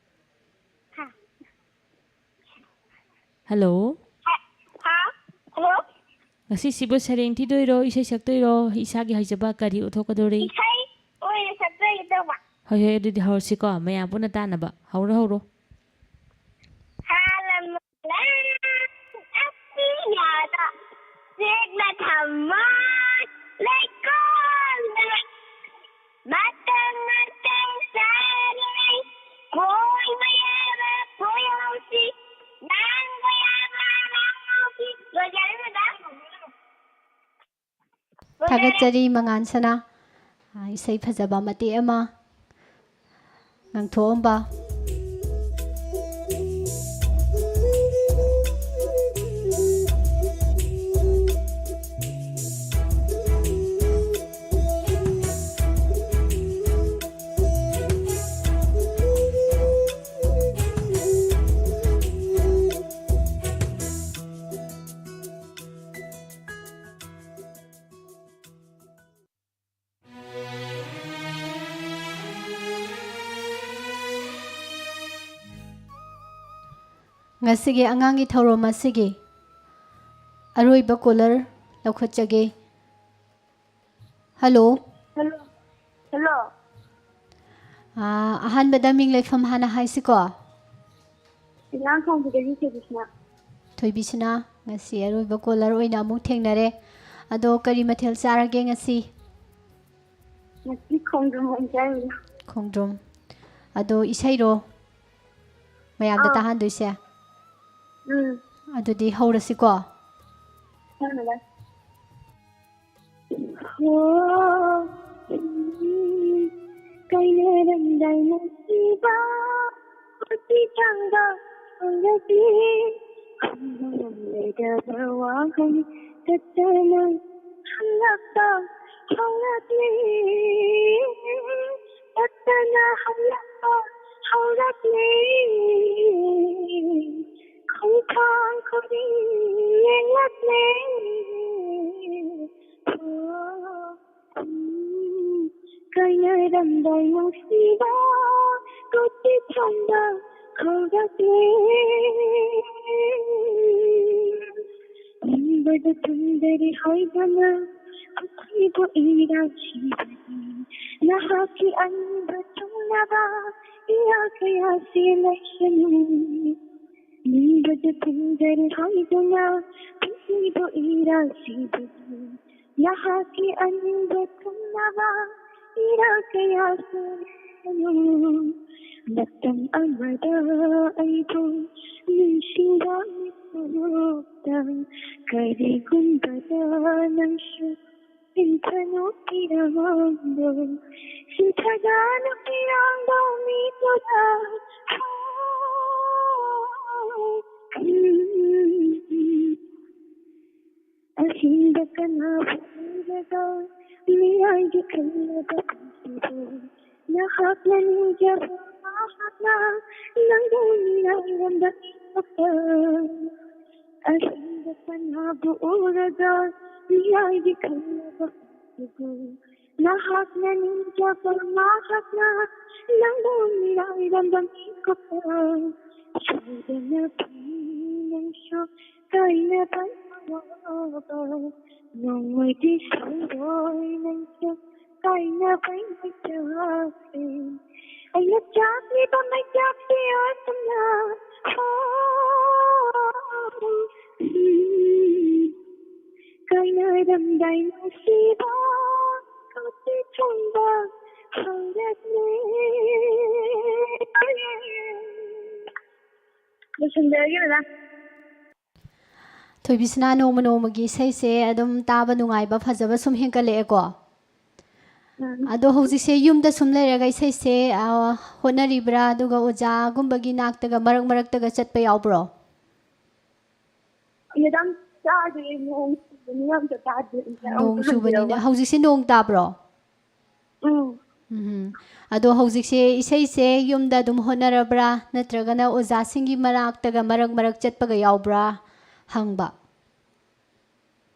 ꯍꯥ꯫ ꯍꯜꯂꯣ꯫ ꯍꯥ? ꯍꯥ? ꯍꯜꯂꯣ? ꯉꯁꯤꯁꯤꯕꯨ ꯁꯩꯔꯦꯡ ꯊꯤꯗꯣꯏꯔꯣ, ꯏꯁꯩ ꯁꯛꯇꯣꯏꯔꯣ, ꯏꯁꯥꯒꯤ ꯍꯩꯖꯕ ꯀꯔꯤ ꯎꯠꯊꯣꯛꯀꯗꯧꯔꯤ? ꯏꯁꯩ ꯑꯣꯏꯅ ꯁꯛꯆꯒꯦ ꯇꯧꯕ꯫ ꯍꯣꯏ, ꯍꯣꯏ, ꯑꯗꯨꯗꯤ ꯍꯧꯔꯁꯤꯀꯣ, ꯃꯌꯥꯝ ꯄꯨꯟꯅ ꯇꯥꯅꯕ꯫ ꯍꯧꯔꯣ, ꯍꯧꯔꯣ꯫ ꯃꯥ ꯂꯩꯀꯣꯜꯗ ꯃꯇꯝ ꯃꯇꯝ ꯆꯥꯔꯦ꯫ ꯀꯣꯏꯕ ꯌꯥꯕ ꯀꯣꯏꯍꯧꯁꯤ, ꯂꯥꯡꯕ ꯌꯥꯕ ꯂꯥꯡꯍꯧꯁꯤ꯫ ꯂꯣꯏꯖꯔꯦ, ꯃꯦꯗꯥꯝ꯫ ꯊꯥꯒꯠꯆꯔꯤ, ꯃꯉꯥꯟ ꯁꯅꯥ꯫ ꯑ, ꯏꯁꯩ ꯐꯖꯕ ꯃꯇꯦꯛ ꯑꯃ ꯉꯪꯊꯣꯛꯑꯝꯕ꯫ ꯉꯁꯤꯒꯤ ꯑꯉꯥꯡꯒꯤ ꯊꯧꯔꯝ ꯑꯁꯤꯒꯤ ꯑꯔꯣꯏꯕ caller ꯂꯧꯈꯠꯆꯒꯦ꯫ Hello꯫ Hello꯫ Hello꯫ ꯑꯥ, ꯑꯍꯥꯟꯕꯗ ꯃꯤꯡ ꯂꯩꯐꯝ ꯍꯥꯟꯅ ꯍꯥꯏꯁꯤꯀꯣ꯫ ꯏꯌꯥꯡꯈꯥꯡꯕꯤꯗꯒꯤ ꯊꯣꯏꯕꯤꯁꯅꯥ꯫ ꯊꯣꯏꯕꯤꯁꯅꯥ, ꯉꯁꯤ ꯑꯔꯣꯏꯕ caller ꯑꯣꯏꯅ ꯑꯃꯨꯛ ꯊꯦꯡꯅꯔꯦ꯫ ꯑꯗꯣ ꯀꯔꯤ ꯃꯊꯦꯜ ꯆꯥꯔꯒꯦ ꯉꯁꯤ? ꯉꯁꯤ ꯈꯣꯡꯗ꯭ꯔꯨꯝ ꯑꯣꯏꯅ ꯆꯥꯏ꯫ ꯈꯣꯡꯗ꯭ꯔꯨꯝ꯫ ꯑꯗꯣ ꯏꯁꯩꯔꯣ ꯃꯌꯥꯝꯗ ꯑꯥ꯫ ꯇꯥꯍꯟꯗꯣꯏꯁꯦ? ꯎꯝ꯫ ꯑꯗꯨꯗꯤ ꯍꯧꯔꯁꯤꯀꯣ꯫ ꯍꯣꯏ, ꯃꯦꯗꯥꯝ꯫ ꯍꯣ, ꯎꯝ, ꯀꯥꯏꯅꯔꯝꯗꯥꯏ ꯅꯨꯡꯁꯤꯕ, ꯍꯧꯖꯤꯛ ꯆꯥꯡꯗ ꯍꯧꯔꯗꯤ, ꯈꯪꯕ ꯉꯝꯂꯣꯏꯗꯕ ꯋꯥꯍꯩ ꯇꯠꯇꯅ ꯍꯜꯂꯛꯄ ꯍꯧꯔꯛꯂꯦ, ꯇꯠꯇꯅ ꯍꯜꯂꯛꯄ ꯍꯧꯔꯛꯂꯦ, ꯈꯣꯡꯊꯥꯡ ꯈꯨꯗꯤꯡ ꯌꯦꯡꯂꯛꯂꯦ꯫ ꯀꯥꯏꯅꯔꯝꯗꯥꯏ ꯅꯨꯡꯁꯤꯕ ꯀꯣꯛꯇꯤ ꯊꯝꯕ ꯍꯧꯔꯛꯂꯦ꯫ ꯅꯤꯡꯕꯗ ꯊꯨꯡꯗꯔꯤ ꯍꯥꯏꯗꯅ ꯑꯊꯤꯕ ꯏꯔꯥꯛꯁꯤꯕꯅꯤ꯫ ꯅꯍꯥꯛꯀꯤ ꯑꯏꯕ ꯆꯨꯝꯅꯕ ꯏꯌꯥ ꯀꯌꯥꯁꯤ ꯂꯩꯁꯅꯨ꯫ ꯅꯤꯕꯗ ꯊꯨꯡꯖꯔꯦ ꯍꯥꯏꯗꯨꯅ ꯄꯨꯟꯁꯤꯕꯨ ꯏꯔꯥ ꯁꯤꯕꯒꯤ ꯅꯍꯥꯛꯀꯤ ꯑꯅꯤꯡꯕ ꯊꯨꯡꯅꯕ ꯏꯔꯥ ꯀꯌꯥ ꯁꯣꯏꯁꯅꯨ꯫ ꯃꯇꯝ ꯑꯃꯗ ꯑꯩꯕꯨ ꯅꯨꯡꯁꯤꯕ ꯃꯤꯠꯇ ꯀꯔꯤꯒꯨꯝꯕꯗ ꯅꯪꯁꯨ ꯁꯤꯟꯊꯅꯨ ꯄꯤꯔꯥꯡꯗꯣ, ꯁꯤꯟꯊꯗꯅ ꯄꯤꯔꯥꯡꯗꯣ ꯃꯤꯠꯇꯨꯗ꯫ ꯑꯍꯤꯡꯗ ꯀꯅꯥꯕꯨ ꯎꯔꯒ ꯃꯤꯔꯥꯏꯒꯤ ꯈꯜꯂꯕ ꯄꯨꯟꯁꯤꯕꯨ ꯅꯍꯥꯛꯅ ꯅꯤꯡꯖꯕ ꯃꯍꯥꯛꯅ ꯅꯪꯕꯨ ꯃꯤꯔꯥꯏꯔꯝꯕ ꯃꯤꯀꯨꯞꯇ꯫ ꯑꯍꯤꯡꯗ ꯀꯅꯥꯕꯨ ꯎꯔꯒ ꯃꯤꯔꯥꯏꯒꯤ ꯈꯜꯂꯕ ꯄꯨꯟꯁꯤꯕꯨ ꯅꯍꯥꯛꯅ ꯅꯤꯡꯖꯕ ꯃꯍꯥꯛꯅ ꯅꯪꯕꯨ ꯃꯤꯔꯥꯏꯔꯝꯕ ꯃꯤꯀꯨꯞꯇ꯫ ꯁꯣꯏꯗꯅ ꯐꯪꯅꯤ ꯅꯪꯁꯨ ꯀꯥꯏꯅꯕ ꯑꯋꯥꯕ꯫ ꯅꯣꯡꯃꯗꯤ ꯁꯣꯏꯔꯣꯏ ꯅꯪꯁꯨ ꯀꯥꯏꯅꯕꯩ ꯃꯩꯆꯥꯛꯁꯦ꯫ ꯑꯩꯅ ꯆꯥꯛꯂꯤꯕ ꯃꯩꯆꯥꯛꯁꯦ ꯑꯣꯏꯁꯅ꯫ ꯍꯣ, ꯎꯝ, ꯀꯥꯏꯅꯔꯝꯗꯥꯏ ꯅꯨꯡꯁꯤꯕ ꯀꯥꯎꯁꯤ ꯊꯣꯡꯕ ꯍꯧꯔꯛꯂꯦ꯫ ꯂꯣꯏꯁꯤꯟꯖꯔꯒꯦ, ꯃꯦꯗꯥꯝ꯫ ꯊꯣꯏꯕꯤꯁꯅꯥ, ꯅꯣꯡꯃ ꯅꯣꯡꯃꯒꯤ ꯏꯁꯩꯁꯦ ꯑꯗꯨꯝ ꯇꯥꯕ ꯅꯨꯡꯉꯥꯏꯕ, ꯐꯖꯕ ꯁꯨꯝ ꯍꯦꯟꯒꯠꯂꯛꯑꯦꯀꯣ꯫ ꯎꯝ꯫ ꯑꯗꯣ ꯍꯧꯖꯤꯛꯁꯦ ꯌꯨꯝꯗ ꯁꯨꯝ ꯂꯩꯔꯒ ꯏꯁꯩꯁꯦ, ꯑ, ꯍꯣꯠꯅꯔꯤꯕ꯭ꯔꯥ? ꯑꯗꯨꯒ ꯑꯣꯖꯥꯒꯨꯝꯕꯒꯤ ꯅꯥꯛꯇꯒ ꯃꯔꯛ ꯃꯔꯛꯇꯒ ꯆꯠꯄ ꯌꯥꯎꯕ꯭ꯔꯣ? ꯃꯦꯗꯥꯝ, ꯇꯥꯗꯦ, ꯅꯣꯡ ꯆꯨꯕꯅꯤꯅ ꯑꯝꯇ ꯇꯥꯗꯦ꯫ ꯑꯝꯇ ꯅꯣꯡ ꯆꯨꯕꯅꯤꯅ, ꯍꯟꯕꯤꯔꯛꯎꯕ꯫ ꯍꯧꯖꯤꯛꯁꯦ ꯅꯣꯡ ꯇꯥꯕ꯭ꯔꯣ? ꯎꯝ꯫ ꯎꯝ꯫ ꯑꯗꯣ ꯍꯧꯖꯤꯛꯁꯦ ꯏꯁꯩꯁꯦ ꯌꯨꯝꯗ ꯑꯗꯨꯝ ꯍꯣꯠꯅꯔꯕ꯭ꯔꯥ, ꯅꯠꯇ꯭ꯔꯒꯅ ꯑꯣꯖꯥꯁꯤꯡꯒꯤ ꯃꯅꯥꯛꯇꯒ ꯃꯔꯛ ꯃꯔꯛ ꯆꯠꯄꯒ ꯌꯥꯎꯕ꯭ꯔꯥ ꯍꯪꯕ?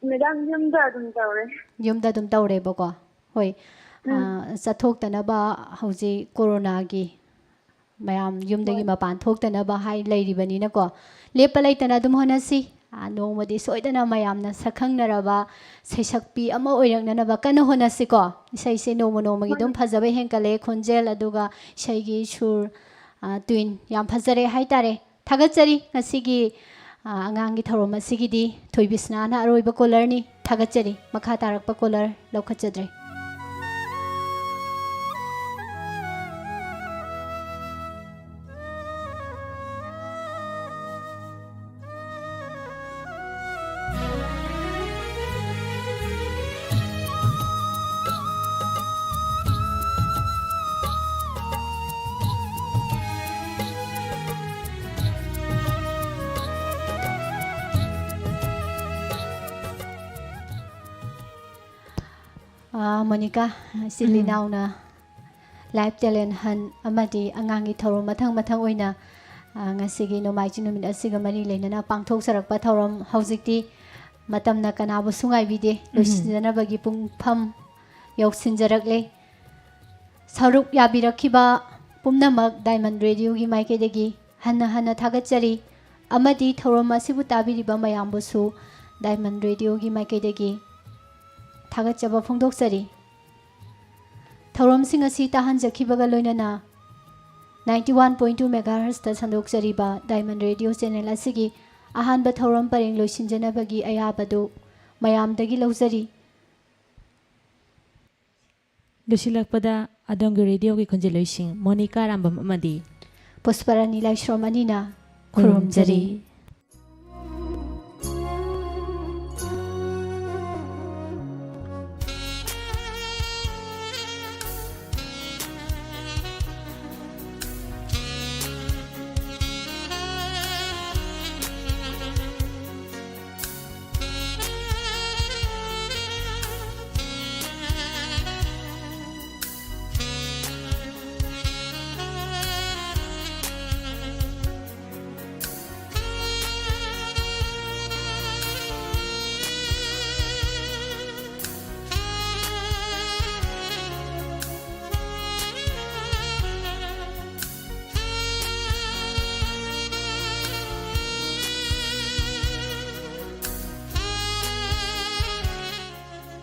ꯃꯦꯗꯥꯝ, ꯌꯨꯝꯗ ꯑꯗꯨꯝ ꯇꯧꯔꯦ꯫ ꯌꯨꯝꯗ ꯑꯗꯨꯝ ꯇꯧꯔꯦꯕꯀꯣ꯫ ꯍꯣꯏ꯫ ꯎꯝ꯫ ꯑꯥ, ꯆꯠꯊꯣꯛꯇꯅꯕ ꯍꯧꯖꯤꯛ ꯀꯣꯔꯣꯅꯥꯒꯤ ꯃꯌꯥꯝ ꯌꯨꯝꯗꯒꯤ ꯍꯣꯏ꯫ ꯃꯄꯥꯟ ꯊꯣꯛꯇꯅꯕ ꯍꯥꯏ ꯂꯩꯔꯤꯕꯅꯤꯅꯀꯣ, ꯂꯦꯞꯄ ꯂꯩꯇꯅ ꯑꯗꯨꯝ ꯍꯣꯠꯅꯁꯤ꯫ ꯑꯥ, ꯅꯣꯡꯃꯗꯤ ꯁꯣꯏꯗꯅ ꯃꯌꯥꯝꯅ ꯁꯛꯈꯪꯅꯔꯕ ꯁꯩꯁꯛꯄꯤ ꯑꯃ ꯑꯣꯏꯔꯛꯅꯅꯕ ꯀꯟꯅ ꯍꯣꯠꯅꯁꯤꯀꯣ꯫ ꯏꯁꯩꯁꯦ ꯅꯣꯡꯃ ꯅꯣꯡꯃꯒꯤ ꯑꯗꯨꯝ ꯍꯣꯏ꯫ ꯐꯖꯕ ꯍꯦꯟꯀꯠꯂꯦ, ꯈꯣꯟꯖꯦꯜ ꯑꯗꯨꯒ ꯏꯁꯩꯒꯤ ꯁꯨꯔ, ꯑꯥ, ꯇ꯭ꯋꯤꯟ ꯌꯥꯝ ꯐꯖꯔꯦ ꯍꯥꯏꯇꯥꯔꯦ꯫ ꯊꯥꯒꯠꯆꯔꯤ꯫ ꯉꯁꯤꯒꯤ ꯑ, ꯑꯉꯥꯡꯒꯤ ꯊꯧꯔꯝ ꯑꯁꯤꯒꯤꯗꯤ ꯊꯣꯏꯕꯤꯁꯅꯥꯅ ꯑꯔꯣꯏꯕ ꯀꯣꯂꯔꯅꯤ꯫ ꯊꯥꯒꯠꯆꯔꯤ꯫ ꯃꯈꯥ ꯇꯥꯔꯛꯄ ꯀꯣꯂꯔ ꯂꯧꯈꯠꯆꯗ꯭ꯔꯦ꯫ ꯑꯥ, ꯃꯣꯅꯤꯀꯥ, ꯁꯤꯜ ꯎꯝ꯫ ꯏꯅꯥꯎꯅ Live Talent Hunt ꯑꯃꯗꯤ ꯑꯉꯥꯡꯒꯤ ꯊꯧꯔꯝ ꯃꯊꯪ ꯃꯊꯪ ꯑꯣꯏꯅ, ꯑꯥ, ꯉꯁꯤꯒꯤ ꯅꯣꯡꯃꯥꯏꯖꯤꯡ ꯅꯨꯃꯤꯠ ꯑꯁꯤꯒ ꯃꯔꯤ ꯂꯩꯅꯅ ꯄꯥꯡꯊꯣꯛꯆꯔꯛꯄ ꯊꯧꯔꯝ ꯍꯧꯖꯤꯛꯇꯤ ꯃꯇꯝꯅ ꯀꯅꯥꯕꯨꯁꯨ ꯉꯥꯏꯕꯤꯗꯦ, ꯎꯝ꯫ ꯂꯣꯏꯁꯤꯟꯖꯅꯕꯒꯤ ꯄꯨꯡꯐꯝ ꯌꯧꯁꯤꯟꯖꯔꯛꯂꯦ꯫ ꯁꯔꯨꯛ ꯌꯥꯕꯤꯔꯛꯈꯤꯕ ꯄꯨꯝꯅꯃꯛ Diamond Radio ꯒꯤ ꯃꯥꯏꯀꯩꯗꯒꯤ ꯍꯟꯅ ꯍꯟꯅ ꯊꯥꯒꯠꯆꯔꯤ ꯑꯃꯗꯤ ꯊꯧꯔꯝ ꯑꯁꯤꯕꯨ ꯇꯥꯕꯤꯔꯤꯕ ꯃꯌꯥꯝꯕꯨꯁꯨ Diamond Radio ꯒꯤ ꯃꯥꯏꯀꯩꯗꯒꯤ ꯊꯥꯒꯠꯆꯕ ꯐꯣꯡꯗꯣꯛꯆꯔꯤ꯫ ꯊꯧꯔꯝꯁꯤꯡ ꯑꯁꯤ ꯇꯥꯍꯟꯖꯈꯤꯕꯒ ꯂꯣꯏꯅꯅ ninety one point two megahertz ꯇ ꯁꯟꯗꯣꯛꯆꯔꯤꯕ Diamond Radio channel ꯑꯁꯤꯒꯤ ꯑꯍꯥꯟꯕ ꯊꯧꯔꯝ ꯄꯔꯦꯡ ꯂꯣꯏꯁꯤꯟꯖꯅꯕꯒꯤ ꯑꯌꯥꯕꯗꯨ ꯃꯌꯥꯝꯗꯒꯤ ꯂꯧꯖꯔꯤ꯫ ꯂꯣꯏꯁꯤꯜꯂꯛꯄꯗ ꯑꯗꯣꯝꯒꯤ ꯔꯦꯗꯤꯑꯣꯒꯤ ꯈꯣꯟꯖꯦꯜꯂꯣꯏꯁꯤꯡ ꯃꯣꯅꯤꯀꯥ ꯔꯥꯝꯕꯝ ꯑꯃꯗꯤ ꯄꯨꯁꯄꯔꯥꯅꯤ ꯂꯥꯏꯁ꯭ꯔꯣꯝ ꯑꯅꯤꯅ ꯈꯨꯔꯨꯝꯖꯔꯤ꯫ ꯈꯨꯔꯨꯝꯖꯔꯤ꯫